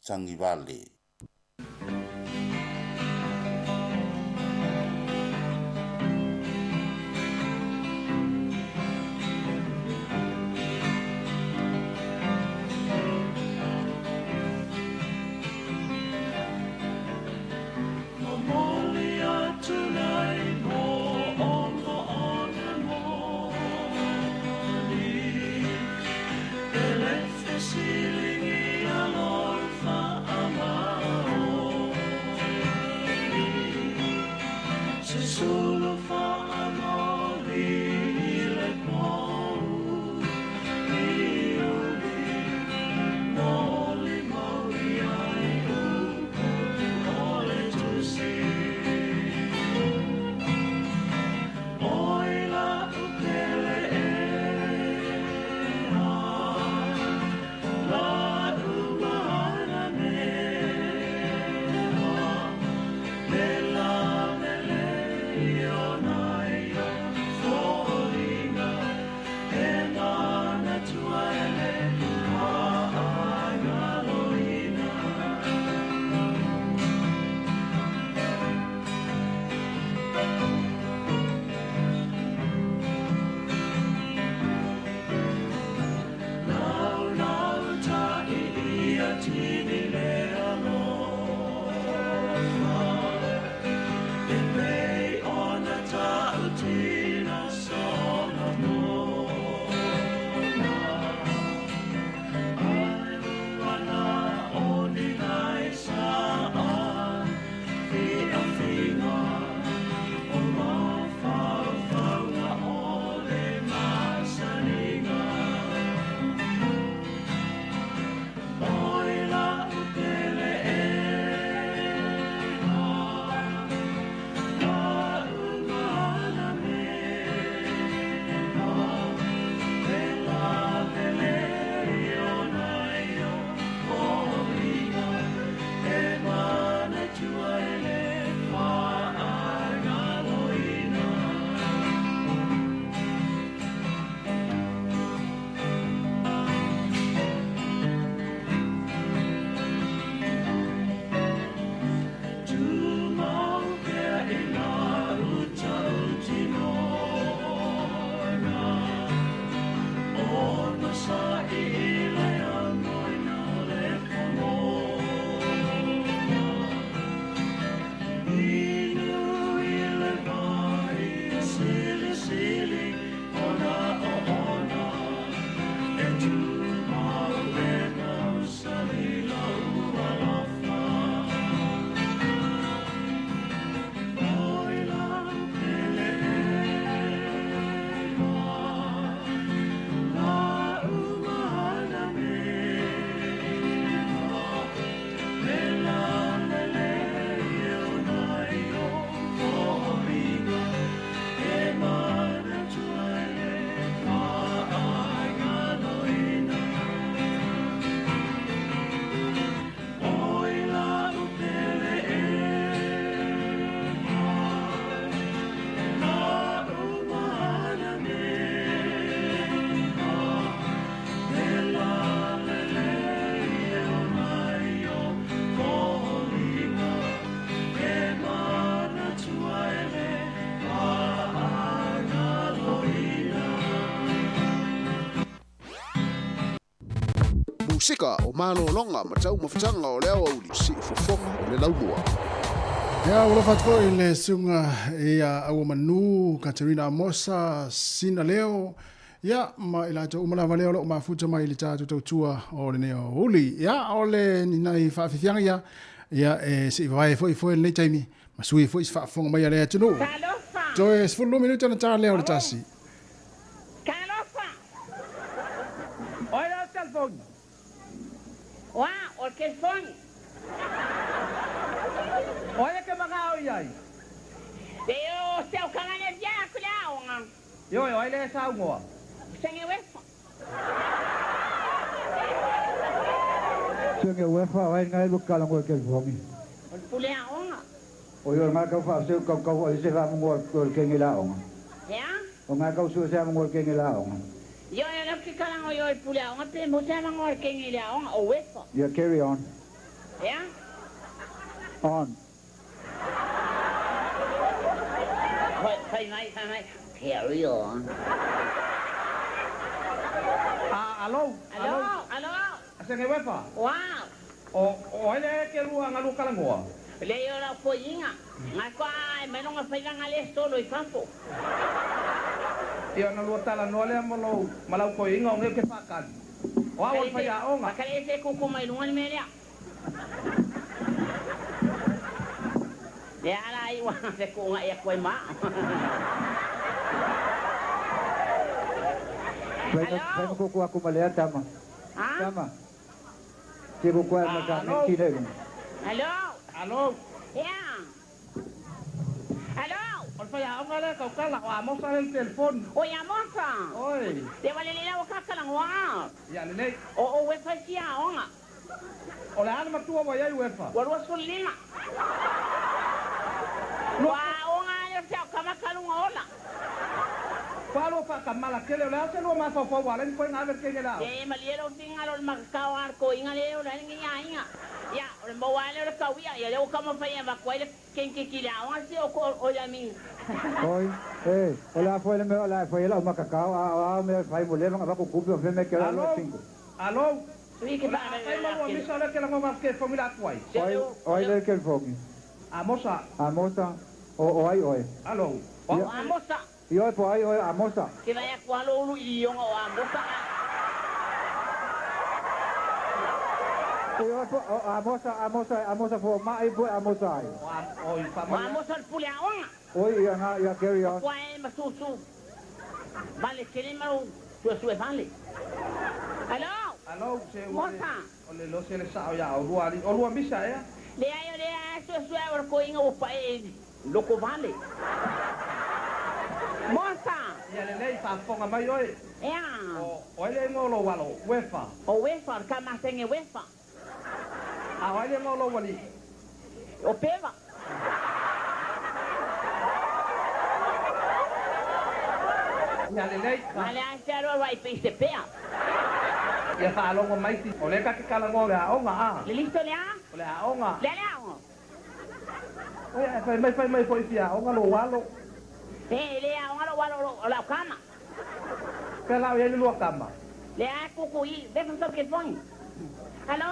Tagivale. Momoli atu nei mo ona one moni, E le fesiligia lou faamaoni. Se sulu faamoli i le pou iuli, Molimau i ai upu o le tusi. Oi la'u pele ea, la'u mana mea, Me la mele i ona ia foliga, E manatua e le faagaloina. Naunautai ia tini le alofa, E pei ona tautino Solomona. Ai ua o ni nai sa fiafiga, O mafaufauga o le masaniga. Oi la'u pele ea, la'u mana mea. Musika, o malologa ma taumafataga o le aoauli, siufofoga o le laumua. Ia, ua alofa atu foi i le susuga ia Auamanu Katerina Amosa Sina Leo, ia, ma i latou uma lava lea o lo o mafuta mai i le tatou tautua o lenei aoauli. Ia, o le ni nai faafiafiaga ia, ia, e se i vavae foi foe lenei taimi, ma sui foi se faafofoga mai a le atunuu. Talofa! Toe 12 minute ona ta lea o le tasi. Talofa! O ai lea o le telefoni? O a? O le telefoni. O ai e ke magao i ai? E o se au kangane via aku le aoga. Ioe, o ai lea e saunoa? O Senge Uefa. Senge Uefa, o ai ngai lu kalango e telefoni? O le pule aoga. O i o ngai kau whaaseu kau kau o se whamungo o le kenge la aoga. Ea? O ngai kau sua se amungo o le kenge la aoga. Ioe, o lea ke kalango i o le pule aoga pe mo se amango o le kenge le aoga, o Uefa. Yeah, carry on. Ea? On. Fai mai, fai mai, carry on. A, alo, alo. Alo, alo. Senge Uefa. Wow. O, o ai lea ke lua nga lua kalangoa? Leai o lau koiiga, ngai koa e mai longa faivaga lea solo i fafo. Ia ona lua talanoa lea mo lou ma lau koiiga o ngeu ke faakali. O au o le faiaoga. Pakale ese e koko mai luga le mea lea. Lea ala ai ua fekuugaʻi atu ai ma au. Fai Alo. ma koko aku ma lea tama. Ha? Tama. Te ko koe ma ka Alo. me tine lunga. Alo. Alo. Ea. Alo. O le faiaoga lea kaukala, o Amosa lea i le telefoni. Oi Amosa. Oi. Le wale le lau ka kalangoa. Ia lelei. O o uefa si aoga. O le a le matua ua i ai Uefa? Ua 25. Ua aoga ale o se ao kama kaluga ola. Ua lua faakamala tele, o le a se lua mafaufau ua alai ni koe ga ave le kenge le aoga? E malie lou fingalo o le makakao a le koiga le ola ai lenei aiga. Ia, o le maua lea o le kauia, ia lea ua taumafai e avatu ai le kenkeki i le aoga se o ko o ia mi. Oi, e, o le a foi le mea o le a e fai ai lau makakao, a o a mea e fai mo leva avatu kupe o feme ke la Alo, lua cinco. alo, Sui ke o le a fai ma lua faalavelaveake. misa o lea ke lagoga atu ke fogi la atu ai. Se Oi, o oi le le kelifogi. Amosa. Amosa, o, o ai oe. Alo, o Ia, O Amosa. i oe po ai oe Amosa. Ke vai atu lava lou ulu i lioga o Amosa a. I oe po o Amosa, Amosa, Amosa fo mai po Amosa ai. O a, oi, O faamalie. Amosa o le pule aoga. Oi, ia nga, ia carry on. Ua e ma susu vale tele ma lou suesue vale. Alo! Alo, se ua le, Mosa! o le lo se le sao ia o lua ali, o lua misa ea? Leai o lea a suesue au o le koiga ua pae i loko vale. Mosa! Ia lelei, faafofoga mai oe. Ea! O, o ai le igoa o lou alo, Uefa? O Uefa, o le kamasege Uefa. A o ai le igoa o lou alii? O Peva. Ia lelei. Ma le a se alu ai pe se pea. Ia faalogo mai ti, o lea ka ke talanoa o le aoga, a. Le liso le a? O le aoga. Le a le aoga. Oi, ae fai mai, fai mai foi fia aoga lou alo. E le aoga lou alo o lau kama. Pea la o i ai le lua kama. Le a kuku i, vefa sau telefoni. Alo!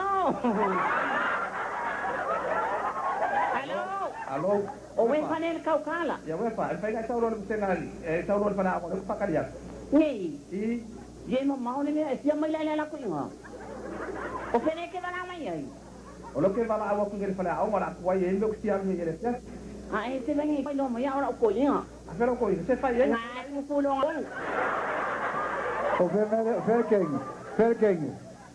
Alo! Alo! O Wefa nei le kaukala. Ia Wefa, e mafai ona e sau loa i le vasega alii, e sau loa i le faleaoga lea ua faakali atu. Nei. I. Ia e mamao le mea e fia mai la i le ala atu i ina. O fea nei e te valaau mai ai? O lea ou te valaau atu i le faleaoga o le a tuai ai mea ou te fia alu ai i le afiafi. A e te lagi mai loa mai au lau koiga. A fea lau koiga? Se fai ai? Nga e kuku loa olu. O fea mea lea, o fea le kenge, fea le kenge.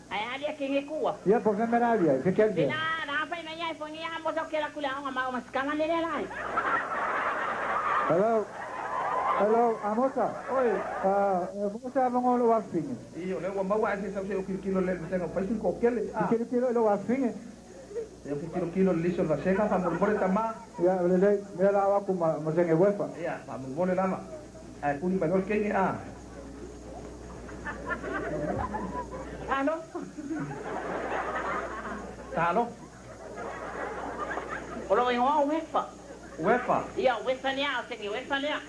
Ae a lia kenge kua. Ia po fea mea la alu ai, fe Te la la fai mai ai fo ni a mo ke la kula onga ma o maskama le le lai. Hello. Hello, Amosa. Oi. Mosa avango lo afine. I o lea ua maua ae se sau se o kilokilo le vasega o paisi ko kele. I kilokilo lo afine. E o kilokilo le liso le vasega faamolemole tama. Ia le le mea la aku ma ma senge wefa. Ia faamolemole lava. Ae kuni mai loa le kenge a. Talofa. Talofa. O lou igoa o Wefa. Wefa. Ia o Wefa lea, o senge Wefa lea.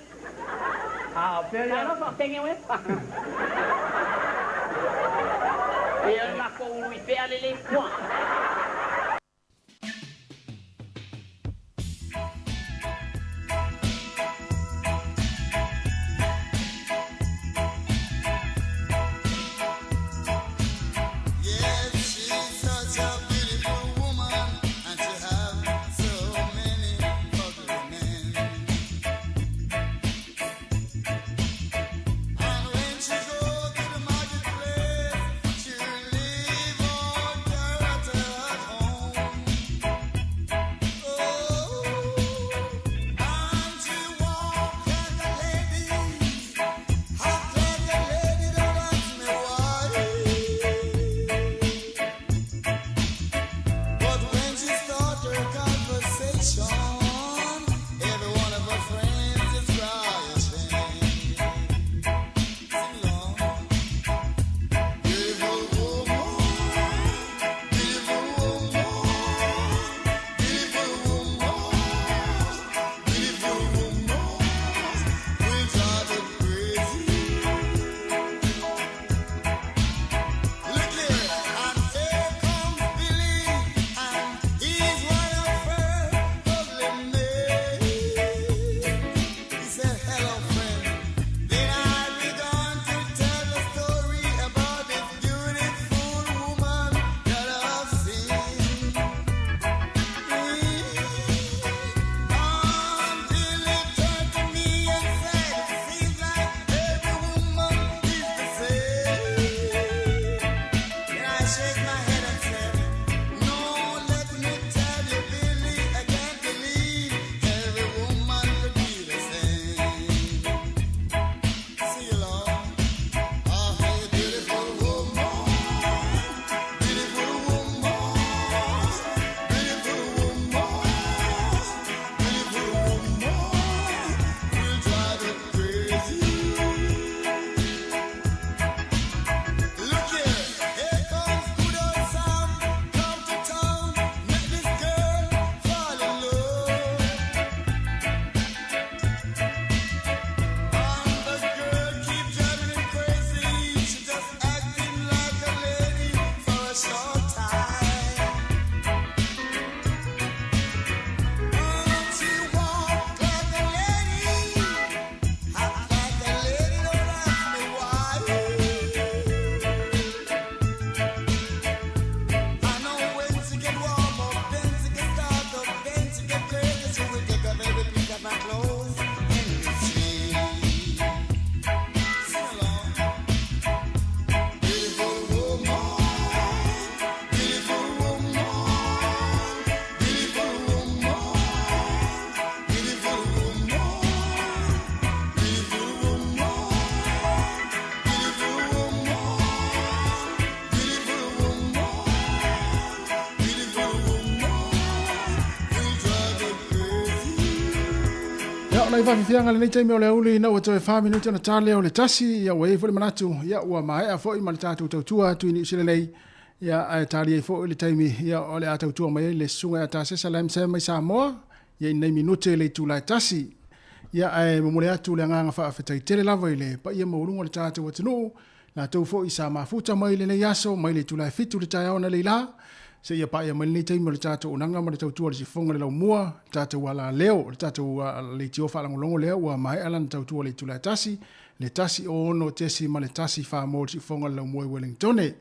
A o fea ia. Talofa o senge Wefa. Ia o le matou ului pea lelei tua. Ia, o nai faafiafiaga lenei taimi o le aoauli ina ua toe 4 minute ona ta lea o le tasi, ia ua i ai foi le manatu, ia ua maea foi ma le tatou tautua atu i Niu Sila nei, ia ae tali ai foi le taimi, ia o le a tautua mai ai le susuga ia Tasesa Lam Sam mai Samoa, ia i nei minute i le itula e tasi. Ia ae momoli atu le agaga faafetai tele lava i le paia maualuga o le tatou atunuu, latou foi sa mafuta mai i lenei aso mai le itula e 7 i le taeao analeila, seia paia mai lenei taimi o le tatou onaga ma le tautua i le sifofoga i le laumua, le tatou alaleo, le tatou leitio faalagologo lea ua maea lana tautua i le itula e 1, le 106.1 mo le siufofoga i le laumua i Wellingtone.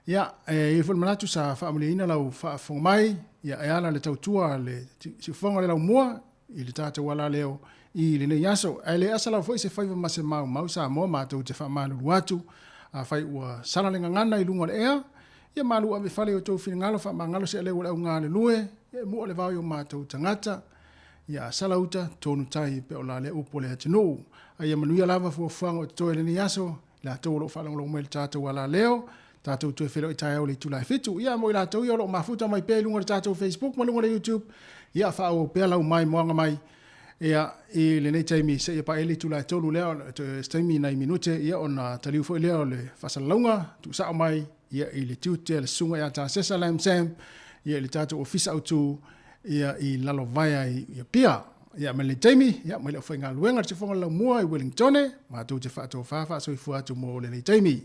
Ia, e i ai foi le manatu sa faamalieina lau faafofoga mai, ia e ala le tautua a le siufofoga i le laumua i le tatou alaleo i lenei aso. Ae le asa lava foi se faiva ma se maumau Samoa matou te faamalulu atu, afai ua sala le gagana i luga o le ea, ia malu ave i fale i outou finagalo faamagalo se aleu o le augalulue, ia e mua le vao i o matou tagata. Ia a sala uta, tonu tai pe o la lea upu o le atunuu. A ia manuia lava fuafuaga o totoe i lenei aso, i latou o lo o faalogologo mai i le tatou alaleo, tatou toe feiloai taeao i le itula e 7. Ia mo i latou ia o lo o mafuta mai pea i luga o le tatou Facebook ma luga o le YouTube, ia faaauau pea lau maimoaga mai ia i lenei taimi seia paia le itula e 3 lea, se taimi nai minute ia ona taliu foi lea o le faasalalauga tuusao mai ia i le tiute a le susuga ia Tasesa Lam Sam ia i le tatou ofisa autu ia i Lalovaea i Apia. Ia mai lenei taimi, ia mai le aufaigaluega a le Siufofoga Laumua i Wellingtone, matou te faatofa faasoifua atu mo lenei taimi.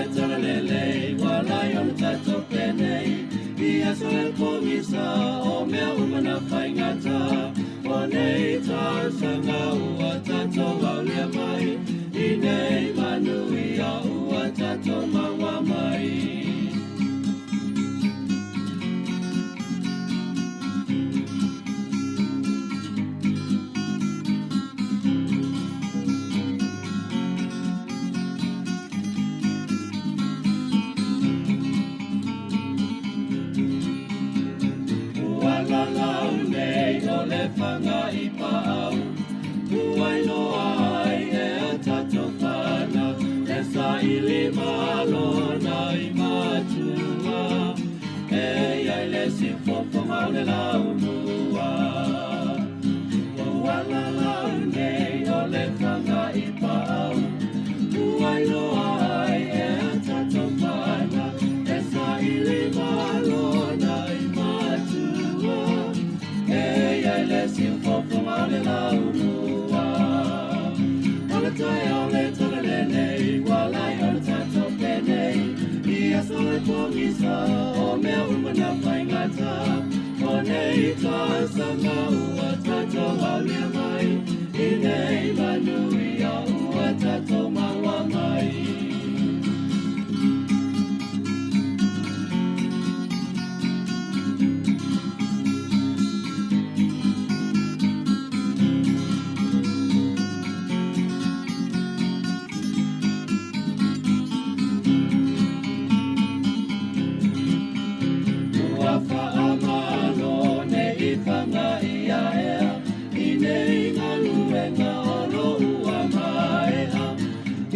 le talalelei ua lai ona tatou penei i aso e pogisa o mea uma na faigata o nei tausaga ua tatou aulia mai i nei manuia ua tatou maua mai. Ua lalau nei o le fanga i paau, ua iloa ai e a tatou fanau, e saili malo na i matua, e iai le siufofoga o le laumua. Ua lalau nei o le fanga i paau, ua iloa ai e a tatou fanau, e saili malo na i matua, e iai le siufofoga o le laumua. O le taeao le talalelei, ua lai ona tatou penei, i aso e pogisa, o mea uma na faigata, o nei tausaga ua tatou aulia mai, i nei manuia ua tatou maua mai. Ua faamalo nei faga ia ea i nei galuega o lo ua maea.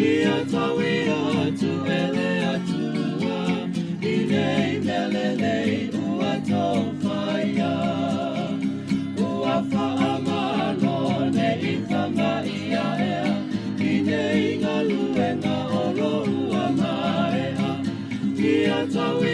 Ia taui atu e le Atua i nei mea lelei ua tou faia. Ua faamalo nei faga ia ea i nei galuega o lo ua maea. Ia taui